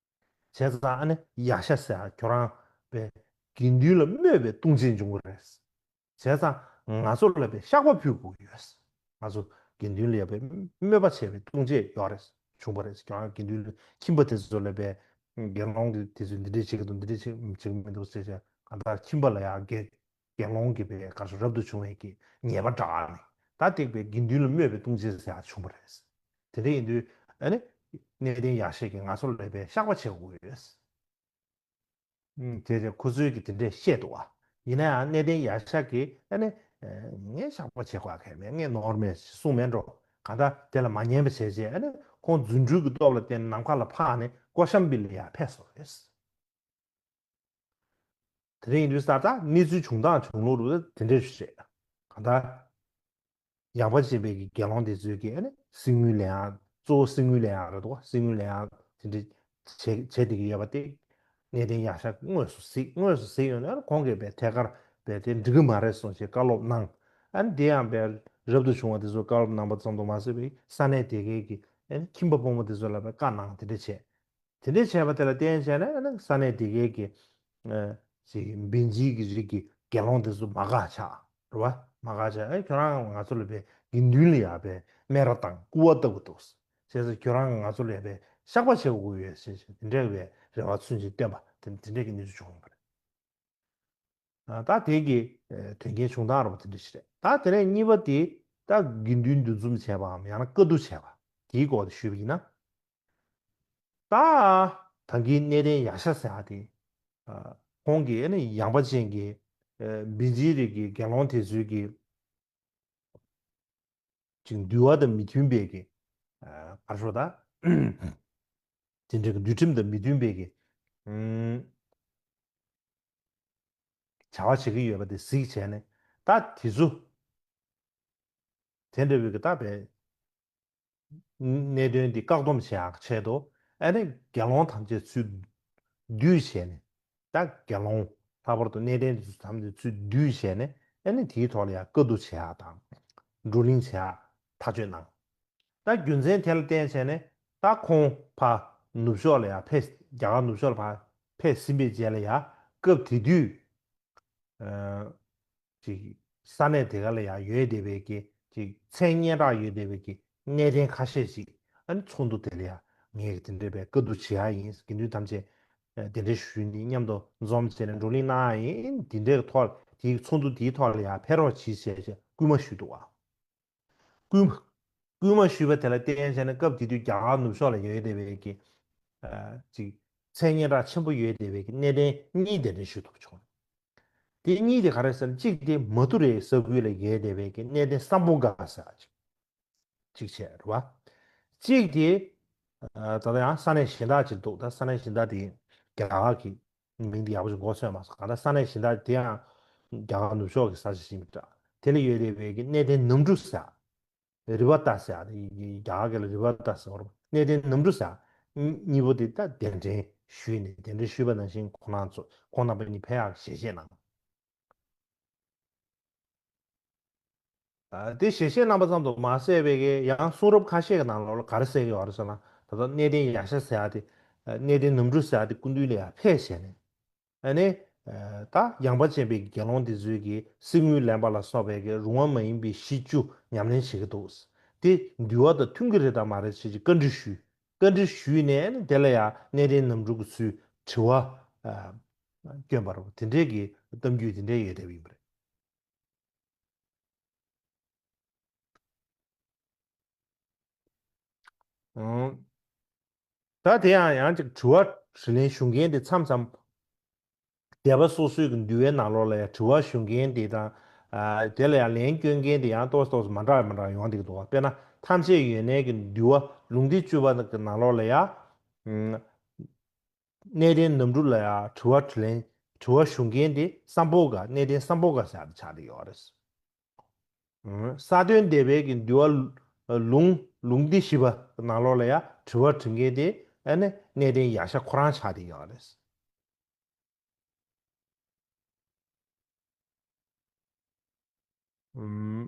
ཙང་ཨ་ནི་ཡག་ཤོས་ཟེར་ཡག་ཁྱོད་རང་པའི་དགེ་འདུན་ལ་སྨོད་པའི་ལྟུང་བྱེད་འབྱུང་གི་རེད། བྱས་ཙང་ང་ཚོ་ལ་པའི་བཤགས་པ་ཕུལ་དགོས་ཡོད། ང་ཚོ་དགེ་འདུན་ལ་ཡ་པའི་སྨོད་པ་བྱས་པའི་ལྟུང་བྱེད་ཡོད་རེད། བྱུང་བ་རེད། ཁྱོད་རང་དགེ་འདུན་ལ་ཁྱིམ་པ་དེ་ཚོ་ལ་པའི་དགེ་སློང་གི་དེ་ཚོས་འདི་འདྲས་བྱེད་ཀྱི་འདུག་འདི་འདྲས་བྱེད་བྱེད་ཀྱི་མི་འདུག་ཟེར་བྱས་གང་ལྟར་ཁྱིམ་པ་ལ་ཡ་དགེ་དགེ་སློང་གི་པའི་ག་ཚོད་རབ་ཏུ་བྱུང་བའི་གི་ཉེས་པ་འདྲ་ནི་ད་སྟེགས་པའི་དགེ་འདུན་ལ་སྨོད་པའི་ལྟུང་བྱེད་ཟེར་ཡ་བྱུང་བ་རེད། དེ་འདྲ་ཡིན་དུས་ཨ་ནི་ གནས་བརྟན་ཡག་ཤོས་ཀྱིས་ང་ཚོ་ལ་དཔེ་བཤགས་པ་བྱེད་དགོས་ཡོད། ཨུམ། དེ་རེད། ཁོ་ཚོས་ཀྱི་དེ་འདྲས་བཤད་འདུག་བ། ཡིན་ན་ཡང་གནས་བརྟན་ཡག་ཤོས་ཀྱིས་ཨ་ནི་ངས་བཤགས་པ་བྱེད་དགོས་གལ་མེད། ངས་ནོར་མེད་གསུངས་མེད་འགྲོ། གང་ལྟར་དེ་ལ་མ་ཉན་པ་བྱས་རྗེས་ཨ་ནི་ཁོང་རྫུ་འཕྲུལ་གྱི་སྟོབས་ལ་བརྟེན་ནམ་མཁའ་ལ་འཕགས་ནས་ཀོ་ཤམ་བི་ལ་ཡར་ཕེབས་སོང་རེད། དེ་རིང་ཡིན་དུས་ས་ད་གནས་ཚུལ་བྱུང་སྟངས་བྱུང་ལུགས་རུ་དེ་འདྲས་ཞིག་རེད། གང་ལྟར་ཡངས་པ་ཅན་པའི་གི་དགེ་སློང་དེ་ཚོས་ཀྱི་ཨ་ནི་གསེར་དངུལ་ལེན་ཡག་གཙོ་བོ་གསེར་དངུལ་ལེན་ཡག་རེད་འདུག་གསེར་དངུལ་ལེན་ཡག་དེ་འདྲས་བྱེད་བྱེད་བསྡད་ཀྱི་ཡོད་པ་དེ་གནས་བརྟན་ཡག་ཤོས་དངོས་སུ་གཟིགས། དངོས་སུ་གཟིགས་ཡོང་ན་ཁོང་གིས་པའི་ཐད་ཀར་པའི་དེ་འགྲིག་གི་མ་རེད་གསུངས་ཞེས་བཀའ་སློབ་གནང་། ཨ་ནི་དེ་ཡང་པའི་རབ་ཏུ་བྱུང་བ་དེ་ཚོ་བཀའ་སློབ་གནང་པ་ཙམ་དུ་མ་ཟད་པའི་ས་གནས་དེ་གའི་གི་ཨ་ནི་ཁྱིམ་པ་ཕོ་མོ་དེ་ཚོ་ལ་པའི་བཀའ་གནང་། དེ་འདྲས་བྱས། དེ་འདྲས་བྱས་པ་དེ་ལ་བརྟེན་བྱས་ནས་ཨ་ནི་ས་གནས་དེ་གའི་གི་ཨ་ཅིག་བན་ཇིའི་གི་རིགས་ཀྱི་དགེ་སློང་དེ་ཚོ་མ་དགའ་ཆགས་རེད་བ། མ་དགའ་ཆགས། ཨེ་ཁྱོད་རང་ང་ཚོ་ལ་པའི་དགེ་འདུན་ལ་ཡ་པའི་སྨད་ར་དང་སྐུར་བ་ལྟ་བུ་འདུག་བྱས་ཙང་ཁྱོད་རང་ང་ཚོ་ལ་ཡ་པའི་བཤགས་པ་བྱེད་དགོས་ཡོད་ཟེར་བྱས་དེ་འདྲའི་པའི་རེ་བ་ཚུན་ཆད་བཏོན་པ་དེ་དེ་འདྲའི་གི་གནས་ཚུལ་བྱུང་ཡོད་པ་རེད། ཨ་ད་དེ་གི་ཨེ་དོན་རྐྱེན་བྱུང་སྟངས་རེད་བ། དེ་འདྲ་ཞིག་རེད། ད་དེ་ནས་གཉིས་པ་དེ་ད་དགེ་འདུན་འདུ་འཛོམས་བྱས་པའམ་ཡང་ན་བཀའ་བསྡུ་བྱས་པ་དེའི་སྐོར་དེ་ཞུས་པ་ཡིན་ན། ད་ད་གིན་གནས་བརྟན་ཡག་ཤོས་ཟེར་ཡག་དེ་ཨ་ཁོང་གིས་ཨ་ནི་ཡངས་པ་ཅན་གྱི་ཨ་བན་ཇིའི་རིགས་ཀྱི་དགེ་སློང་དེ་ཚོའི་གི་ཅིག་འདུལ་བ་དང་མི་མཐུན་པའི་གི་ཨ་ག་རེ་ཞུ་ད། དེ་འདྲའི་གི་འདུལ་ཁྲིམས་དང་མི་མཐུན་པའི་གི་ཨུམ་བྱ་བ་བྱེད་ཀྱི་ཡོད་པ་དེ་གཟིགས་བྱས་ནས་ད་དེ་ཚོ་དེ་འདྲ་བའི་གི་ད་པའི་གནད་དོན་འདི་བཀག་སྡོམ་བྱེད་ཡག་ཆེད་དུ་ཨ་ནི་དགེ་སློང་ཐམས་ཅད་ཚུར་བསྡུས་བྱས་ནས། ད་དགེ་སློང་ལྷག་པར་དུ་གནས་བརྟན་དེ་ཚོ་ཐམས་ཅད་ཚུར་བསྡུས་བྱས་ནས་ཨ་ནི་དེའི་ཐོག་ལ་ཡང་བཀའ་བསྡུ་བྱེད་ཡག་དང་བགྲོ་གླེང་བྱེད་ཡག་ཐག་གཅོད་གནང་། ད་རྒྱུ་མཚན་དེ་ལ་བརྟེན་བྱས་ནས་ད་ཁོང་ཕར་ནུབ་ཕྱོགས་ལ་ཡང་ཕེབས། རྒྱ་གར་ནུབ་ཕྱོགས་ལ་ཕར་ཕེབས་ཟིན་པའི་རྗེས་ལ་ཡང་སྐབས་དེ་དུས་ཨ་ཅིག་ས་གནས་དེ་ག་ལ་ཡང་ཡོད་བསྡད་པའི་གི་ཅིག་མཚན་སྙན་གྲགས་ཡོད་བསྡད་པའི་གི་གནས་བརྟན་ཁ་ཤས་ཤིག་ཨ་ནི་ཚོགས་འདུ་དེ་ལ་ཡང་ངས་དེ་འདྲའི་པའི་བཀའ་བསྡུ་བྱེད་ཡག་ཡིན། དགེ་འདུན་ཐམས་ཅད་ཨ་དེ་འདྲ་ཞུས་ནས་མཉམ་དུ་འཛོམས་བྱས་ནས་བགྲོ་གླེང་གནང་ཡག་ཡིན། དེ་འདྲའི་ཐོག་དེའི་ཚོགས་འདུ་དེའི་ཐོག་ལ་ཡང་ཕེབས་རོགས་གྱིས་ཞེས་བཀའ་མོལ་ཞུས་འདུག་བ། སྐུལ་མ་སྐུལ་མ་ཞུས་པ་དེ་ལ་བརྟེན་བྱས་ནས་སྐབས་དེ་དུས་རྒྱ་གར་ནུབ་ཕྱོགས་ལ་ཡོད་བསྡད་པའི་གི་ཨ་ཅིག་མཚན་སྙན་གྲགས་ཆེན་པོ་ཡོད་བསྡད་པའི་གི་གནས་བརྟན་གཉིས་གདན་འདྲེན་ཞུ་ཐུབ་བྱུང་། དེ་གཉིས་དེ་ག་རེ་ཟེར་ན། གཅིག་དེ་མ་ཐུ་རའི་ས་ཁུལ་ལ་ཡོད་བསྡད་པའི་གི་གནས་བརྟན་སམ་བྷོ་ཊ་ཟེར་ཡག་ཅིག་ཅིག་བྱས་རེད་བ། གཅིག་དེ་ཨ་ད་ལྟ་ཡང་ས་གནས་གཞན་དག་ཅིག་འདུག་ད་ས་གནས་གཞན་དག་དེ་རྒྱ་གར་གི་མིང་དེ་ཡག་པོ་ཞིག་མགོ་ཚོས་མ་སོང་། གང་ལྟར་ས་གནས་གཞན་དག་དེ་ཡང་རྒྱ་གར་ནུབ་ཕྱོགས་ཀྱི་ས་ཆ་ཞིག་ཡིན་པ་འདྲ། དེ་ལ་ཡོད་བསྡད་པའི་གི་གནས་བརྟན་ནམ་གྲུ་ཟེར་ཡག་རི་བ་ཏ་ཟེར་ཡག་དེ་རྒྱ་གར་སྐད་ལ་རི་བ་ཏ་ཟེར་བ་རེད། གནས་བརྟན་ནམ་གྲུ་ཟེར་ཡག་གཉིས་པོ་དེ་ད་གདན་འདྲེན་ཞུས་ནས། གདན་འདྲེན་ཞུས་པ་ནང་བཞིན་ཁོང་རྣམ་ཚོ་ཁོང་རྣམ་པ་གཉིས་ཕེབས་ཡག་ཞལ་བཞེས་གནང་། ཨ་དེ་ཞལ་བཞེས་གནང་པ་ཙམ་དུ་མ་ཟད་པའི་གི་ཡང་གསུང་རབ་ཁ་ཤས་ཀྱི་ནང་ལོགས་ལ་ག་རེ་གསལ་གྱི་ཡོད་རེད་ཟེར་ན། ད་ལྟ་གནས་བརྟན་ཡག་ཤོས་ཟེར་ཡག་དེ་ཨ་གནས་བརྟན་ནམ་གྲུ་ཟེར་ཡག་དེ་སྐུ་མདུན་ལ་ཡར་ཕེབས་བྱས་ནས། ཨ་ནི་ཨ་ད་ཡངས་པ་ཅན་པའི་དགེ་སློང་དེ་ཚོས་ཀྱི་གསེར་དངུལ་ལེན་པ་ལ་སོགས་པའི་གི་རུང་བ་མ་ཡིན་པའི་གཞི་བཅུ་ཉམས་ལེན་བྱེད་ཀྱི་འདུག་དེ་འདུལ་བ་དང་མཐུན་གྱི་རེད་དམ་མ་རེད་ཅེས་ཀྱི་བཀའ་འདྲི་ཞུས། བཀའ་འདྲི་ཞུས་ནས་ཨ་ནི་དེ་ལ་ཡང་གནས་བརྟན་ནམ་གྲུ་གི་ཚུལ་དྲི་བ་ཨ་བསྐྱོན་པ་རེད། དེ་འདྲའི་གི་གཏམ་རྒྱུད་དེ་འདྲའི་ཡོད་བསྡད་པ་ཡིན་པ་རེད། ཨང་། ད་དེ་ཡང་ཡང་ཅིག་དྲི་བ་དྲིས་ལན་ཞུ་མཁན་དེ་མཚམས་མཚམས་སྡེ་པ་སོ་སོའི་གི་འདུལ་བའི་ནང་ལོགས་ལ་ཡང་དྲི་བ་ཞུ་མཁན་དེ་དང་། ཨ་དེ་ལ་ཡང་ལན་སྐྱོན་མཁན་དེ་ཡང་ཏོག་ཙམ་ཏོག་ཙམ་མ་འདྲ་བ་མ་འདྲ་བ་ཡོང་བསྡད་ཀྱི་འདུག་བ། དཔེར་ན་ཐམས་ཅད་ཡོན་གནས་ཀྱི་འདུལ་བ་ལུང་སྡེ་བཅུ་པ་གི་ནང་ལོགས་ལ་ཡང་། ཨང་། གནས་བརྟན་ནམ་གྲུ་ལ་ཡང་དྲི་བ་དྲིས་ལན་དྲི་བ་ཞུ་མཁན་དེ་སམ་བྷོ་ཊ། གནས་བརྟན་སམ་བྷོ་ཊ་ཟེར་ཡག་དེ་ཆགས་བསྡད་ཡོད་རེད། ཨང་། ས་སྟོན་སྡེ་པའི་གི་འདུལ་བ་ལུང་ལུང་སྡེ་བཞི་པ་ནང་ལོགས་ལ་ཡང་དྲི་བ་དྲི་མཁན་དེ་ཨ་ནི་གནས་བརྟན་ཡག་ཤོས་ཁོ་རང་ཆགས་བསྡད་ཡོད་རེད། ཨུམ།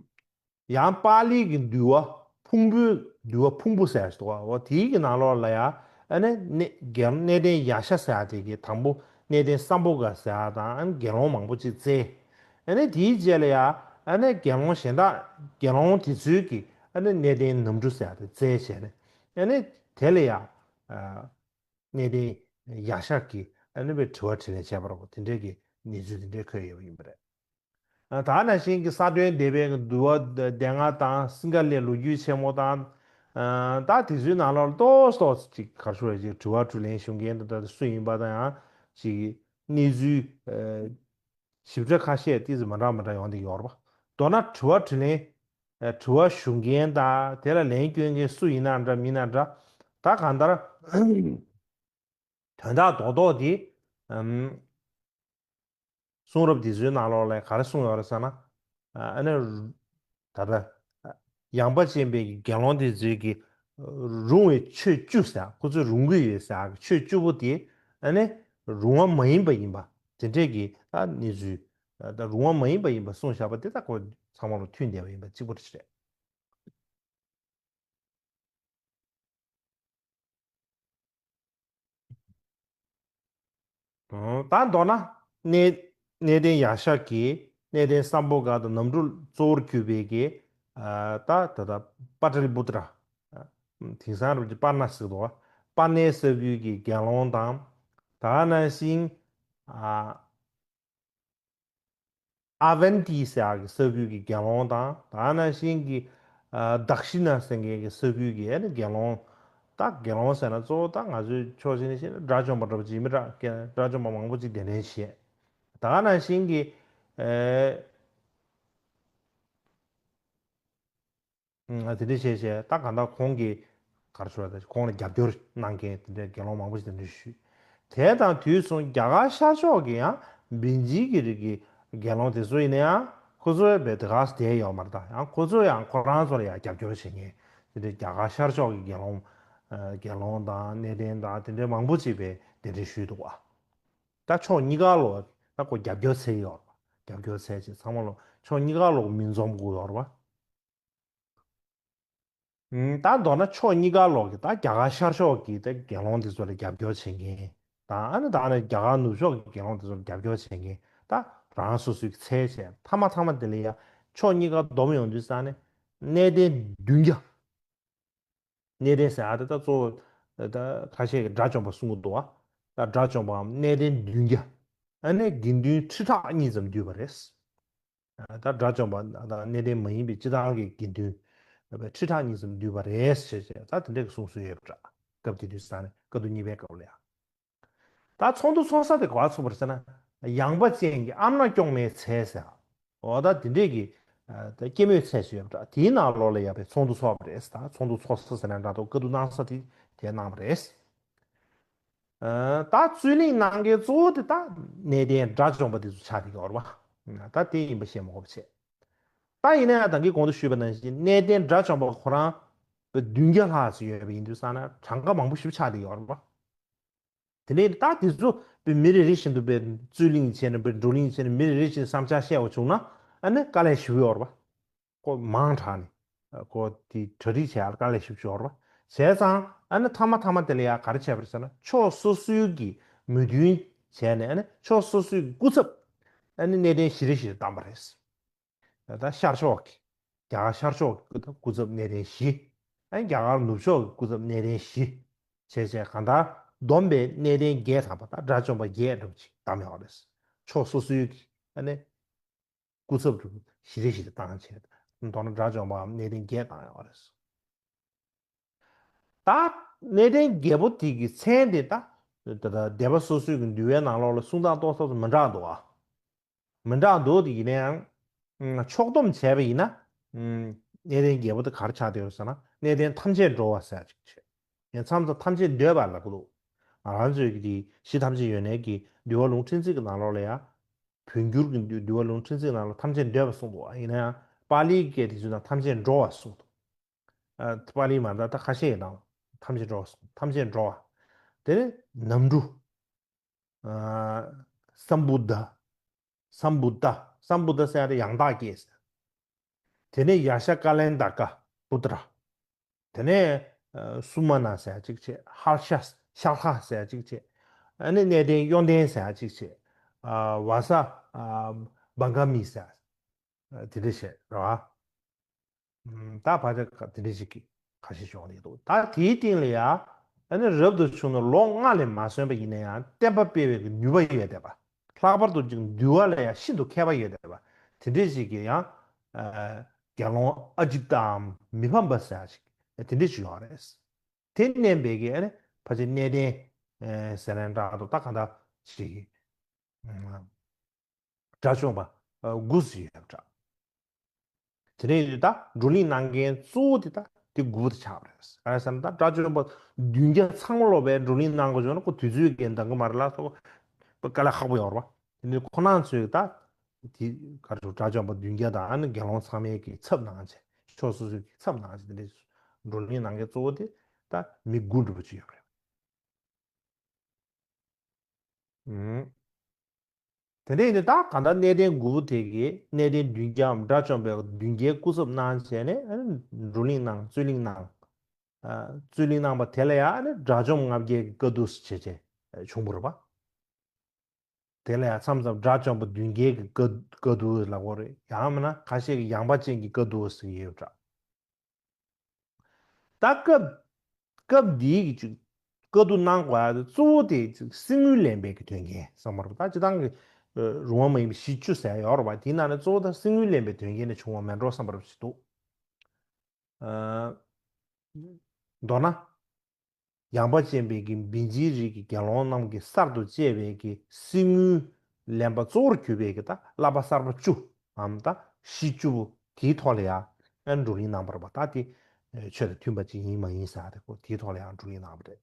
ཡང་པཱ་ལི་གི་འདུལ་བ་ཕུང་པོའི་འདུལ་བ་ཕུང་པོ་ཟེར་ཞིག་འདུག་བ། འོ་དེའི་གི་ནང་ལོགས་ལ་ཡང་ཨ་ནི་གནས་དགེ་སློང་གནས་བརྟན་ཡག་ཤོས་ཟེར་ཡག་དེ་གི་དང་པོ་གནས་བརྟན་སམ་བྷོ་ཊ་ཟེར་ཡག་དང་ཨ་ནི་དགེ་སློང་མང་པོ་ཅིག་བཙལ། ཨ་ནི་དེའི་རྗེས་ལ་ཡང་ཨ་ནི་དགེ་སློང་གཞན་དག་དགེ་སློང་དེ་ཚོའི་གི་ཨ་ནི་གནས་བརྟན་ནམ་གྲུ་ཟེར་ཡག་དེ་བཙལ་བྱས་ནས། ཨ་ནི་དེ་ལ་ཡང་ཨ་གནས་བརྟན་ཡག་ཤོས་ཀྱི་ཨ་ནི་པའི་དྲི་བ་དྲིས་ལན་བྱས་པ་རེད་བ། དེ་འདྲའི་གི་གནས་ཚུལ་དེ་འདྲའི་འཁོད་ཡོད་པ་ཡིན་པ་རེད། ཨ་ད་ནང་བཞིན་གྱི་ས་སྟོན་སྡེ་པའི་འདུལ་བ་སྡེ་ལྔ་དང་། སིང་ག་ལའི་ལོ་རྒྱུས་ཆེན་མོ་དང་ ཨ་ད་དེ་ཚོའི་ནང་ལོགས་ཏོག་ཙམ་ཅིག་ག་རེ་ཞུ་དགོས་རེད། ཅིག་དྲི་བ་དྲིས་ལན་ཞུ་མཁན་དེ་འདྲ་སུ་ཡིན་པ་དང་ཡང་ཅིག་གནས་ཚུལ་ཨ་ཞིབ་ཕྲ་ཁ་ཤས་ཏོག་ཙམ་མ་འདྲ་མ་འདྲ་ཡོང་བསྡད་ཡོད་རེད་པ། མདོར་ན་དྲི་བ་དྲིས་ལན་ཨ་དྲི་བ་ཞུ་མཁན་དང་དེ་ལ་ལན་སྐྱོན་མཁན་སུ་ཡིན་ན་འདྲ་མིན་ན་འདྲ། ད་གང་ལྟར་དོན་དག་རྡོག་རྡོག་དེ་ཨམ་གསུང་རབ་འདི་ཚོའི་ནང་ལོགས་ལ་ག་རེ་གསུངས་ཡོད་རེད་ཟེར་ན། ཨ་ནི་ད་ལྟ་ཡངས་པ་ཅན་པའི་དགེ་སློང་དེ་ཚོས་ཀྱི་རུང་བའི་ཆོས་བཅུ་ཟེར། ཁོ་ཚོས་རུང་གི་ཡོད་ཟེར་གི་ཆོས་བཅུ་པོ་དེ་ཨ་ནི་རུང་བ་མ་ཡིན་པ་ཡིན་པ་དེ་འདྲས་ཀྱི་ད་གནས་ཚུལ། ད་རུང་བ་མ་ཡིན་པ་ཡིན་པ་གསུངས་བཞག་པ་དེ་ད་ཁོ་ཚང་མ་ལ་མཐུན་བསྡད་པ་ཡིན་པ་གཅིག་པ་རེད། ད་མདོར་ན་གནས་གནས་བརྟན་ཡ་ཤ་གི་གནས་བརྟན་སམ་བྷོ་ཊ་དང་ནམ་གྲུ་གཙོ་བོར་གྱུར་པའི་གི་ད་ད་ད་པ་ཏ་ལི་པུ་ཏ་ར། དེང་སང་རུ་པར་ན་ཟེར་དོ། པར་ནའི་ས་ཁུལ་གྱི་དགེ་སློང་དང་། ད་ག་ནང་བཞིན་ཨ་ཨ་ཝན་ཏི་ཟེར་ཡག་གི་ས་ཁུལ་གྱི་དགེ་སློང་དང་། ད་ག་ནང་བཞིན་གྱི་ཨ་དག་ཤི་ན་ཟེར་མཁན་གྱི་ས་ཁུལ་གྱི་ཨ་ནི་དགེ་སློང་། ད་དགེ་སློང་ཟེར་ན་གཙོ་བོ་ད་ང་ཚོའི་ཕྱོགས་གཅིག་ནས་བཤད་ན་དགྲ་བཅོམ་པ་འདྲ་པོ་ཅིག་ཡིན་པ་འདྲ། དགྲ་བཅོམ་པ་མང་པོ་ཅིག་གདན་འདྲེན་བྱས། ད་ག་ནང་བཞིན་གྱི་ཨེ། ཨ་དེ་འདྲ་བྱས་བྱས་ད་གང་ལྟར་ཁོང་གིས་ག་རེ་ཞུ་བ་དང་ཁོང་ལ་རྒྱབ་སྐྱོར་གནང་མཁན་དེ་འདྲའི་དགེ་སློང་མང་པོ་ཞིག་དེ་འདྲ་ཞུས། དེ་དང་དུས་མཚུངས་རྒྱ་གར་ཤར་ཕྱོགས་ཀྱི་ཡང་བིན་ཇི་གི་རིགས་ཀྱི་དགེ་སློང་དེ་ཚོ་ཡིན་ན་ཡང་ཁོ་ཚོའི་བས་དེ་ག་བསྡད་ཡོད་མ་རེད། ད་ཡང་ཁོ་ཚོ་ཡང་ཁོ་རང་ཚོ་ལ་ཡང་རྒྱབ་སྐྱོར་བྱེད་མཁན་དེ་འདྲའི་རྒྱ་གར་ཤར་ཕྱོགས་ཀྱི་དགེ་སློང་ཨ་དགེ་སློང་དང་གནས་བརྟན་དང་དེ་འདྲའི་མང་པོ་ཅིག་བས་དེ་འདྲ་ཞུས་འདུག་བ། ད་ཕྱོགས་གཉིས་ཀ་ལོག་ད་ཁོ་རྒྱབ་སྐྱོར་བྱེད་ཡོད་རེད་བ། རྒྱབ་སྐྱོར་བྱེད་ཅེས་ཚང་མ་ལོག་ཕྱོགས་གཉིས་ཀ་ལོག་མི་འཛོམས་དགོས་ཡོད་རེད་བ། ད་མདོར་ན་ཕྱོགས་གཉིས་ཀ་ལོག་གི་ད་རྒྱ་གར་ཤར་ཕྱོགས་ཀྱི་ད་དགེ་སློང་དེ་ཚོ་ལ་རྒྱབ་སྐྱོར་བྱེད་མཁན་དང་། ཨ་ནི་ད་ནི་རྒྱ་གར་ནུབ་ཕྱོགས་ཀྱི་དགེ་སློང་དེ་ཚོ་ལ་རྒྱབ་སྐྱོར་བྱེད་མཁན་ད་རང་སོ་སོའི་ཚད་བྱས། མཐའ་མ་མཐའ་མ་དེ་ལ་ཡ་ཕྱོགས་གཉིས་ཀ་བསྡོམས་ཡོང་དུས་ཙང་ནས་གནས་བརྟན་བདུན་བརྒྱ། གནས་བརྟན་ཟེར་ཡ་དེ་ད་གཙོ་བོ་ད་ཁ་ཤས་ཀྱིས་དགྲ་བཅོམ་པ་གསུང་གི་འདུག་བ། ད་དགྲ་བཅོམ་པའམ་གནས་བརྟན་བདུན་བརྒྱ། ཨ་ནི་དགེ་འདུན་ཁྲི་ཕྲག་གཉིས་ཙམ་འདུས་པ་རེད། ད་དགྲ་བཅོམ་པ་དང་གནས་བརྟན་མ་ཡིན་པའི་སྤྱི་བཏང་གི་དགེ་འདུན་ཁྲི་ཕྲག་གཉིས་ཙམ་འདུས་པ་རེད་ཟེར་བྱས་ད་དེ་འདྲ་གི་གསུང་སྲོལ་ཡོད་པ་འདྲ། སྐབས་དེ་དུས་ས་ནས་བཀའ་བསྡུ་གཉིས་པའི་སྐབས་ལ་ཡང་། ད་ཚོགས་འདུ་ཚོགས་ས་དེ་ག་པར་ཚོགས་པ་རེད་ཟེར་ན། ཡངས་པ་ཅན་གྱི་ཨ་མྲ་སྐྱོང་མའི་ཚལ་ཟེར། འོ་ད་དེ་འདྲས་ཀྱི་ཨ་ད་སྐྱེད་མོས་ཚལ་ཞིག་ཡོད་པ་འདྲ། དེའི་ནང་ལོགས་ལ་ཡ་པའི་ཚོགས་འདུ་ཚོགས་པ་རེད། ད་ཚོགས་འདུ་ཚོགས་ས་ཟེར་ན་འདྲ་འདུག་བཀའ་བསྡུ་གནང་ས་དེ་དེ་གནང་བ་རེད། ཨ་ད་རྩོད་གླེང་གནང་མཁན་གཙོ་བོ་དེ་ད་གནས་བརྟན་དགྲ་བཅོམ་པ་དེ་ཚོ་ཆགས་བསྡད་ཀྱི་ཡོད་རེད་བ། ད་དེ་ཡིན་པ་བཤད་མ་དགོས་པ་བྱས། ད་ཡིན་ན་ཡང་ད་གིན་གོང་དུ་ཞུས་པ་ནང་བཞིན་གནས་བརྟན་དགྲ་བཅོམ་པ་ཁོ་རང་བདུན་བརྒྱ་ལྷག་ཙམ་ཡོད་པ་ཡིན་དུས་ཙང་ན་གྲངས་ཀ་མང་པོ་ཞིག་ཆགས་བསྡད་ཡོད་རེད་བ། དེ་ནས་ད་དེ་ཚོ་མི་རེ་རེ་བཞིན་དུ་བརྩོན་ལེན་བྱས་ནས་བགྲོ་གླེང་བྱས་ནས་མི་རེ་རེ་བཞིན་བསམ་འཆར་བཤད་པ་བྱུང་ན་ཨ་ནི་དཀའ་ལས་ཞེ་པོ་ཡོད་རེད་བ། ཁོ་མང་དྲགས་ནས་ཁོ་དེ་གྲ་སྒྲིག་བྱེད་ཡག་དཀའ་ལས་ཞེ་པོ་ཅིག་ཡོད་རེད་བ། བྱས་ཙང་ཨ་ནི་མཐའ་མ་མཐའ་མ་དེ་ལ་ཡ་ག་རེ་བྱས་པ་རེད་ཟེར་ན་ཕྱོགས་སོ་སོའི་གི་མོས་མཐུན་བྱས་ནས་ཨ་ནི་ཕྱོགས་སོ་སོའི་སྐུ་ཚབ་ཨ་ནི་གནས་བརྟན་བཞི་རེ་བཞི་རེ་བདམས་པ་རེད། ད་ཤར་ཕྱོགས་ཀྱི་རྒྱ་གར་ཤར་ཕྱོགས་ཀྱི་སྐུ་ཚབ་གནས་བརྟན་བཞི། ཨ་ནི་རྒྱ་གར་ནུབ་ཕྱོགས་ཀྱི་སྐུ་ཚབ་གནས་བརྟན་བཞི། བྱས་བྱས་གང་ལྟར་བསྡོམས་པས་གནས་བརྟན་བརྒྱད་ཐམ་པ་དང་དགྲ་བཅོམ་པ་བརྒྱད་འདྲ་པོ་ཅིག་བདམས་ཡོད་རེད། ཕྱོགས་སོ་སོའི་གི་ཨ་ནི་སྐུ་ཚབ་འདྲ་པོ་བཞི་རེ་བཞི་རེ་བཏང་བྱས། མདོར་ན་དགྲ་བཅོམ་པའམ་གནས་བརྟན་བརྒྱད་བཏང་ཡོད་རེད། ད་གནས་བརྟན་བརྒྱད་པོ་དེ་གི་མཚན་དེ་ད་ད་ད་སྡེ་པ་སོ་སོའི་གི་འདུལ་བའི་ནང་ལོགས་ལ་གསུང་སྟངས་ཏོག་ཙམ་མི་འདྲ་འདུག་ཨ། མི་འདྲ་འདུག་དེ་ཡིན་ན་ཡང་། ཕྱོགས་བསྡོམས་བྱས་པ་ཡིན་ན། གནས་བརྟན་བརྒྱད་པོ་དེ་ག་རེ་ཆགས་བསྡད་ཡོད་ཟེར་ན་གནས་བརྟན་ཐམས་ཅད་འགྲོ་བ་ཟེར་ཅིག་བྱས། ཡང་མཚམས་མཚམས་ཐམས་ཅད་འདོད་པ་ལབ་ཀྱི་འདུག་ང་རང་ཚོའི་གི་དེ་གཞི་ཐམས་ཅད་ཡོན་གནས་ཀྱི་འདུལ་བ་ལུང་ཕྲན་ཚེགས་ཀྱི་ནང་ལོགས་ལ་ཡང་། བོད་འགྱུར་གྱི་འདུལ་བ་ལུང་ཕྲན་ཚེགས་ནང་ལ་ཐམས་ཅད་འདོད་པ་གསུངས་འདུག་ཡིན་ན་ཡང་པཱ་ལིའི་སྐད་དེ་ཚོའི་ནང་ཐམས་ཅད་འགྲོ་བ་གསུངས་འདུག་ཨ་པཱ་ལི་མ་ད་ད་ཁ་ཤས་ཡིན་ནའང་ཐམས་ཅད་འགྲོ་བ་གསུངས། ཐམས་ཅད་འགྲོ་བ། དེ་ནས་ནམ་གྲུ། ཨ་སམ་བུ་དྷ། སམ་བུ་དྷ། སམ་བུ་དྷ་ཟེར་ཡ་དེ་ཡང་དག་སྐྱེས་ཟེར། དེ་ནས་ཡ་ཤ་ཀ་ལན་ད་ཀ་པུ་ཏྲ། དེ་ནས་ཨ་སུ་མ་ན་ཟེར་ཡ་གཅིག་བྱས། ཧར་ཤ་ཤ་ལྷ་ཟེར་ཡ་གཅིག་བྱས། ཨ་ནི་གནས་བརྟན་གཡོ་ལྡན་ཟེར་ཡ་གཅིག་བྱས། ཨ་བ་ས་ཨ་བང་ག་མི་ཟེར་ཡ་དེ་འདྲ་བྱས་རེད་བ། ད་བར་ཆ་དེ་འདྲ་ཞིག་གི་ཁ་ཤས་བྱུང་བསྡད་འདུག་ད་དེའི་སྟེང་ལ་ཡ་ཨ་ནི་རབ་ཏུ་བྱུང་ན་ལོ་ལྔ་ལས་མ་སོན་པ་ཡིན་ན་ཡང་བསྟན་པ་སྤེལ་བའི་གི་ནུས་པ་ཡོད་བསྡད་པ། ལྷག་པར་དུ་ཅིག་འདུལ་བ་ལ་ཡང་ཤིན་ཏུ་མཁས་པ་ཡོད་བསྡད་པ། དེ་འདྲས་ཞིག་གི་ཡང་ཨ་དགེ་སློང་ཨ་ཇི་ཏའམ་མི་ཕམ་པ་ཟེར་ཡ་ཞིག་ དེ་འདྲ་ཞིག་ཡོད་རེད། དེ་མནན་པའི་གི་ཨ་ནི་ཕལ་ཆེར་གནས་བརྟན་ཟེར་ན་འདྲ་འདུག་ད་གང་ལྟར་ཞིག་དགྲ་བཅོམ་པ་དགུ་ཙམ་ཡོད་པ་འདྲ། དེ་ནས་ད་བགྲོ་གླེང་གནང་མཁན་གཙོ་བོ་དེ་ད་དེ་དགུ་པོ་དེ་ཆགས་པ་རེད། ག་རེ་ཟེར་ན་ད་དགྲ་བཅོམ་པ་བདུན་བརྒྱ་ཚང་མ་ལོག་པའི་བགྲོ་གླེང་གནང་དགོས་བྱུང་ན་ཁོ་དུས་ཚོད་ཀྱིས་འདང་གི་མ་རེད་ལ་སོགས་པ་དཀའ་ལས་ཁག་པོ་ཡོད་རེད་པ། དེ་ནས་ཁོ་རང་ཚོས་ད་དེ་ག་རེ་ཞུ་དགྲ་བཅོམ་པ་བདུན་བརྒྱ་དང་ཨ་ནི་དགེ་སློང་ཚང་མའི་གི་ཚབ་གནང་བྱས་ཕྱོགས་སོ་སོའི་གི་ཚབ་གནང་བྱས་དེ་འདྲའི་བགྲོ་གླེང་གནང་མཁན་གཙོ་བོ་དེ་ད་མི་དགུ་འདྲ་པོ་ཅིག་ཡོད་རེད། ཨུམ། དེ་འདྲ་ཡིན་དུས་ད་གང་ལྟར་གནས་བརྟན་དགུ་པོ་དེ་གིས་གནས་བརྟན་བདུན་བརྒྱའམ་དགྲ་བཅོམ་པའི་བདུན་བརྒྱའི་སྐུ་ཚབ་གནང་བྱས་ནས་ཨ་ནི་བགྲོ་གླེང་གནང་རྩོད་གླེང་གནང་། ཨ་རྩོད་གླེང་གནང་བ་དེ་ལ་ཡང་ཨ་ནི་དགྲ་བཅོམ་ལྔ་བརྒྱའི་བཀའ་བསྡུ་བྱས་བྱས་བྱུང་བ་རེད་པ། དེ་ལ་ཡང་མཚམས་མཚམས་དགྲ་བཅོམ་པ་བདུན་བརྒྱའི་གི་བཀའ་བཀའ་བསྡུ་ལབ་དགོས་རེད། ཡང་མིན་ན་ཁ་ཤས་ཀྱིས་ཡངས་པ་ཅན་གྱི་བཀའ་བསྡུ་ཟེར་གྱི་ཡོད་པ་འདྲ། ད་སྐབས་སྐབས་འདིའི་གི་ཅིག་བཀའ་བསྡུ་གནང་དགོས་ཡ་དེ་གཙོ་བོ་དེ་ཅིག་གསེར་དངུལ་ལེན་པའི་གི་དོན་རྐྱེན་བསམ་པ་རེད། ད་སྤྱིར་བཏང་གི་རུང་བ་མ་ཡིན་པའི་གཞི་བཅུ་ཟེར་ཡ་ཡོད་རེད་པ། དེའི་ནང་ནས་གཙོ་བོ་ད་གསེར་དངུལ་ལེན་པའི་དོན་རྐྱེན་ནས་བྱུང་བ་མེད་འགྲོ་བསམ་པ་རེད་ཞིག་འདུག་ཨ། མདོར་ན། ཡངས་པ་ཅན་པའི་གི་བིན་ཇིའི་རིགས་ཀྱི་དགེ་སློང་རྣམས་ཀྱིས་གསར་དུ་བཅད་པའི་གི་གསེར་དངུལ་ལེན་པ་གཙོ་བོར་གྱུར་པའི་གི་ད་བསླབ་པ་གསར་པ་བཅུའམ་ད་གཞི་བཅུ་པོ་དེའི་ཐོག་ལ་ཡང་ཨ་ནི་བགྲོ་གླེང་གནང་བ་རེད་པ། ད་དེ་ཆོས་དང་མཐུན་པ་ཅིག་ཡིན་མ་ཡིན་ཟེར་ཡ་དེ་ཁོ་དེའི་ཐོག་ལ་ཡང་བགྲོ་གླེང་གནང་བ་རེད།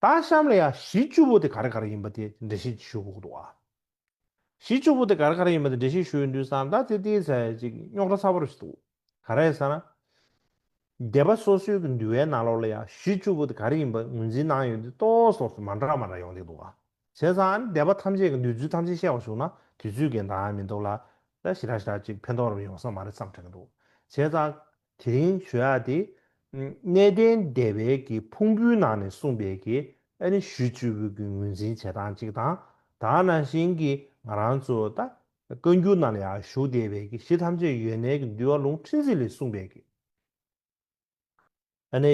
ད་གཤམ་ལ་ཡང་གཞི་བཅུ་པོ་དེ་ག་རེ་ག་རེ་ཡིན་པ་དེ་འགྲེལ་བཤད་ཅིག་ཞུ་དགོས་ཀྱི་འདུག་ཨ། གཞི་བཅུ་པོ་དེ་ག་རེ་ག་རེ་ཡིན་པ་དེ་འགྲེལ་བཤད་ཞུ་ཡོང་དུས་ཙང་ད་དེ་དེའི་ཚེ་ཅིག་རྙོག་དྲ་ཚ་པོ་རུ་ཞིག་འདུག་ག་རེ་ཟེར་ན། སྡེ་པ་སོ་སོའི་གི་འདུལ་བའི་ནང་ལོགས་ལ་ཡང་གཞི་བཅུ་པོ་དེ་ག་རེ་ཡིན་པ་ངོས་འཛིན་གནང་ཡོང་དུས་ཏོག་ཙམ་མ་འདྲ་མ་འདྲ་ཡོང་བསྡད་འདུག་ག་བྱས་ཙང་ཨ་ནི་སྡེ་པ་ཐམས་ཅད་ཀྱི་འདོད་ཚུལ་ཐམས་ཅད་བཤད་པ་བྱུང་ན་དུས་ཚོད་ཀྱིས་འདང་མི་འདུག་ལ། ད་ཞེ་དྲག་ཞེ་དྲག་ཅིག་ཕན་ཐོགས་རུ་ཡོང་ས་མ་རེད་བསམ་དྲན་གྱི་འདུག་བྱས་ཙང་དེ་རིང་ཞུ་ཡ་དེ། གནས་བརྟན་སྡེ་པའི་གི་ཕུང་པོའི་ནང་ནས་གསུངས་པའི་གི་ཨ་ནི་གཞི་བཅུ་པོའི་གི་ངོས་འཛིན་བྱེད་སྟངས་གཅིག་དང་། ད་ནང་བཞིན་གྱི་ང་རང་ཚོ་ད་བཀའ་འགྱུར་ནང་ལ་ཡང་བཞུགས་བསྡད་པའི་གི་གཞི་ཐམས་ཅད་ཡོད་གནས་ཀྱི་འདུལ་བ་ལུང་ཕྲན་ཚེགས་ལས་གསུངས་པའི་གི་ཨ་ནི་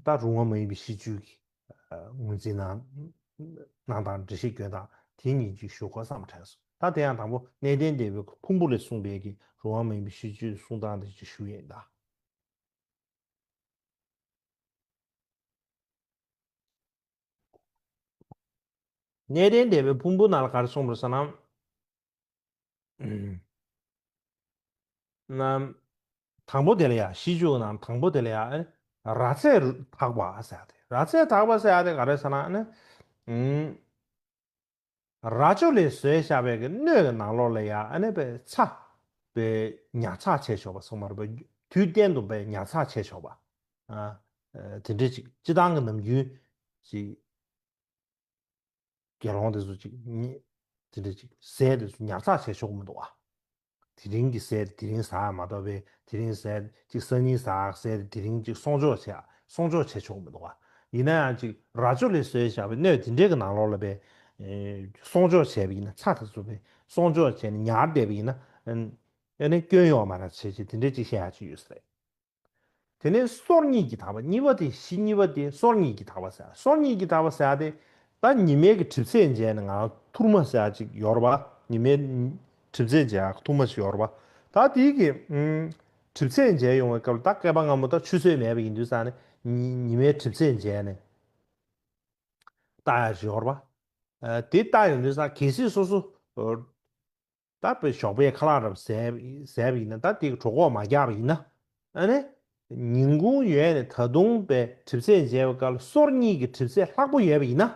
ད་རུང་བ་མ་ཡིན་པའི་གཞི་བཅུ་གི་ངོས་འཛིན་གནང་གནང་སྟངས་འགྲེལ་བཤད་སྐྱོན་སྟངས་དེ་གཉིས་ཅིག་ཞུ་དགོས་བསམ་དྲན་སོང་། ད་དེ་ཡང་དང་པོ་གནས་བརྟན་སྡེ་པའི་ཕུང་པོ་ལས་གསུངས་པའི་གི་རུང་བ་མ་ཡིན་པའི་གཞི་བཅུའི་གསུང་སྟངས་དེ་ཅིག་ཞུ་ཡས་ཡིན་ད། གནས་བརྟན་སྡེ་པའི་ཕུང་པོ་ནང་ལ་ག་རེ་གསུངས་པ་རེད་ཟེར་ན། ཨུམ། ན། དང་པོ་དེ་ལ་ཡ་གཞི་བཅུ་ནང་དང་པོ་དེ་ལ་ཡ་ཨ་ནི་ར་ཙས་དག་པ་ཟེར་ཡ་དེ། ར་ཙས་དག་པ་ཟེར་ཡ་དེ་ག་རེ་ཟེར་ན་ཨ་ནི། ཨུམ། རྭ་ཅོ་ལས་བཟོས་བཞག་པའི་གི་སྣོད་ཀྱི་ནང་ལོགས་ལ་ཡ་ཨ་ནི་པའི་ཚྭ་པའི་ཉར་ཚགས་བྱས་ཆོག་པ་སོང་མ་རེད་པ། དུས་གཏན་དུ་པའི་ཉར་ཚགས་བྱས་ཆོག་པ། ཨ། དེ་འདྲ་ཅིག་སྤྱི་བཏང་གི་ནམ་རྒྱུན་ཅིག་དགེ་སློང་དེ་ཚོ་ཅིག་ཉེ་དེ་འདྲ་ཅིག་ཟས་དེ་ཚོ་ཉར་ཚགས་བྱས་ཆོག་གི་མི་འདུག་ཨ། དེ་རིང་གི་ཟས་དེ་རིང་ཟ་ཡ་མ་གཏོགས་པའི་དེ་རིང་ཟས་ཅིག་སང་ཉིན་ཟ་ཡ་ཟས་དེ་རིང་ཅིག་སྲུང་སྐྱོབ་བྱས་སྲུང་སྐྱོབ་བྱས་ཆོག་གི་མི་འདུག་ཨ། ཡིན་ན་ཡང་ཅིག་རྭ་ཅོ་ལས་བཟོས་བཞག་པའི་སྣོད་དེ་འདྲའི་གི་ནང་ལོགས་ལ་པའི་སྲུང་སྐྱོབ་བྱས་པ་ཡིན་ན་ཚྭ་དེ་ཚོ་པའི་སྲུང་སྐྱོབ་བྱས་ནས་ཉར་བསྡད་པ་ཡིན་ན་ཨ་ནི་སྐྱོན་ཡོད་མ་རེད་བྱས་ཅིག་དེ་འདྲའི་ཅིག་བཤད་ཡ་ཅིག་ཡོད་ས་རེད། དེ་ནས་སོར་གཉིས་ཀྱིས་དག་པ་གཉིས་པ་དེ་གཞི་གཉིས་པ་དེ་སོར་གཉིས་ཀྱིས་དག་པ་ཟེར། སོར་གཉིས་ཀྱིས་དག་པ་ཟེར་ཡ་དེ་ད་ཉི་མའི་གི་གྲིབ་ཚད་འཇལ་ནས་ང་ཐུར་མ་ཟེར་ཡ་ཅིག་ཡོད་རེད་པ། ཉི་མའི་གྲིབ་ཚད་འཇལ་ཡ་ཐུར་མ་ཞིག་ཡོད་རེད་པ། ད་དེའི་གི་ཨུམ། གྲིབ་ཚད་འཇལ་ཡོང་བའི་སྐབས་ལ་ད་བསྐལ་པ་སྔ་མོ་ད་ཆུ་ཚོད་མེད་པ་ཡིན་དུས་ཙང་ནས་ཉི་ཉི་མའི་གྲིབ་ཚད་འཇལ་ནས་བལྟ་ཡ་ཅིག་ཡོད་རེད་པ། ཨ། དེ་བལྟ་ཡོང་དུས་ཙང་གལ་སྲིད་སོ་སོ། ད་དཔེ་ཞོགས་པའི་ཁ་ལག་རབ་ཟས་ཟས་པ་ཡིན་ན་ད་དེ་གྲོད་ཁོག་མ་རྒྱགས་པ་ཡིན་ན། ཨ་ནི། ཉིན་གུང་ཡོལ་ནས་ད་དུང་དཔེ་གྲིབ་ཚད་འཇལ་བའི་སྐབས་ལ་སོར་གཉིས་ཀྱི་གྲིབ་ཚད་ལྷག་པོ་ཡོད་པ་ཡིན་ན།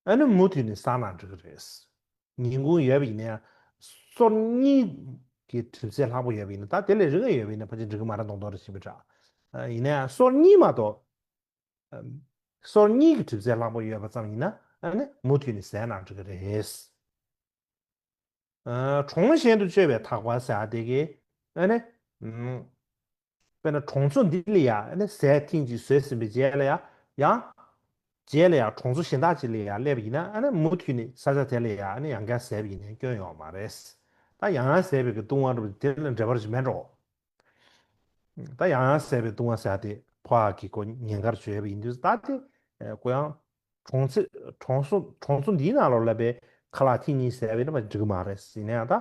ཨ་ནི་མུ་མཐུད་ནས་ཟ་ན་འགྲིག་གི་རེད། ཉིན་གུང་ཡོལ་བ་ཡིན་ན་ཡང་སོར་གཉིས་ཀྱི་གྲིབ་ཚད་ལྷག་པོ་ཡོད་པ་ཡིན་ན་ད་དེ་ལས་རིང་ཡོད་པ་ཡིན་ན་ཕལ་ཆེར་འགྲིག་གི་མ་རེད་མདོག་མདོག་རེ་བྱེད་པའི་འདྲ། ཡིན་ན་ཡང་སོར་གཉིས་མ་གཏོགས། སོར་གཉིས་ཀྱི་གྲིབ་ཚད་ལྷག་པོ་ཡོད་པ་ཙམ་ཡིན་ན་ཨ་ནི་མུ་མཐུད་ནས་ཟས་ན་འགྲིག་གི་རེད། གྲོང་གཞན་དུ་སྤྱོད་པའི་དག་པ་ཟེར་ཡ་དེ་གི་ཨ་ནི། དཔེར་ན་གྲོང་ཚོ་འདི་ལ་ཡ་ཨ་ནི་ཟས་ཐེངས་གཅིག་བཟོས་ཟིན་པའི་རྗེས་ལ་ཡ་ཡང་། རྗེས་ལ་ཡ་གྲོང་ཚོ་གཞན་དག་ཅིག་ལ་ཡ་སླེབས་པ་ཡིན་ན་ཨ་ནི་མུ་མཐུད་ནས་ས་ཆ་དེ་ལ་ཡ་ཨ་ནི་ཡང་བསྐྱར་ཟས་པ་ཡིན་ན་སྐྱོན་ཡོད་མ་རེད། ད་ཡང་ཡང་ཟས་པའི་གི་ལྟུང་བ་འགྲོ་བ་དེ་ལ་འབྲེལ་བ་ཞིག་མེད་འགྲོ། ད་ཡང་ཡང་ཟས་པའི་ལྟུང་བ་ཟེར་ཡ་དེ་ཕོ་བ་གི་ཁོ་ཉེན་ཁར་བྱོས་པ་ཡིན་དུས་ད་དེ་ཁོ་ཡང་གྲོང་ཚེ་གྲོང་ཚོ་གྲོང་ཚོ་འདིའི་ནང་ལོགས་ལ་པའི་ཁ་ལག་ཐེངས་གཉིས་ཟས་པ་ཡིན་ན་མ་འགྲིག་གི་མ་རེད་ཟེར་ན་ཡང་ད་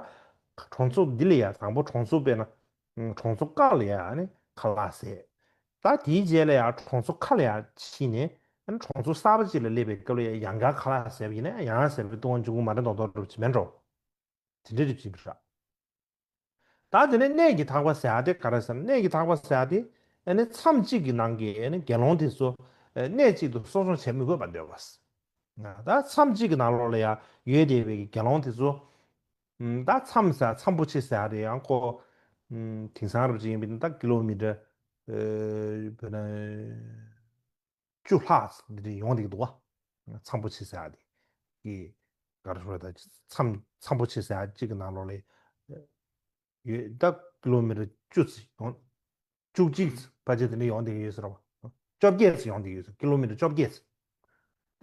གྲོང་ཚོ་འདི་ལ་ཡ་དང་པོ་གྲོང་ཚོ་དཔེར་ན་གྲོང་ཚོ་ཁག་ལ་ཡ་ཨ་ནི་ ཁ་ལག་ཟས། ད་དེའི་རྗེས་ལ་ཡང་གྲོང་ཚོ་ཁ་ལ་ཡང་ཕྱིན་ནས་ཨ་ནི་གྲོང་ཚོ་གསར་པ་ཅིག་ལ་སླེབས་པའི་སྐབས་ལ་ཡང་ཡང་བསྐྱར་ཁ་ལག་ཟས་པ་ཡིན་ན་ཡང་ཡང་ཟས་པའི་ལྟུང་བ་འབྱུང་གི་མ་རེད་མདོག་མདོག་འདྲ་པོ་ཅིག་མེད་འགྲོ། དེ་འདྲ་རེད་ཅིག་ར། ད་དེ་ནས་གནས་ཀྱི་ཐག་པ་ཟེར་ཡ་དེ་ག་རེ་ཟེར་ན། གནས་ཀྱི་ཐག་པ་ཟེར་ཡ་དེ་ཨ་ནི་མཚམས་གཅིག་གི་ནང་གི་ཨ་ནི་དགེ་སློང་དེ་ཚོ་ཨ་གནས་གཅིག་ཏུ་གསོ་སྐྱོང་བྱེད་མི་དགོས་པ་འདོད་པ། ད་མཚམས་གཅིག་གི་ནང་ལོགས་ལ་ཡང་ཡོད་བསྡད་པའི་དགེ་སློང་དེ་ཚོ་ཨ་ད་མཚམས་ཟེར་མཚམས་པོ་ཆེ་ཟེར་ཡ་དེ་ཡང་ཁོ་ཨ་དེང་སང་རབ་ཅིག་ཡིན་པ་ཡིན་ན་ད་ཀི་ལོ་མི་ཊར་ཨ་བྱས་ན་བཅུ་ལྷག་འདི་འདྲ་ཡོང་བསྡད་ཀྱི་འདུག་བ། མཚམས་པོ་ཆེ་ཟེར་ཡ་དེ་གི་ག་རེ་ཞུ་དགོས་རེད། ད་མཚམས་མཚམས་པོ་ཆེ་ཟེར་ཡ་གཅིག་གི་ནང་ལོགས་ལ་ཡོད། ད་ཀི་ལོ་མི་ཊར་བཅུ་ཙམ་ཡོང་། བཅུ་གཅིག་ཙམ་ཕལ་ཆེར་དེ་འདྲ་ཡོང་བསྡད་ཀྱི་ཡོད་ཟེར་བ། བཅོ་བརྒྱད་ཙམ་ཡོང་བསྡད་ཀྱི་ཡོད་ཟེར། ཀི་ལོ་མི་ཊར་བཅོ་བརྒྱད་ཙམ།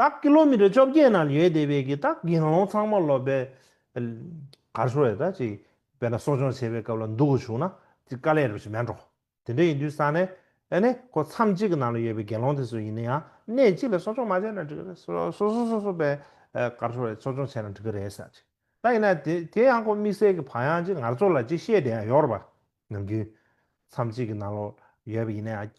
ད་ཀི་ལོ་མི་ཊར་བཅོ་བརྒྱད་ནང་ལ་ཡོད་བསྡད་པའི་གི་ད་དགེ་སློང་ཚང་མ་ལོ་པའི་ག་རེ་ཞུ་དགོས་རེད། ད་ཅིག་དཔེར་ན་གསོ་སྐྱོང་བྱེད་པའི་སྐབས་ལ་འདུག་དགོས་བྱུང་ན་དེ་དཀའ་ལས་རེད་ཅིག་མེད་འགྲོ། དེ་འདྲ་ཡིན་དུས་ཙང་ནས་ཨ་ནི་ཁོ་མཚམས་གཅིག་གི་ནང་ལ་ཡོད་པའི་དགེ་སློང་དེ་ཚོ་ཡིན་ན་ཡང་གནས་གཅིག་ལ་གསོ་སྐྱོང་མ་བྱས་ན་འགྲིག་གི་རེད། སོ་སོ་སོ་སོ་པའི་ཨ་ག་རེ་ཞུ་དགོས་རེད། གསོ་སྐྱོང་བྱས་ན་འགྲིག་གི་རེད་ཟེར་ཅིག་ད་ཡིན་ན་དེ་དེ་ཡང་ཁོ་དམིགས་བསལ་གྱི་བག་ཡངས་ཅིག་ང་ཚོ་ལ་ཅིག་བཤད་བསྡད་ཡ་ཡོད་རེད་པ། ནམ་རྒྱུན་མཚམས་གཅིག་གི་ནང་ལོགས་ཡོད་པ་ཡིན་ན་ཡང་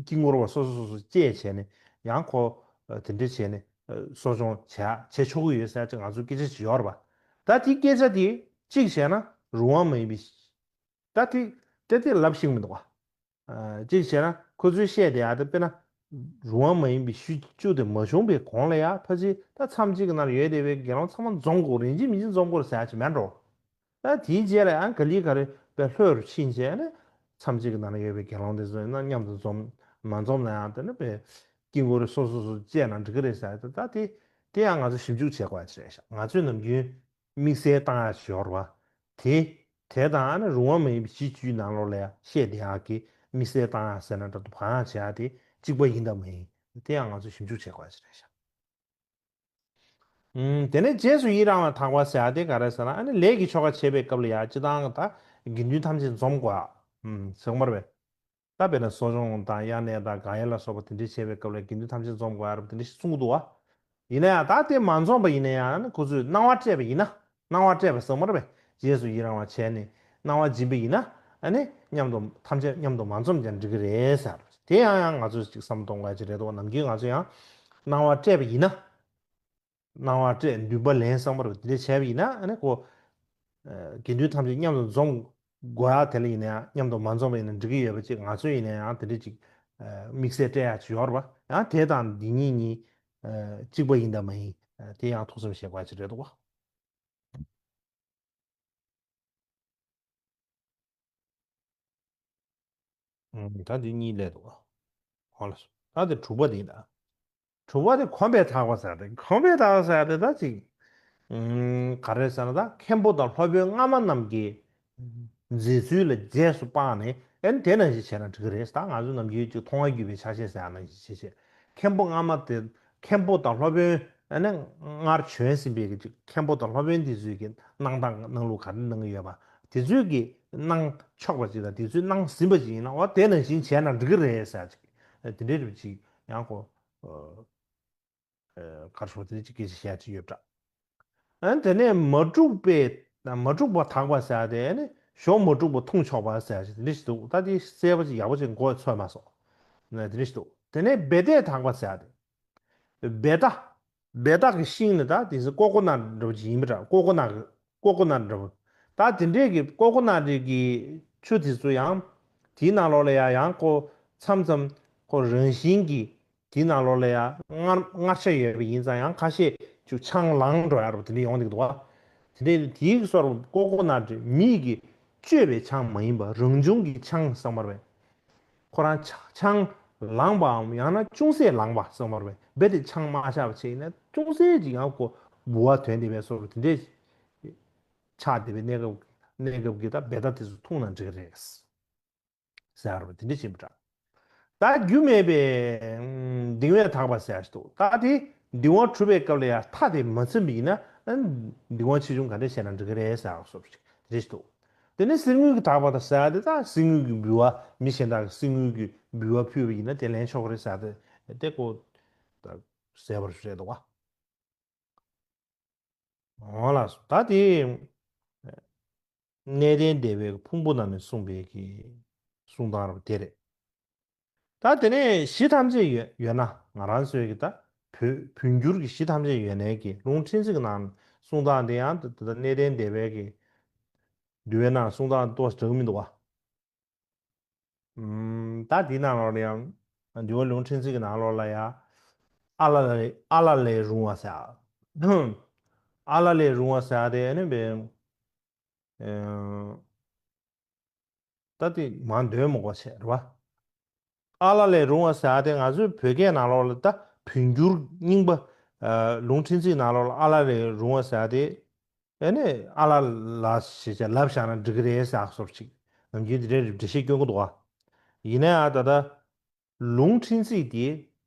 དཀྱིལ་འཁོར་བ་སོ་སོ་སོ་སོ་བཅད་བྱས་ནས་ཡང་ཁོ་ཨ་དེ་འདྲ་བྱས་ནས་ཨ་གསོ་སྐྱོང་བྱས་བྱེད་ཆོག་གི་ཡོད་ཟེར་ཅིག་ང་ཚོ་སྐད་ཆ་ཅིག་ཡོད་རེད་པ། ད་དེ་སྐད་ཆ་དེ་གཅིག་བྱས་ན་རུང་བ་མ་ཡིན་པའི་ད་དེ་དེ་དེ་ལབ་ཤེས་མི་འདུག་བ། ཨ་གཅིག་བྱས་ན་ཁོ་ཚོས་བཤད་བསྡད་ཡ་དེ་དཔེར་ན་རུང་བ་མ་ཡིན་པའི་ཤུལ་བཅུ་དེ་མ་བྱུང་པའི་གོང་ལ་ཡ་ཕལ་ཆེར་ད་མཚམས་གཅིག་གི་ནང་ལ་ཡོད་བསྡད་པའི་དགེ་སློང་ཚང་མ་འཛོམས་དགོས་རེད། ཡིན་གཅིག་མིན་གཅིག་འཛོམས་དགོས་རེད་ཟེར་ཡ་ཅིག་མེད་འགྲོ། ད་དེའི་རྗེས་ལ་ཡང་ག་ལེ་ག་རེ་དཔེ་ལྷོད་རུ་ཕྱིན་བྱས་ནས་མཚམས་གཅིག་གི་ནང་ལ་ཡོད་པའི་དགེ་སློང་དེ་ཚོ་ཡིན་ན་མཉམ་དུ་འཛོམས། མ་འཛོམས་ན་ཡང་དེ་ནི་དཔེ་དཀྱིལ་འཁོར་སོ་སོ་སོ་བཅད་ན་འགྲིག་གི་རེད་ཟེར་ཡ་དེ། ད་དེ་དེ་ཡང་ང་ཚོ་ཞིབ་འཇུག་བྱེད་དགོས་ཡ་ཅིག་རེད་ཤག་ང་ཚོས་ནམ་རྒྱུན་དམིགས་བསལ་བཏང་ཡ་ཅིག་ཡོད་རེད་བ། དེ་དེ་དང་ཨ་ནི་རུང་བ་མ་ཡིན་པའི་གཞི་བཅུའི་ནང་ལོགས་ལ་ཡང་བཤད་བསྡད་ཡག་གི་དམིགས་བསལ་བཏང་ཡག་ཟེར་ན་འདྲ་འདུག་བག་ཡངས་བྱེད་ཡག་དེ་གཅིག་པ་ཡིན་དང་མ་ཡིན་དེ་ཡང་ང་ཚོས་ཞིབ་འཇུག་བྱེད་དགོས་ཡག་ཅིག་རེད་ཤག་ཨུམ། དེ་ནས་རྗེས་སུ་ཡི་རང་བ་དག་པ་ཟེར་ཡག་དེ་ག་རེ་ཟེར་ན་ཨ་ནི་ལས་ཀྱི་ཆོ་ག་བྱེད་པའི་སྐབས་ལ་ཡང་སྤྱིར་བཏང་གི་ད་དགེ་འདུན་ཐམས་ཅད་འཛོམས་དགོས་ཡག་ཨུམ་ཟེར་གྱི་མ་རེད་པས། ད་དཔེར་ན་གསོ་སྦྱོང་དང་དབྱར་གནས་དང་དགག་དབྱེ་ལ་སོགས་པ་དེ་འདྲ་བྱེད་པའི་སྐབས་ལ་དགེ་འདུན་ཐམས་ཅད་འཛོམས་དགོས་ཡག་རེད་པ་དེ་འདྲ་ཞིག་གསུང་གི་འདུག་བ། ཡིན་ན་ཡང་ད་དེ་མ་འཛོམས་པ་ཡིན་ན་ཡང་ཁོ་ཚོས་གནང་བ་སྤྲད་པ་ཡིན་ན། གནང་བ་སྤྲད་པ་ཟེར་གྱི་མ་རེད་པས། རྗེས་སུ་ཡི་རང་བ་བྱས་ནས་གནང་བ་སྦྱིན་པ་ཡིན་ན་ཨ་ནི་མཉམ་དུ་ཐམས་ཅད་མཉམ་དུ་མ་འཛོམས་ཀྱང་འགྲིག་གི་རེད་ཟེར། དེ་ཡང་ཡང་ང་ཚོས་ཅིག་བསམ་བློ་གཏོང་དགོས་ཡག་ཅིག་རེད་འདུག་བ། ནམ་རྒྱུན་ང་ཚོ་ཡང་གནང་བ་སྤྲད་པ་ཡིན་ན། གནང་བ་སྤྲད་འདུན་པ་ལེན་ཟེར་གྱི་མ་རེད་པས། དེ་འདྲ་བྱས་པ་ཡིན་ན་ཨ་ནི་ཁོ། ཨ་དགེ་འདུན་ཐམས་ཅད་མཉམ་དུ་འཛོམས་དགོས་ཡག་དེ་ལ་ཡིན་ན་ཡང་མཉམ་དུ་མ་འཛོམས་པ་ཡིན་ན་འགྲིག་གི་ཡོད་པ་ཅིག་ང་ཚོས་ཡིན་ན་ཡང་དེ་འདྲ་ཅིག་ཨ་དམིགས་བསལ་སྤྲད་ཡག་ཅིག་ཡོད་རེད་པ། ཡང་དེ་དང་འདི་གཉིས་གཉིས་ཨ་གཅིག་པ་ཡིན་དང་མ་ཡིན་ཨ་དེ་ཡང་ཐུགས་བསམ་བཞེས་དགོས་ཡག་ཅིག་རེད་འདུག་བ། ཨུམ། ད་འདི་གཉིས་སླེབས་འདུག་བ། འོ་ལགས་སོ། ད་འདི་དྲུག་པ་འདི་ཡིན་ད། དྲུག་པ་དེ་གོམས་པའི་ཐག་པ་ཟེར་ཏེ། གོམས་པའི་ཐག་པ་ཟེར་ཏེ་ད་ཅིག་ཨུམ། ག་རེ་ཟེར་ན་ད་མཁན་པོ་དང་སློབ་དཔོན་སྔ་མ་རྣམས་ཀྱི་མཛད་ཚུལ་ལ་རྗེས་སུ་དཔག་ནས་ཨེ་ནི་དེ་ནང་བཞིན་བྱས་ན་འགྲིག་གི་རེད། ད་ང་ཚོ་ནམ་རྒྱུན་ཅིག་མཐོང་བ་བརྒྱུད་པའི་ཕྱག་བཞེས་ཟེར་ཡག་ནང་བཞིན་བྱས་བྱས། མཁན་པོ་སྔ་མ་དེ་མཁན་པོ་དང་སློབ་དཔོན་ཨ་ནི་སྔར་བྱོན་ཟིན་པའི་གི་ཅིག་མཁན་པོ་དང་སློབ་དཔོན་དེ་ཚོའི་གི་གནང་སྟངས་གནང་ལུགས་ག་རེ་གནང་གི་ཡོད་པ་དེ་ཚོའི་གི་གནང་ཆོག་པ་ཅིག་དང་དེ་ཚོའི་གནང་ཟིན་པ་ཅིག་ཡིན་ན་འོ་དེ་ནང་བཞིན་བྱས་ན་འགྲིག་གི་རེད་ཟེར་ཅིག་དེ་འདྲའི་རིགས་ཅིག་ཡང་ཁོ། ཨ་ག་རེ་ཞུ་དགོས་རེད། དེ་འདྲ་ཅིག་སྐད་ཆ་བཤད་ཡག་ཅིག་ཡོད་པ་འདྲ། ཨ་དེ་ནས་མ་དཀྲུགས་པའི་མ་དཀྲུགས་པ་དག་པ་ཟེར་ཡག་དེ་ནི་ཞོ་མ་དཀྲུགས་པ་འཐུང་ཆོག་པ་ཟེར་ཡག་ཅིག་དེ་འདྲ་ཞིག་འདུག་ད་དེ་གསལ་པོ་ཅིག་ཡག་པོ་ཅིག་མགོ་ཚོད་མ་སོང་། དེ་འདྲ་ཞིག་འདུག་དེ་ནས་སྦལ་ཏས་དག་པ་ཟེར་ཡག་དེ། སྦལ་ཏ། སྦལ་ཏ་གི་ཤིང་ནི་ད་དེ་ཚོ་ཀོ་ཀོ་ནཊ་འདྲ་པོ་ཅིག་ཡིན་པ་འདྲ། ཀོ་ཀོ་ནཊ་གི་ཀོ་ཀོ་ནཊ་འདྲ་པོ། ད་དེ་འདྲས་ཀྱི་ཀོ་ཀོ་ནཊ་གི་ཆུ་དེ་ཚོ་ཡང་དེའི་ནང་ལོགས་ལ་ཡང་ཡང་ཁོ་མཚམས་མཚམས་ཁོ་རང་བཞིན་གྱིས་དེའི་ནང་ལོགས་ལ་ཡང་མངར་མངར་ཆ་ཡོད་པ་ཡིན་ཙང་ཡང་ཁ་ཤས་ཅིག་ཆང་ལངས་འགྲོ་ཡག་འདྲ་པོ་དེ་འདྲས་ཡོང་བསྡད་ཀྱི་འདུག་བ། དེ་འདྲས་དེའི་སོར་ཀོ་ཀོ་ནཊ་མིས་ཀྱིས་བཅོས་པའི་ཆང་མ་ཡིན་པ་རང་བྱུང་གི་ཆང་ཟེར་གྱི་མ་རེད་པས། ཁོ་རང་ཆ་ཆང་ལངས་པའམ་ཡང་ན་ཅུང་ཟད་ལངས་པ་ཟེར་གྱི་མ་རེད་པས། རྦད་དེ་ཆང་མ་བཞག་པ་བྱས་ཡིན་ན་ཅུང་ཟད་ཅིག་ཡང་ཁོ་ལྦུ་བ་ཐོན་བསྡད་པའི་བཟོ་འདྲ་དེ་འདྲས་ཆགས་བསྡད་པའི་གནས་སྐབས་གནས་སྐབས་ཀྱི་ད་སྦལ་ཏ་དེ་ཚོ་འཐུང་ན་འགྲིག་གི་རེད་ཟེར་བ་དེ་འདྲས་བྱེད་པ་འདྲ། ད་རྒྱུ་མེད་པའི་ཨམ་གདིང་བས་དག་པ་ཟེར་ཡག་ཅིག་འདུག་ད་དེ་གདིང་བ་གྲུབ་པའི་སྐབས་ལ་ཡང་མཐའ་དེ་མ་ཚིམ་པ་ཡིན་ན་ཨ་གདིང་བ་ཆེ་ཆུང་ག་འདྲས་བྱས་ན་འགྲིག་གི་རེད་ཟེར་ཡག་བཟོ་འདྲ་ཞིག་དེ་འདྲས་ཞིག་འདུག་དེ་ནས་གསེར་དངུལ་གྱིས་དག་པ་དང་ཟེར་ཡག་དེ་ད་གསེར་དངུལ་གྱི་འབུལ་བ་མི་གཞན་དག་གིས་གསེར་དངུལ་གྱི་འབུལ་བ་ཕུལ་བ་ཡིན་ན་དེ་ལེན་ཆོག་གི་རེད་ཟེར་ཡག་དེ་དེ་ཁོ་ད་ཟེར་བ་རེད་འདུག་བ། འོ་ལགས་སོ། ད་དེ་གནས་བརྟན་སྡེ་པའི་ཕུང་པོ་རྣམས་ནས་གསུངས་པའི་གི་ གསུང་སྟངས་རེད་པ་དེ་རེད། ད་དེ་ནས་གཞི་ཐམས་ཅད་ཡོད་ཡོད་ན་ང་རང་ཚོའི་གི་ད་བོད་བོད་འགྱུར་གྱི་གཞི་ཐམས་ཅད་ཡོད་ནའི་གི་ལུང་ཕྲན་ཚེགས་ཀྱི་ནང་གསུང་སྟངས་དེ་ཡང་ད་ད་གནས་བརྟན་སྡེ་པའི་གི་འདུལ་བའི་ནང་གསུང་སྟངས་ཏོག་ཙམ་འདྲ་གི་མི་འདུག་བ། ཨུམ། ད་དེའི་ནང་ལོགས་ལ་ཡང་འདུལ་བ་ལུང་ཕྲན་ཚེགས་ཀྱི་ནང་ལོགས་ལ་ཡང་ཨ་ལ་ལས་ཨ་ལ་ལས་རུང་བ་ཟེར། ཨ་ལ་ལས་རུང་བ་ཟེར་དེ་ཨ་ནི་བས། ཨེ། ད་དེ་མ་འདོན་མོ་གོ་ཆེ་རེད་བ། ཨ་ལ་ལས་རུང་བ་ཟེར་དེ་ང་ཚོའི་བོད་སྐད་ནང་ལོགས་ལ་ད་བོད་འགྱུར་རྙིང་པ། ཨ། ལུང་ཕྲན་ཚེགས་ནང་ལོགས་ལ་ཨ་ལ་ལས་རུང་བ་ཟེར་དེ། ཨེ་ནས་ཨ་ལ་ལ་ཞེས་བྱ་ལབ་བཞག་ན་འགྲིག་གི་རེད་ཟེར་བཟོ་འདྲ་ཅིག་ནམ་རྒྱུན་དེ་འདྲའི་འགྲེལ་བཤད་སྐྱོན་གྱི་འདུག་བ། ཡིན་ན་ཡང་ད་ལྟ་ལུང་ཕྲན་ཚེགས་དེ་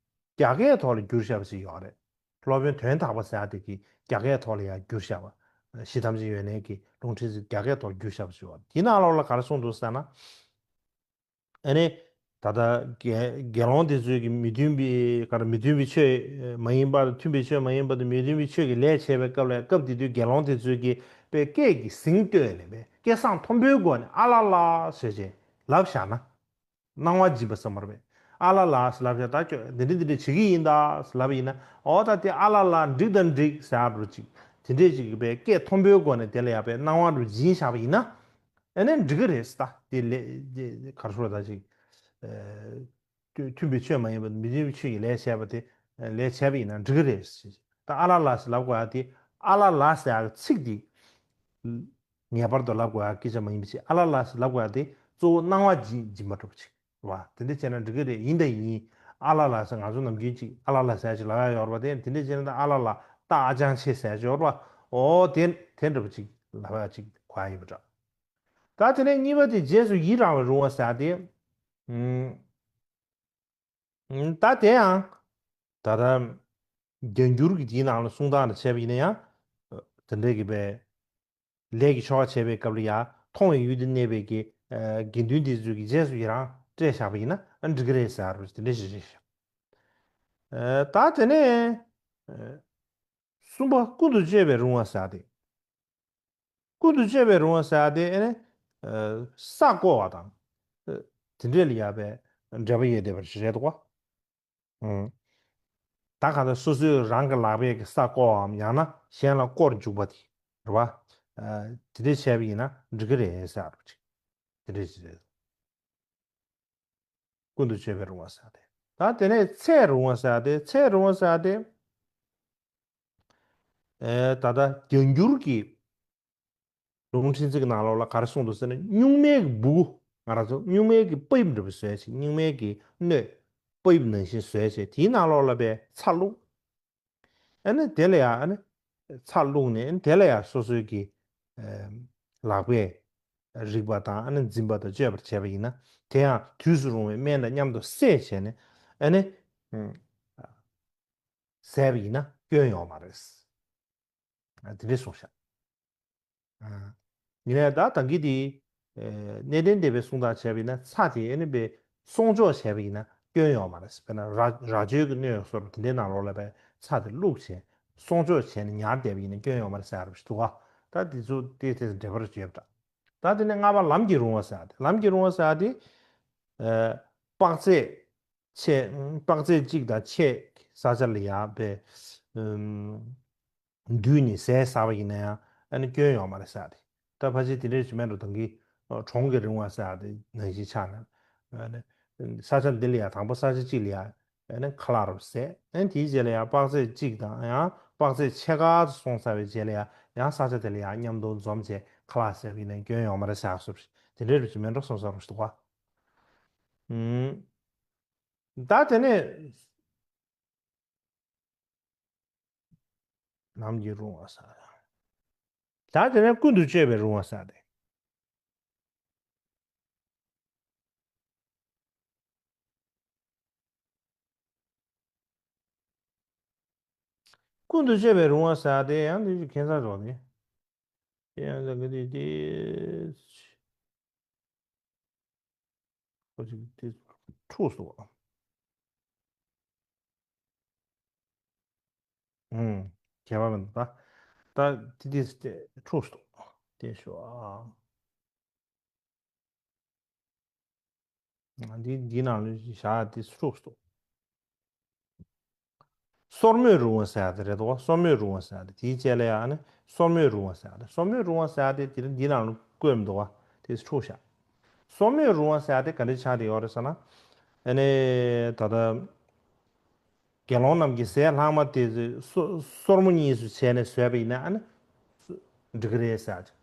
རྒྱ་སྐད་ཐོག་ལ་བསྒྱུར་བཞག་པ་ཞིག་ཡོད་རེད། སློབ་དཔོན་དོན་དག་པ་ཟེར་ཡ་དེ་གིས་རྒྱ་སྐད་ཐོག་ལ་ཡང་བསྒྱུར་བཞག་པ། གཞི་ཐམས་ཅད་ཡོད་ནའི་གི་ལུང་ཕྲན་ཚེགས་རྒྱ་སྐད་ཐོག་བསྒྱུར་བཞག་པ་ཞིག་ཡོད་རེད། དེའི་ནང་ལོགས་ལ་ག་རེ་གསུངས་འདུག་ཟེར་ན། ཨ་ནི། ད་ལྟ་དགེ་དགེ་སློང་དེ་ཚོས་ཀྱི་མི་མཐུན་པའི་ག་རེ་མི་མཐུན་པའི་ཆོས་མ་ཡིན་པར་མཐུན་པའི་ཆོས་མ་ཡིན་པར་དུ་མི་མཐུན་པའི་ཆོས་ཀྱི་ལས་བྱས་པའི་སྐབས་ལ་སྐབས་དེ་དུས་དགེ་སློང་དེ་ཚོས་ཀྱི་པའི་སྐད་ཀྱི་ཟིང་བཏོན་ནས་པའི་སྐད་གསང་མཐོན་པོའི་སྒོ་ནས་ཨ་ལ་ལ་ཟེར་བྱས་ལབ་བཞག་ན། སྣང་བ་འབྱིན་པ་བསམ་པར་བས། ཨ་ལ་ལ་ཟེར་ལབ་བཞག་ད་ཁྱོད་འདི་འདྲ་འདི་འདྲ་བྱེད་ཀྱི་ཡིན་ད་ཟེར་ལབ་ཡིན་ན། འོ་ད་དེ་ཨ་ལ་ལ་འགྲིག་དང་འགྲིག་ཟེར་འགྲོ་ཅིག་དེ་འདྲས་ཅིག་གི་པའི་སྐད་མཐོན་པོའི་སྒོ་ནས་དེ་ལ་ཡ་པའི་སྣང་བ་འགྲོ་སྦྱིན་བཞག་པ་ཡིན་ན། ཨ་ནི་འགྲིག་གི་རེད་ད་དེ་ལས་དེ་ག་རེ་ཟེར་ད་ཅིག་མཐུན་པའི་ཆོས་མ་ཡིན་པ་མི་མཐུན་པའི་ཆོས་ཀྱི་ལས་བྱས་པ་དེ་ལས་བྱས་པ་ཡིན་ན་འགྲིག་གི་རེད། ད་ཨ་ལ་ལ་ཟེར་ལབ་དགོས་ཡ་དེ་ཨ་ལ་ལ་ཟེར་ཡ་གི་ཚིག་དེ་ངེས་པར་དུ་ལབ་དགོས་ཡ་སྐད་ཆ་མ་ཡིན་པ་ཅིག་ཨ་ལ་ལ་ཟེར་ལབ་དགོས་ཡ་དེ་གཙོ་བོ་སྣང་བ་འབྱིན་འབྱིན་པ་འགྲོ་བ་ཅིག་རེད་བ། དེ་འདྲ་བྱས་ན་འགྲིག་གི་རེད། ཡིན་ད་ཡིན། ཨ་ལ་ལ་ཟེར་ང་ཚོ་ནམ་རྒྱུན་ཅིག་ཨ་ལ་ལ་ཟེར་ཅིག་ལབ་ཡ་ཡོད་རེད་བ། དེ་དེ་འདྲ་བྱས་ན་ད་ཨ་ལ་ལ་ད་ཨ་ཅང་ཆེ་ཟེར་ཅིག་ཡོད་རེད་བ། འོ་དེ་དེ་འདྲ་བ་ཅིག་ལབ་ཡ་ཅིག་གོ་ཡ་ཡིན་པ་འདྲ། ད་དེ་ནས་གཉིས་པ་དེ་རྗེས་སུ་ཡི་རང་བའི་རུང་བ་ཟེར་ཡ་དེ། ཨུམ། ད་དེ་ཡང་ད་ལྟ་བརྒྱ་འགྱུར་གྱི་དེའི་ནང་ལ་གསུང་སྟངས་དང་བྱས་པ་ཡིན་ན་ཡང་དེ་འདྲའི་གི་པའི་ལས་ཀྱི་ཆོ་ག་བྱས་པའི་སྐབས་ལ་ཡང་མཐོང་བའི་ཡུལ་དུ་གནས་པའི་གི་དགེ་འདུན་དེ་ཚོའི་གི་རྗེས་སུ་ཡི་རང་སྤྲད་བཞག་པ་ཡིན་ན་ཨ་འགྲིག་གི་རེད་ཟེར་རོ་དེ་འདྲ་ཞིག་རེད་ཤག་ད་དེ་ནས་གསུམ་པ་ཀུན་ཏུ་སྤྱོད་པའི་རུང་བ་ཟེར་ཏེ། ཀུན་ཏུ་སྤྱོད་པའི་རུང་བ་ཟེར་ཏེ་ཨེ་ནི། ས་བརྐོ་བ་དང་། དེ་འདྲས་ལ་ཡ་པའི་འབྲེལ་བ་ཡོད་བསྡད་པ་རེད་དོ། ད་ག་ད་སོ་སོའི་རང་གི་ལག་པས་ཀྱི་ས་བརྐོ་བའམ་ཡང་ན་གཞན་ལ་བརྐོར་འཇུག་པ་དེ་རེད་བ། དེ་འདྲས་བྱས་པ་ཡིན་ན་འགྲིག་གི་རེད་ཟེར་རོ་ཅིག་དེ་འདྲས་ཅིག་རེད། ཀུན་ཏུ་སྤྱོད་པའི་རུང་བ་ཟེར་ཏེ། ད་དེ་ནས་ཚེ་རུང་བ་ཟེར་ཏེ་ཚེ་རུང་བ་ཟེར་ཏེ། ཨེ་ད་ལྟ་བརྒྱ་འགྱུར་གྱི་ལུང་ཕྲན་ཚེགས་ཀྱི་ནང་ལོགས་ལ་ག་རེ་གསུངས་འདུག་ཟེར་ན་སྨྱུག་མའི་གི་སྦུ་གུ་ང་རང་ཚོ་སྨྱུག་མའི་གི་པའིབ་འདྲ་པོ་བཟོས་བྱས་སྨྱུག་མའི་གི་སྣོད་པའིབ་ནང་བཞིན་བཟོས་བྱས་དེའི་ནང་ལོགས་ལ་པའི་ཚྭ་བླུགས། ཨ་ནི་དེ་ལ་ཡང་ཨ་ནི་ཚྭ་བླུགས་ནས་ཨ་ནི་དེ་ལ་ཡང་སོ་སོའི་གི་ལག་པས་རིག་པ་དང་ཨ་ནི་འཛིན་པ་དང་སྤྱོད་པར་བྱས་པ་ཡིན་ན་དེ་ཡང་དུས་སུ་རུང་བའི་སྨན་དང་མཉམ་དུ་བསྲེས་བྱས་ནས་ཨ་ནི་བཟས་པ་ཡིན་ན་སྐྱོན་ཡོང་མ་རེད། དེ་འདྲས་གསུངས་ཤག་ཡིན་ནའི་ད་ད་གིན་དེ་གནས་བརྟན་སྡེ་པའི་གསུང་དང་བྱས་པ་ཡིན་ན་ཚྭ་དེ་ཨ་ནི་པའི་སྲུང་སྐྱོབ་བྱས་པ་ཡིན་ན་སྐྱོན་ཡོད་མ་རེད། དཔེར་ན་ར་ར་ཅོའི་གི་སྣོད་སོགས་དེ་འདྲའི་ནང་ལོགས་ལ་པའི་ཚྭ་དེ་བླུགས་བྱས་སྲུང་སྐྱོབ་བྱས་ནས་ཉར་བསྡད་པ་ཡིན་ན་སྐྱོན་ཡོད་མ་རེད་ཟེར་ཡ་རེད་འདུག་ག་ད་དེ་ཚོ་དེ་དེ་འབྲེལ་བར་བྱེད་པ་འདྲ། ད་དེ་ནས་ལྔ་པ་ལམ་གྱི་རུང་བ་ཟེར་ཡ་དེ་ལམ་གྱི་རུང་བ་ཟེར་ཡ་དེ་དཔག་ཚད་ཆེ་དཔག་ཚད་གཅིག་དང་ཆེ་ས་ཆ་ལ་ཡ་པའི་འདུས་ནས་ཟས་ཟ་བ་ཡིན་ན་ཡང་ཨ་ནི་སྐྱོན་ཡོད་མ་རེད་ཟེར་ཏེ། ད་ཕལ་ཆེར་དེ་འདྲའི་ཞུ་མེད་འགྲོ་དང་གི་གྲོང་གི་རིང་བ་ཟེར་ཏེ་ནང་བཞིན་ཆགས་ནས་ཨ་ནི་ས་ཆ་འདི་ལ་ཡང་དང་པོ་ས་ཆ་གཅིག་ལ་ཡང་ཨ་ནི་ཁ་ལག་རུ་ཟས་ཨ་ནི་དེའི་རྗེས་ལ་ཡང་དཔག་ཚད་གཅིག་དང་ཡང་དཔག་ཚད་ཕྱེད་ཀ་ཙམ་སོང་ཚར་བའི་རྗེས་ལ་ཡང་ཡང་ས་ཆ་དེ་ལ་ཡང་མཉམ་དུ་འཛོམས་བྱས་ཁ་ལག་ཟས་པ་ཡིན་ན་སྐྱོན་ཡོད་མ་རེད་ཟེར་སོ། དེ་འདྲའི་རུ་ཞུ་མེད་འགྲོ་སོང་ས་རུ་ཞུ་དུ་བ། ད་དེ་ནས། ལམ་གྱི་རུང་བ་ཟེར། ད་དེ་ནས་ཀུན་ཏུ་སྤྱོད་པའི་རུང་བ་ཟེར་ཏེ། ཀུན་ཏུ་སྤྱོད་པའི་རུང་བ་ཟེར་ཏེ་ཡང་དེ་ཁྱད་མཚར་རོ་ནི། དེ་ཡང་ལ་ག་དེ་དེ། ཁོ་ཅིག་དེ་འཁྲུགས་སོང་། ཨུམ། ཁྱད་པར་མི་འདུག་ད། ད་དེ་དེ་དེ་འཁྲུགས་སོང་། དེ་ཤོག་ཨ། འདི་འདི་ནང་ལ་བཞག་དེ་འཁྲུགས་སོང་། སོར་མོས་རུང་བ་ཟེར་ཡ་དེ་རེད་དོ། སོར་མོས་རུང་བ་ཟེར་ཡ་དེ་དེའི་རྗེས་ལ་ཡང་ནི་སོར་མོས་རུང་བ་ཟེར་ཡ་དེ། སོར་མོས་རུང་བ་ཟེར་ཡ་དེ་དེ་འདི་ནང་ལ་བཀོད་མི་འདུག་བ། དེ་འཁྲུགས་བཞག། སོར་མོས་རུང་བ་ཟེར་ཡ་དེ་ག་འདྲ་ཆགས་བསྡད་ཡོད་རེད་ཟེར་ན། ཨ་ནི་ད་ལྟ་དགེ་སློང་རྣམས་ཀྱི་ཟས་ལྷག་མ་དེ་སོ་སོར་མོ་གཉིས་སུ་བྱས་ནས་ཟོས་པ་ཡིན་ན་ཨ་ནི་འགྲིག་གི་རེད་ཟེར་ཡ་ཅིག།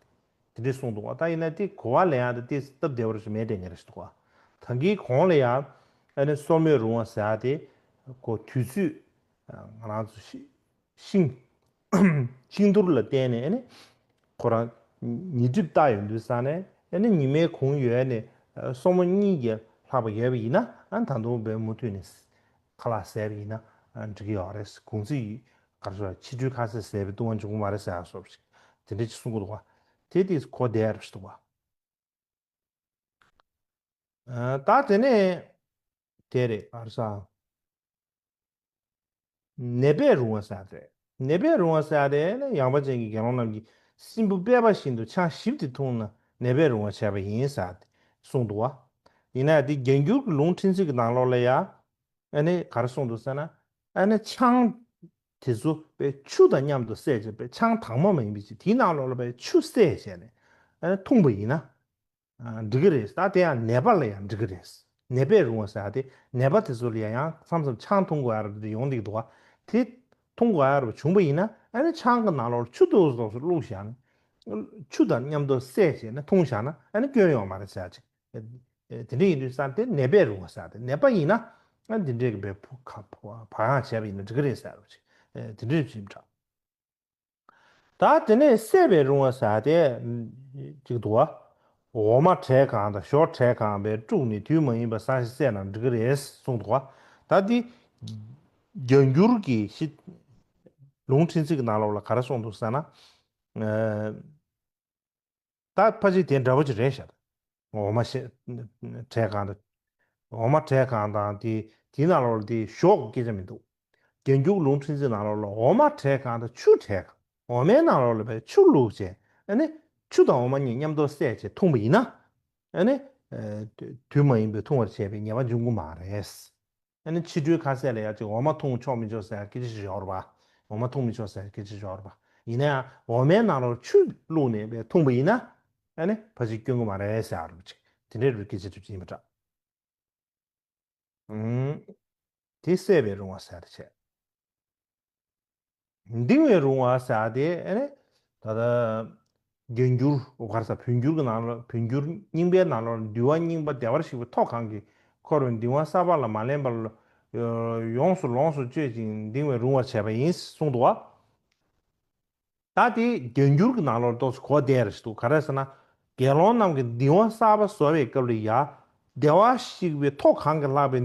དེ་འདྲས་གསུངས་འདུག་བ། ད་ཡིན་ན་དེ་གོ་བ་ལེན་ཡག་དེ་དེ་སྟབས་བདེ་བ་ཞིག་མེད་དེ་ངེས་རེ་ཞིག་འདུག་བ། ད་གིན་གོང་ལ་ཡང་ཨ་ནི་སོར་མོས་རུང་བ་ཟེར་ཡག་དེ་གོ་དུས་ཚོད་ང་རང་ཚོ་ཤི་ཤིང་ཤིང་དུར་ལ་བརྟེན་ནས་ཨ་ནི་ཁོ་རང་ཉི་གྲིབ་བཏགས་ཡོང་དུས་ས་ནས་ཨ་ནི་ཉི་མའི་གུང་ཡོལ་ནས་སོར་མོ་གཉིས་ཀྱི་ལྷག་པ་ཡོད་པ་ཡིན་ན་ཨ་ནི་ད་དུང་བས་མུ་མཐུད་ནས་ཁ་ལག་ཟས་པ་ཡིན་ན་འགྲིག་གི་ཡོད་རེད། གུང་ཚིགས་གར་སོ་ཕྱི་དྲོའི་ཁ་ཟས་ཟས་པའི་ལྟུང་བ་འབྱུང་གི་མ་རེད་ཟེར་ཡག་སོགས་ཤིག་དེ་འདྲ་ཅིག་གསུང་གི་འདུག་བ། དེ་དེ་གོ་བདེ་རུ་ཞིག་འདུག་བ། ད་དེ་ནས་དེ་རེད་གར་ས། ནད་པས་རུང་བ་ཟེར་ཡག་དེ་རེད། ནད་པས་རུང་བ་ཟེར་ཡག་དེ་ནི་ཡངས་པ་ཅན་གྱི་དགེ་སློང་རྣམས་ཀྱིས་སྲིན་བུ་སྦལ་པ་བཞིན་དུ་ཆང་ཞིབ་སྟེ་འཐུངས་ན་ནད་པས་རུང་བར་བྱས་པ་ཡིན་ཟེར་ཡག་དེ་གསུངས་འདུག་བ། ཡིན་ན་ཡང་དེ་རྒྱན་འགྱུར་གྱི་ལུང་ཕྲན་ཚེགས་ཀྱི་ནང་ལོགས་ལ་ཡང་། ཨ་ནི་ག་རེ་གསུངས་འདུག་ཟེར་ན། ཨ་ནི་ཆང་དེ་ཚོ་པའི་ཆུ་དང་མཉམ་དུ་བསྲེས་བྱས་པའི་ཆང་དྭངས་མ་མ་ཡིན་པའི་ཅིག་དེའི་ནང་ལོགས་ལ་པའི་ཆུ་བསྲེས་བྱས་ནས་ཨ་ནི་འཐུངས་པ་ཡིན་ན་ཨ་འགྲིག་གི་རེད། ད་དེ་ཡང་ནད་པ་ལ་ཡང་འགྲིག་གི་རེད། ནད་པས་རུང་བ་ཟེར་ཡག་དེ་ནད་པ་དེ་ཚོ་ལ་ཡང་ཡང་མཚམས་མཚམས་ཆང་འཐུང་དགོས་ཡག་རེ་ཡོང་བསྡད་ཀྱི་འདུག་བ། དེ་འཐུང་དགོས་ཡག་རེ་བྱུང་པ་ཡིན་ན་ཨ་ནི་ཆང་གི་ནང་ལོགས་ལ་ཆུ་ཏོག་ཙམ་བླུགས་བཞག་ནས་ཆུ་དང་མཉམ་དུ་བསྲེས་བྱས་ནས་འཐུང་བཞག་ན་ཨ་ནི་སྐྱོན་ཡོང་མ་རེད་ཟེར་ཡག་ཅིག། དེ་འདྲ་ཡིན་དུས་ཙང་དེ་ནད་པས་རུང་བ་ཟེར་ཏེ་ནད་པ་ཡིན་ན་ཨ་འདི་འདྲའི་གི་བའི་བུ་ཁ་བ་ཡང་བྱས་པ་ཡིན་ན་འགྲིག་གི་རེད་ཟེར་བ་ཞིག་དེ་འདྲའི་བྱིན་འདྲ། ད་དེ་ནས་བསད་པས་རུང་བ་ཟེར་ཏེ་ཅིག་འདུག་བ། འོ་མ་བྲེ་གང་དང་ཞོ་བྲེ་གང་བས་དཀྲུགས་ནས་དུས་མ་ཡིན་པར་བཟའ་ཞིང་བསད་ན་འགྲིག་གི་རེད་གསུངས་འདུག་བ། ད་འདི་རྒྱན་འགྱུར་གྱི་ཤི་ལུང་ཕྲན་ཚེགས་ཀྱི་ནང་ལོགས་ལ་ག་རེ་གསུངས་འདུག་ཟེར་ན། ད་ཕལ་ཆེར་དེ་འདྲ་པོ་ཅིག་རེད་ཤག་འོ་མ་ཤེ་བྲེ་གང་དང་། འོ་མ་བྲེ་གང་དང་དེ་དེའི་ནང་ལོགས་ལ་དེ་ཞོག་སྐད་ཆ་མི་འདུག་རྒྱན་འགྱུར་ལུང་ཕྲན་ཚེགས་ནང་ལོགས་ལ་འོ་མ་བྲེ་གང་དང་ཆུ་བྲེ་གང་། འོ་མའི་ནང་ལོགས་ལ་བའི་ཆུ་བླུགས་བྱས་ཨ་ནི་ཆུ་དང་འོ་མ་གཉིས་མཉམ་དུ་བསྲེས་བྱས་འཐུངས་པ་ཡིན་ན་ཨ་ནི་དུས་མ་ཡིན་པའི་འཐུང་བར་བྱེད་པའི་ཉེས་པ་འབྱུང་གི་མ་རེད། ཨ་ནི་ཕྱི་དྲོའི་ཁ་ཟས་ལ་ཡང་ཅིག་འོ་མ་འཐུང་ཆོག་མི་ཆོག་ཟེར་སྐད་ཆ་ཞིག་ཡོད་རེད་པ། འོ་མ་འཐུང་མི་ཆོག་ཟེར་སྐད་ཆ་ཞིག་ཡོད་རེད་པ། ཡིན་ན་ཡང་འོ་མའི་ནང་ལོགས་ཆུ་བླུགས་ནས་བས་འཐུང་པ་ཡིན་ན་ཨ་ནི་ཕལ་ཆེར་སྐྱོན་གྱི་མ་རེད་ཟེར་ཡ་རེད་པ་ཅིག་དེ་འདྲའི་རུ་སྐད་ཆ་ཅིག་ཡིན་པ་འདྲ། ཨུམ། དེ་བསད་པས་རུང་བ་ཟེར་བྱས། འདིང་བས་རུང་བ་ཟེར་ཏེ་ཨེ་ནི། ད་ལྟ་རྒྱན་འགྱུར་ག་རེ་ཟ་བོད་འགྱུར་གྱི་ནང་ལ་བོད་འགྱུར་རྙིང་པའི་ནང་ལ་འདུལ་བ་རྙིང་པ་བདེ་བར་གཤེགས་པའི་ཐོག་གང་གིས་འཁོར་བའི་འདུལ་བ་གསར་པ་ལ་མ་ལེན་པར་ཡོངས་སུ་ལོངས་སུ་སྤྱོད་ཅིང་འདིང་བས་རུང་བར་བྱས་པ་ཡིན་གསུངས་འདུག་བ། ད་དེ་རྒྱན་འགྱུར་གྱི་ནང་ལོགས་ཏོག་ཙམ་གོ་བདེ་རེ་ཞིག་འདུག་ག་རེ་ཟེར་ན། དགེ་སློང་རྣམས་ཀྱིས་འདུལ་བ་གསར་པ་བཟོ་བའི་སྐབས་ལ་ཡ། བདེ་བར་གཤེགས་པའི་ཐོག་གང་གིས་ལྷག་པའི་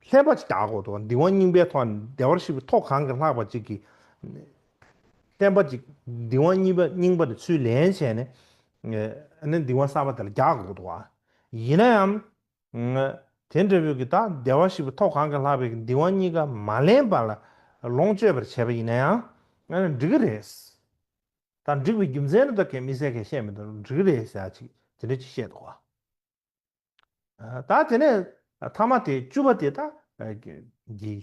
ལྷན་པ་ཅིག་རྒྱག་དགོས་འདུག་འདུལ་བ་རྙིང་པའི་ཐོག་ནས་བདེ་བར་གཤེགས་པའི་ཐོག་གང་གིས་ལྷག་པ་ཅིག་གིས། ལྷན་པ་ཅིག་འདུལ་བ་རྙིང་པ་རྙིང་པ་དེ་ཚུར་ལེན་བྱས་ནས། ཨ་ནི་འདུལ་བ་གསར་པ་དེ་ལ་རྒྱག་དགོས་འདུག་བ། ཡིན་ན་ཡང་། དེ་འདྲ་བོའི་གི་ད་བདེ་བར་གཤེགས་པའི་ཐོག་གང་གིས་ལྷག་པའི་འདུལ་བ་གཉིས་ཀ་མ་ལེན་པ་ལ་ལོངས་སྤྱོད་པར་བྱས་པ་ཡིན་ན་ཡང་ཨ་ནི་འགྲིག་གི་རེད། ད་འགྲིག་པའི་རྒྱུ་མཚན་ནི་ད་གས་དམིགས་བསལ་གས་བཤད་མི་འདུག་འགྲིག་གི་རེད་ཟེར་ཡ་ཅིག་དེ་འདྲ་ཅིག་བཤད་འདུག་བ། ད་དེ་ནས་ཐ་མ་དེ་བཅུ་པ་དེ་ད་འདི།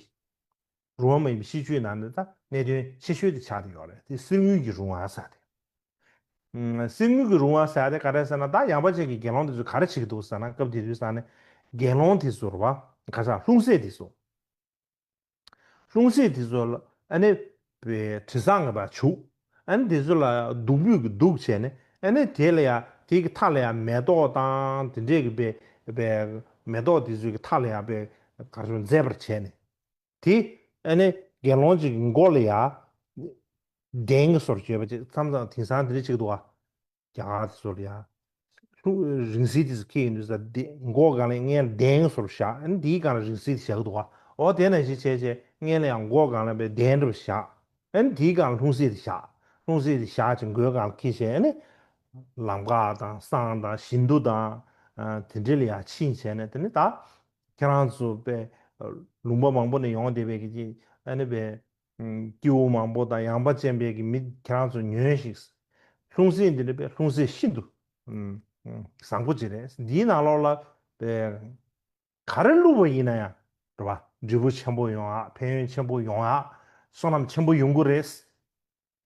རུང་བ་མ་ཡིན་པའི་ཤིས་བརྗོད་ནང་ནས་ད་གནད་དོན་ཆེ་ཤོས་དེ་ཆགས་བསྡད་ཡོད་རེད་དེ་གསེར་དངུལ་གྱི་རུང་བ་ཟེར་ཏེ། གསེར་དངུལ་གྱི་རུང་བ་ཟེར་ཏེ་ག་རེ་ཟེར་ན་ད་ཡངས་པ་ཅན་གྱི་དགེ་སློང་དེ་ཚོས་ག་རེ་བྱེད་ཀྱི་འདུག་ཟེར་ན་སྐབས་དེ་དུས་ས་ནས་དགེ་སློང་དེ་ཚོ་རུ་བ་ག་ས་ལྷུང་བཟེད་དེ་ཚོ། ལྷུང་བཟེད་དེ་ཚོ་ལ་ཨ་ནི་པའི་དྲི་བཟང་གི་བ་བྱུག་ཨ་ནི་དེ་ཚོ་ལ་བདུག་སྤོས་ཀྱི་བདུག་བྱས་ནས་ཨ་ནི་དེ་ལ་ཡ་དེ་གི་མཐའ་ལ་ཡ་མེ་ཏོག་དང་དེ་འདྲས་ཀྱི་པའི་པའི་མེ་ཏོག་དེ་ཚོའི་གི་མཐའ་ལ་ཡ་པའི་ག་རེ་མཛེས་པར་བྱས་ནས། དེ་ཨ་ནི་དགེ་སློང་གཅིག་གི་མགོ་ལ་ཡ་གདན་གྱི་བཟོ་འདྲ་བྱས་པ་ཅིག་མཚམས་མཚམས་དེང་སང་དེ་འདྲ་ཅིག་འདུག་ཨ། རྒྱ་གར་དེ་ཚོ་ལ་ཡ། རིང་བསྲེལ་དེ་ཚོ་ཁྱེར་ཡོང་དུས་ས་དེ་མགོ་སྒང་ལ་སྔོན་ལ་གདན་གྱི་བཟོ་འདྲ་བཞག་ཨ་ནི་དེའི་སྒང་ལ་རིང་བསྲེལ་དེ་བཞག་གི་འདུག་ཨ། འོ་དེ་ནང་བཞིན་བྱས་བྱས་སྔོན་ལ་ཡང་མགོ་སྒང་ལ་པའི་གདན་འདྲ་བ་བཞག་ཨ་ནི་དེའི་སྒང་ལ་ལྷུང་བཟེད་དེ་བཞག་ལྷུང་བཟེད་དེ་བཞག་ཅིང་མགོའི་སྒང་ལ་འཁྱེར་བྱས་ཨ་ནི། ལམ་ཁ་དང་བསང་དང་བཞི་མདོ་དང་། དེ་འདྲ་ལ་ཡ་ཕྱིན་བྱས་ནས་དེ་ནི་ད། ཁྱེད་རང་ཚོ་པའི། ལུང་པ་མང་པོ་ནས་ཡོང་བསྡད་པའི་གི་ཨ་ནི་པའི། སྐྱེ་བོ་མང་པོ་དང་ཡངས་པ་ཅན་པའི་གི་མི་ཁྱེད་རང་ཚོ་ཉོན་ཞིག་ལྷུང་བཟེད་འདི་འདྲ་པའི་ལྷུང་བཟེད་ཤིན་ཏུ། བཟང་པོ་ཅིག་རེད། འདིའི་ནང་ལོགས་ལ་ པས་ག་རེ་བླུགས་པ་ཡིན་ན་ཡང་རེད་བ། འབྲས་བུ་ཆེན་པོ་ཡོང་ཡག་ཕན་ཡོན་ཆེན་པོ་ཡོང་ཡག་བསོད་ནམས་ཆེན་པོ་ཡོང་གི་རེད།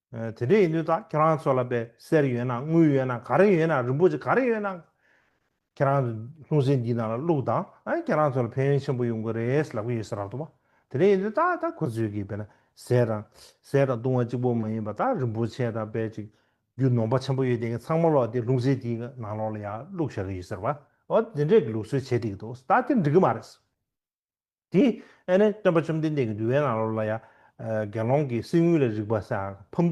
ཨ་དེ་འདྲ་ཡིན་དུས་ད་ཁྱེད་རང་ཚོ་ལ་པས་གསེར་ཡོད་ན་དངུལ་ཡོད་ན་ག་རེ་ཡོད་ན་རིན་པོ་ཆེ་ག་རེ་ཡོད་ན། ཁྱེད་རང་ལྷུང་བཟེད་འདིའི་ནང་ལ་བླུགས་དང་ཨ་ཁྱེད་རང་ཚོ་ལ་ཕན་ཡོན་ཆེན་པོ་ཡོང་གི་རེད་ལབ་ཀྱི་ཡོད་ས་རེད་བ། དེ་འདྲ་ཡིན་དུས་ད་ད་ཁོ་ཚོས་ཀྱིས་དཔེར་ན་གསེར་དང་གསེར་དང་བཏུང་བ་གཅིག་པོ་མ་ཡིན་པ་ད་རིན་པོ་ཆེ་དང་དཔེ་ཅིག་རྒྱུ་ནོམ་པ་ཆེན་པོ་ཡོད་དེ་ཚང་མ་ལོག་དེ་ལྷུང་བཟེད་དེའི་ནང་ལོགས་ལ་ཡར་བླུགས་བཞག་གི་ཡོད་ཟེར་བ། འོ་དེ་འདྲས་ཀྱི་ལུགས་སྲོལ་བྱེད་བསྡད་ཀྱི་འདུག་ད་དེ་འགྲིག་གི་མ་རེད། དེ་ཨ་ནི་སྟོན་པ་བཅོམ་ལྡན་འདས་ཀྱི་འདུལ་བའི་ནང་ལོགས་ལ་ཡ་དགེ་སློང་གི་གསེར་དངུལ་ལས་རིག་པ་ཟེར་ཕམ་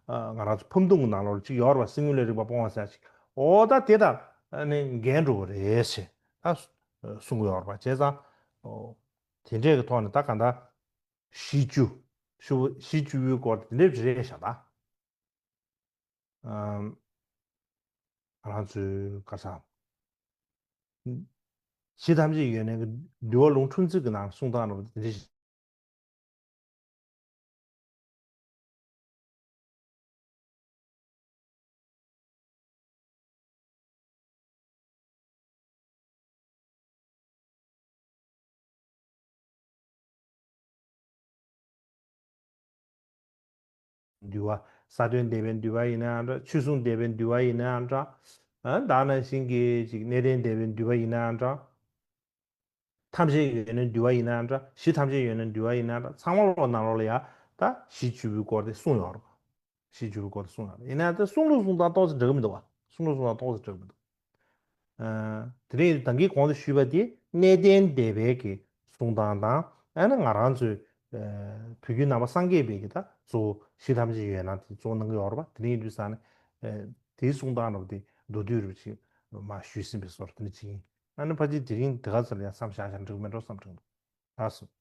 ང་རང་ཚོ་ཕམ་བཏུང་གི་ནང་ལོགས་ལ་གཅིག་ཡོད་རེད་བ། གསེར་དངུལ་ལས་རིག་པ་སྤོང་བ་ཟེར་ཅིག་འོ་ད་དེ་ད་ཨ་ནི་འགལ་འགྲོ་གི་རེད་ཞེས་ད་གསུང་གི་ཡོད་རེད་བ། བྱས་ཙང་དེ་འདྲས་ཀྱི་ཐོག་ནས་ད་ག་ད། བཞི་བཅུ། བཞི་བཅུ་པོའི་སྐོར་དེ་འདྲའི་རེད་ཤག་ད། ཨམ། ང་རང་ཚོའི་ག་ས། གཞི་ཐམས་ཅད་ཡོད་ནས་འདུལ་བ་ལུང་ཁྲིམས་རྩིབ་ཀྱི་ནང་གསུང་སྟངས་རེད་པ་དེ་འདྲ་ཞིག་འདུལ་བ། ས་བོན་འདེབས་པའི་འདུལ་བ་ཡིན་ནའང་འདྲ། ཆོས་སྲུང་འདེབས་པའི་འདུལ་བ་ཡིན་ནའང་འདྲ། ཨ་ད་ནང་བཞིན་གྱི་ཅིག་གནས་བརྟན་འདེབས་པའི་འདུལ་བ་ཡིན་ནའང་འདྲ། ཐམས་ཅད་ཡོད་ནས་འདུལ་བ་ཡིན་ནའང་འདྲ། གཞི་ཐམས་ཅད་ཡོད་ནས་འདུལ་བ་ཡིན་ནའང་འདྲ། ཚང་མ་ལོག་ནང་ལོགས་ལ་ཡ་ད་གཞི་བཅུ་པོའི་སྐོར་དེ་གསུངས་ཡོད་རེད། གཞི་བཅུ་པོའི་སྐོར་དེ་གསུངས་ཡོད་རེད། ཡིན་ནའང་ད་གསུང་ལུགས་གསུང་སྟངས་ཏོག་ཙམ་འདྲ་གི་མི་འདུག་བ། གསུང་ལུགས་གསུང་སྟངས་ཏོག་ཙམ་འདྲ་གི་མི་འདུག་ཨ་དེ་རིང་ད་གིན་གོང་དུ་ཞུས་པ་དེ་གནས་བརྟན་སྡེ་པའི་གི་གསུང་སྟངས་དང་ཨ་ནི་ང་རང་ཚོའི་ཨ་བོད་བརྒྱུད་ནང་པ་སངས་རྒྱས་པའི་གི་ད་གཙོ་བོ་གཞི་ཐམས་ཅད་ཡོད་ན་དེ་གཙོ་བོ་གནང་གི་ཡོད་རེད་པ། དེ་རིང་དུས་ས་ནས་ཨ་དེའི་གསུང་སྟངས་རབ་དེ་མདོ་སྡུད་རུ་ཅིག་མ་ཞུས་ཟིན་པའི་བཟོ་འདྲ་དེ་འདྲ་ཅིག་ཡིན། ཨ་ནི་ཕལ་ཆེར་དེ་རིང་དེ་ག་ཚོད་ལ་ཡང་བསམ་བཞག་བཞག་འགྲིག་མེད་འགྲོ་བསམ་དྲན་འདུག་ལགས་སོ།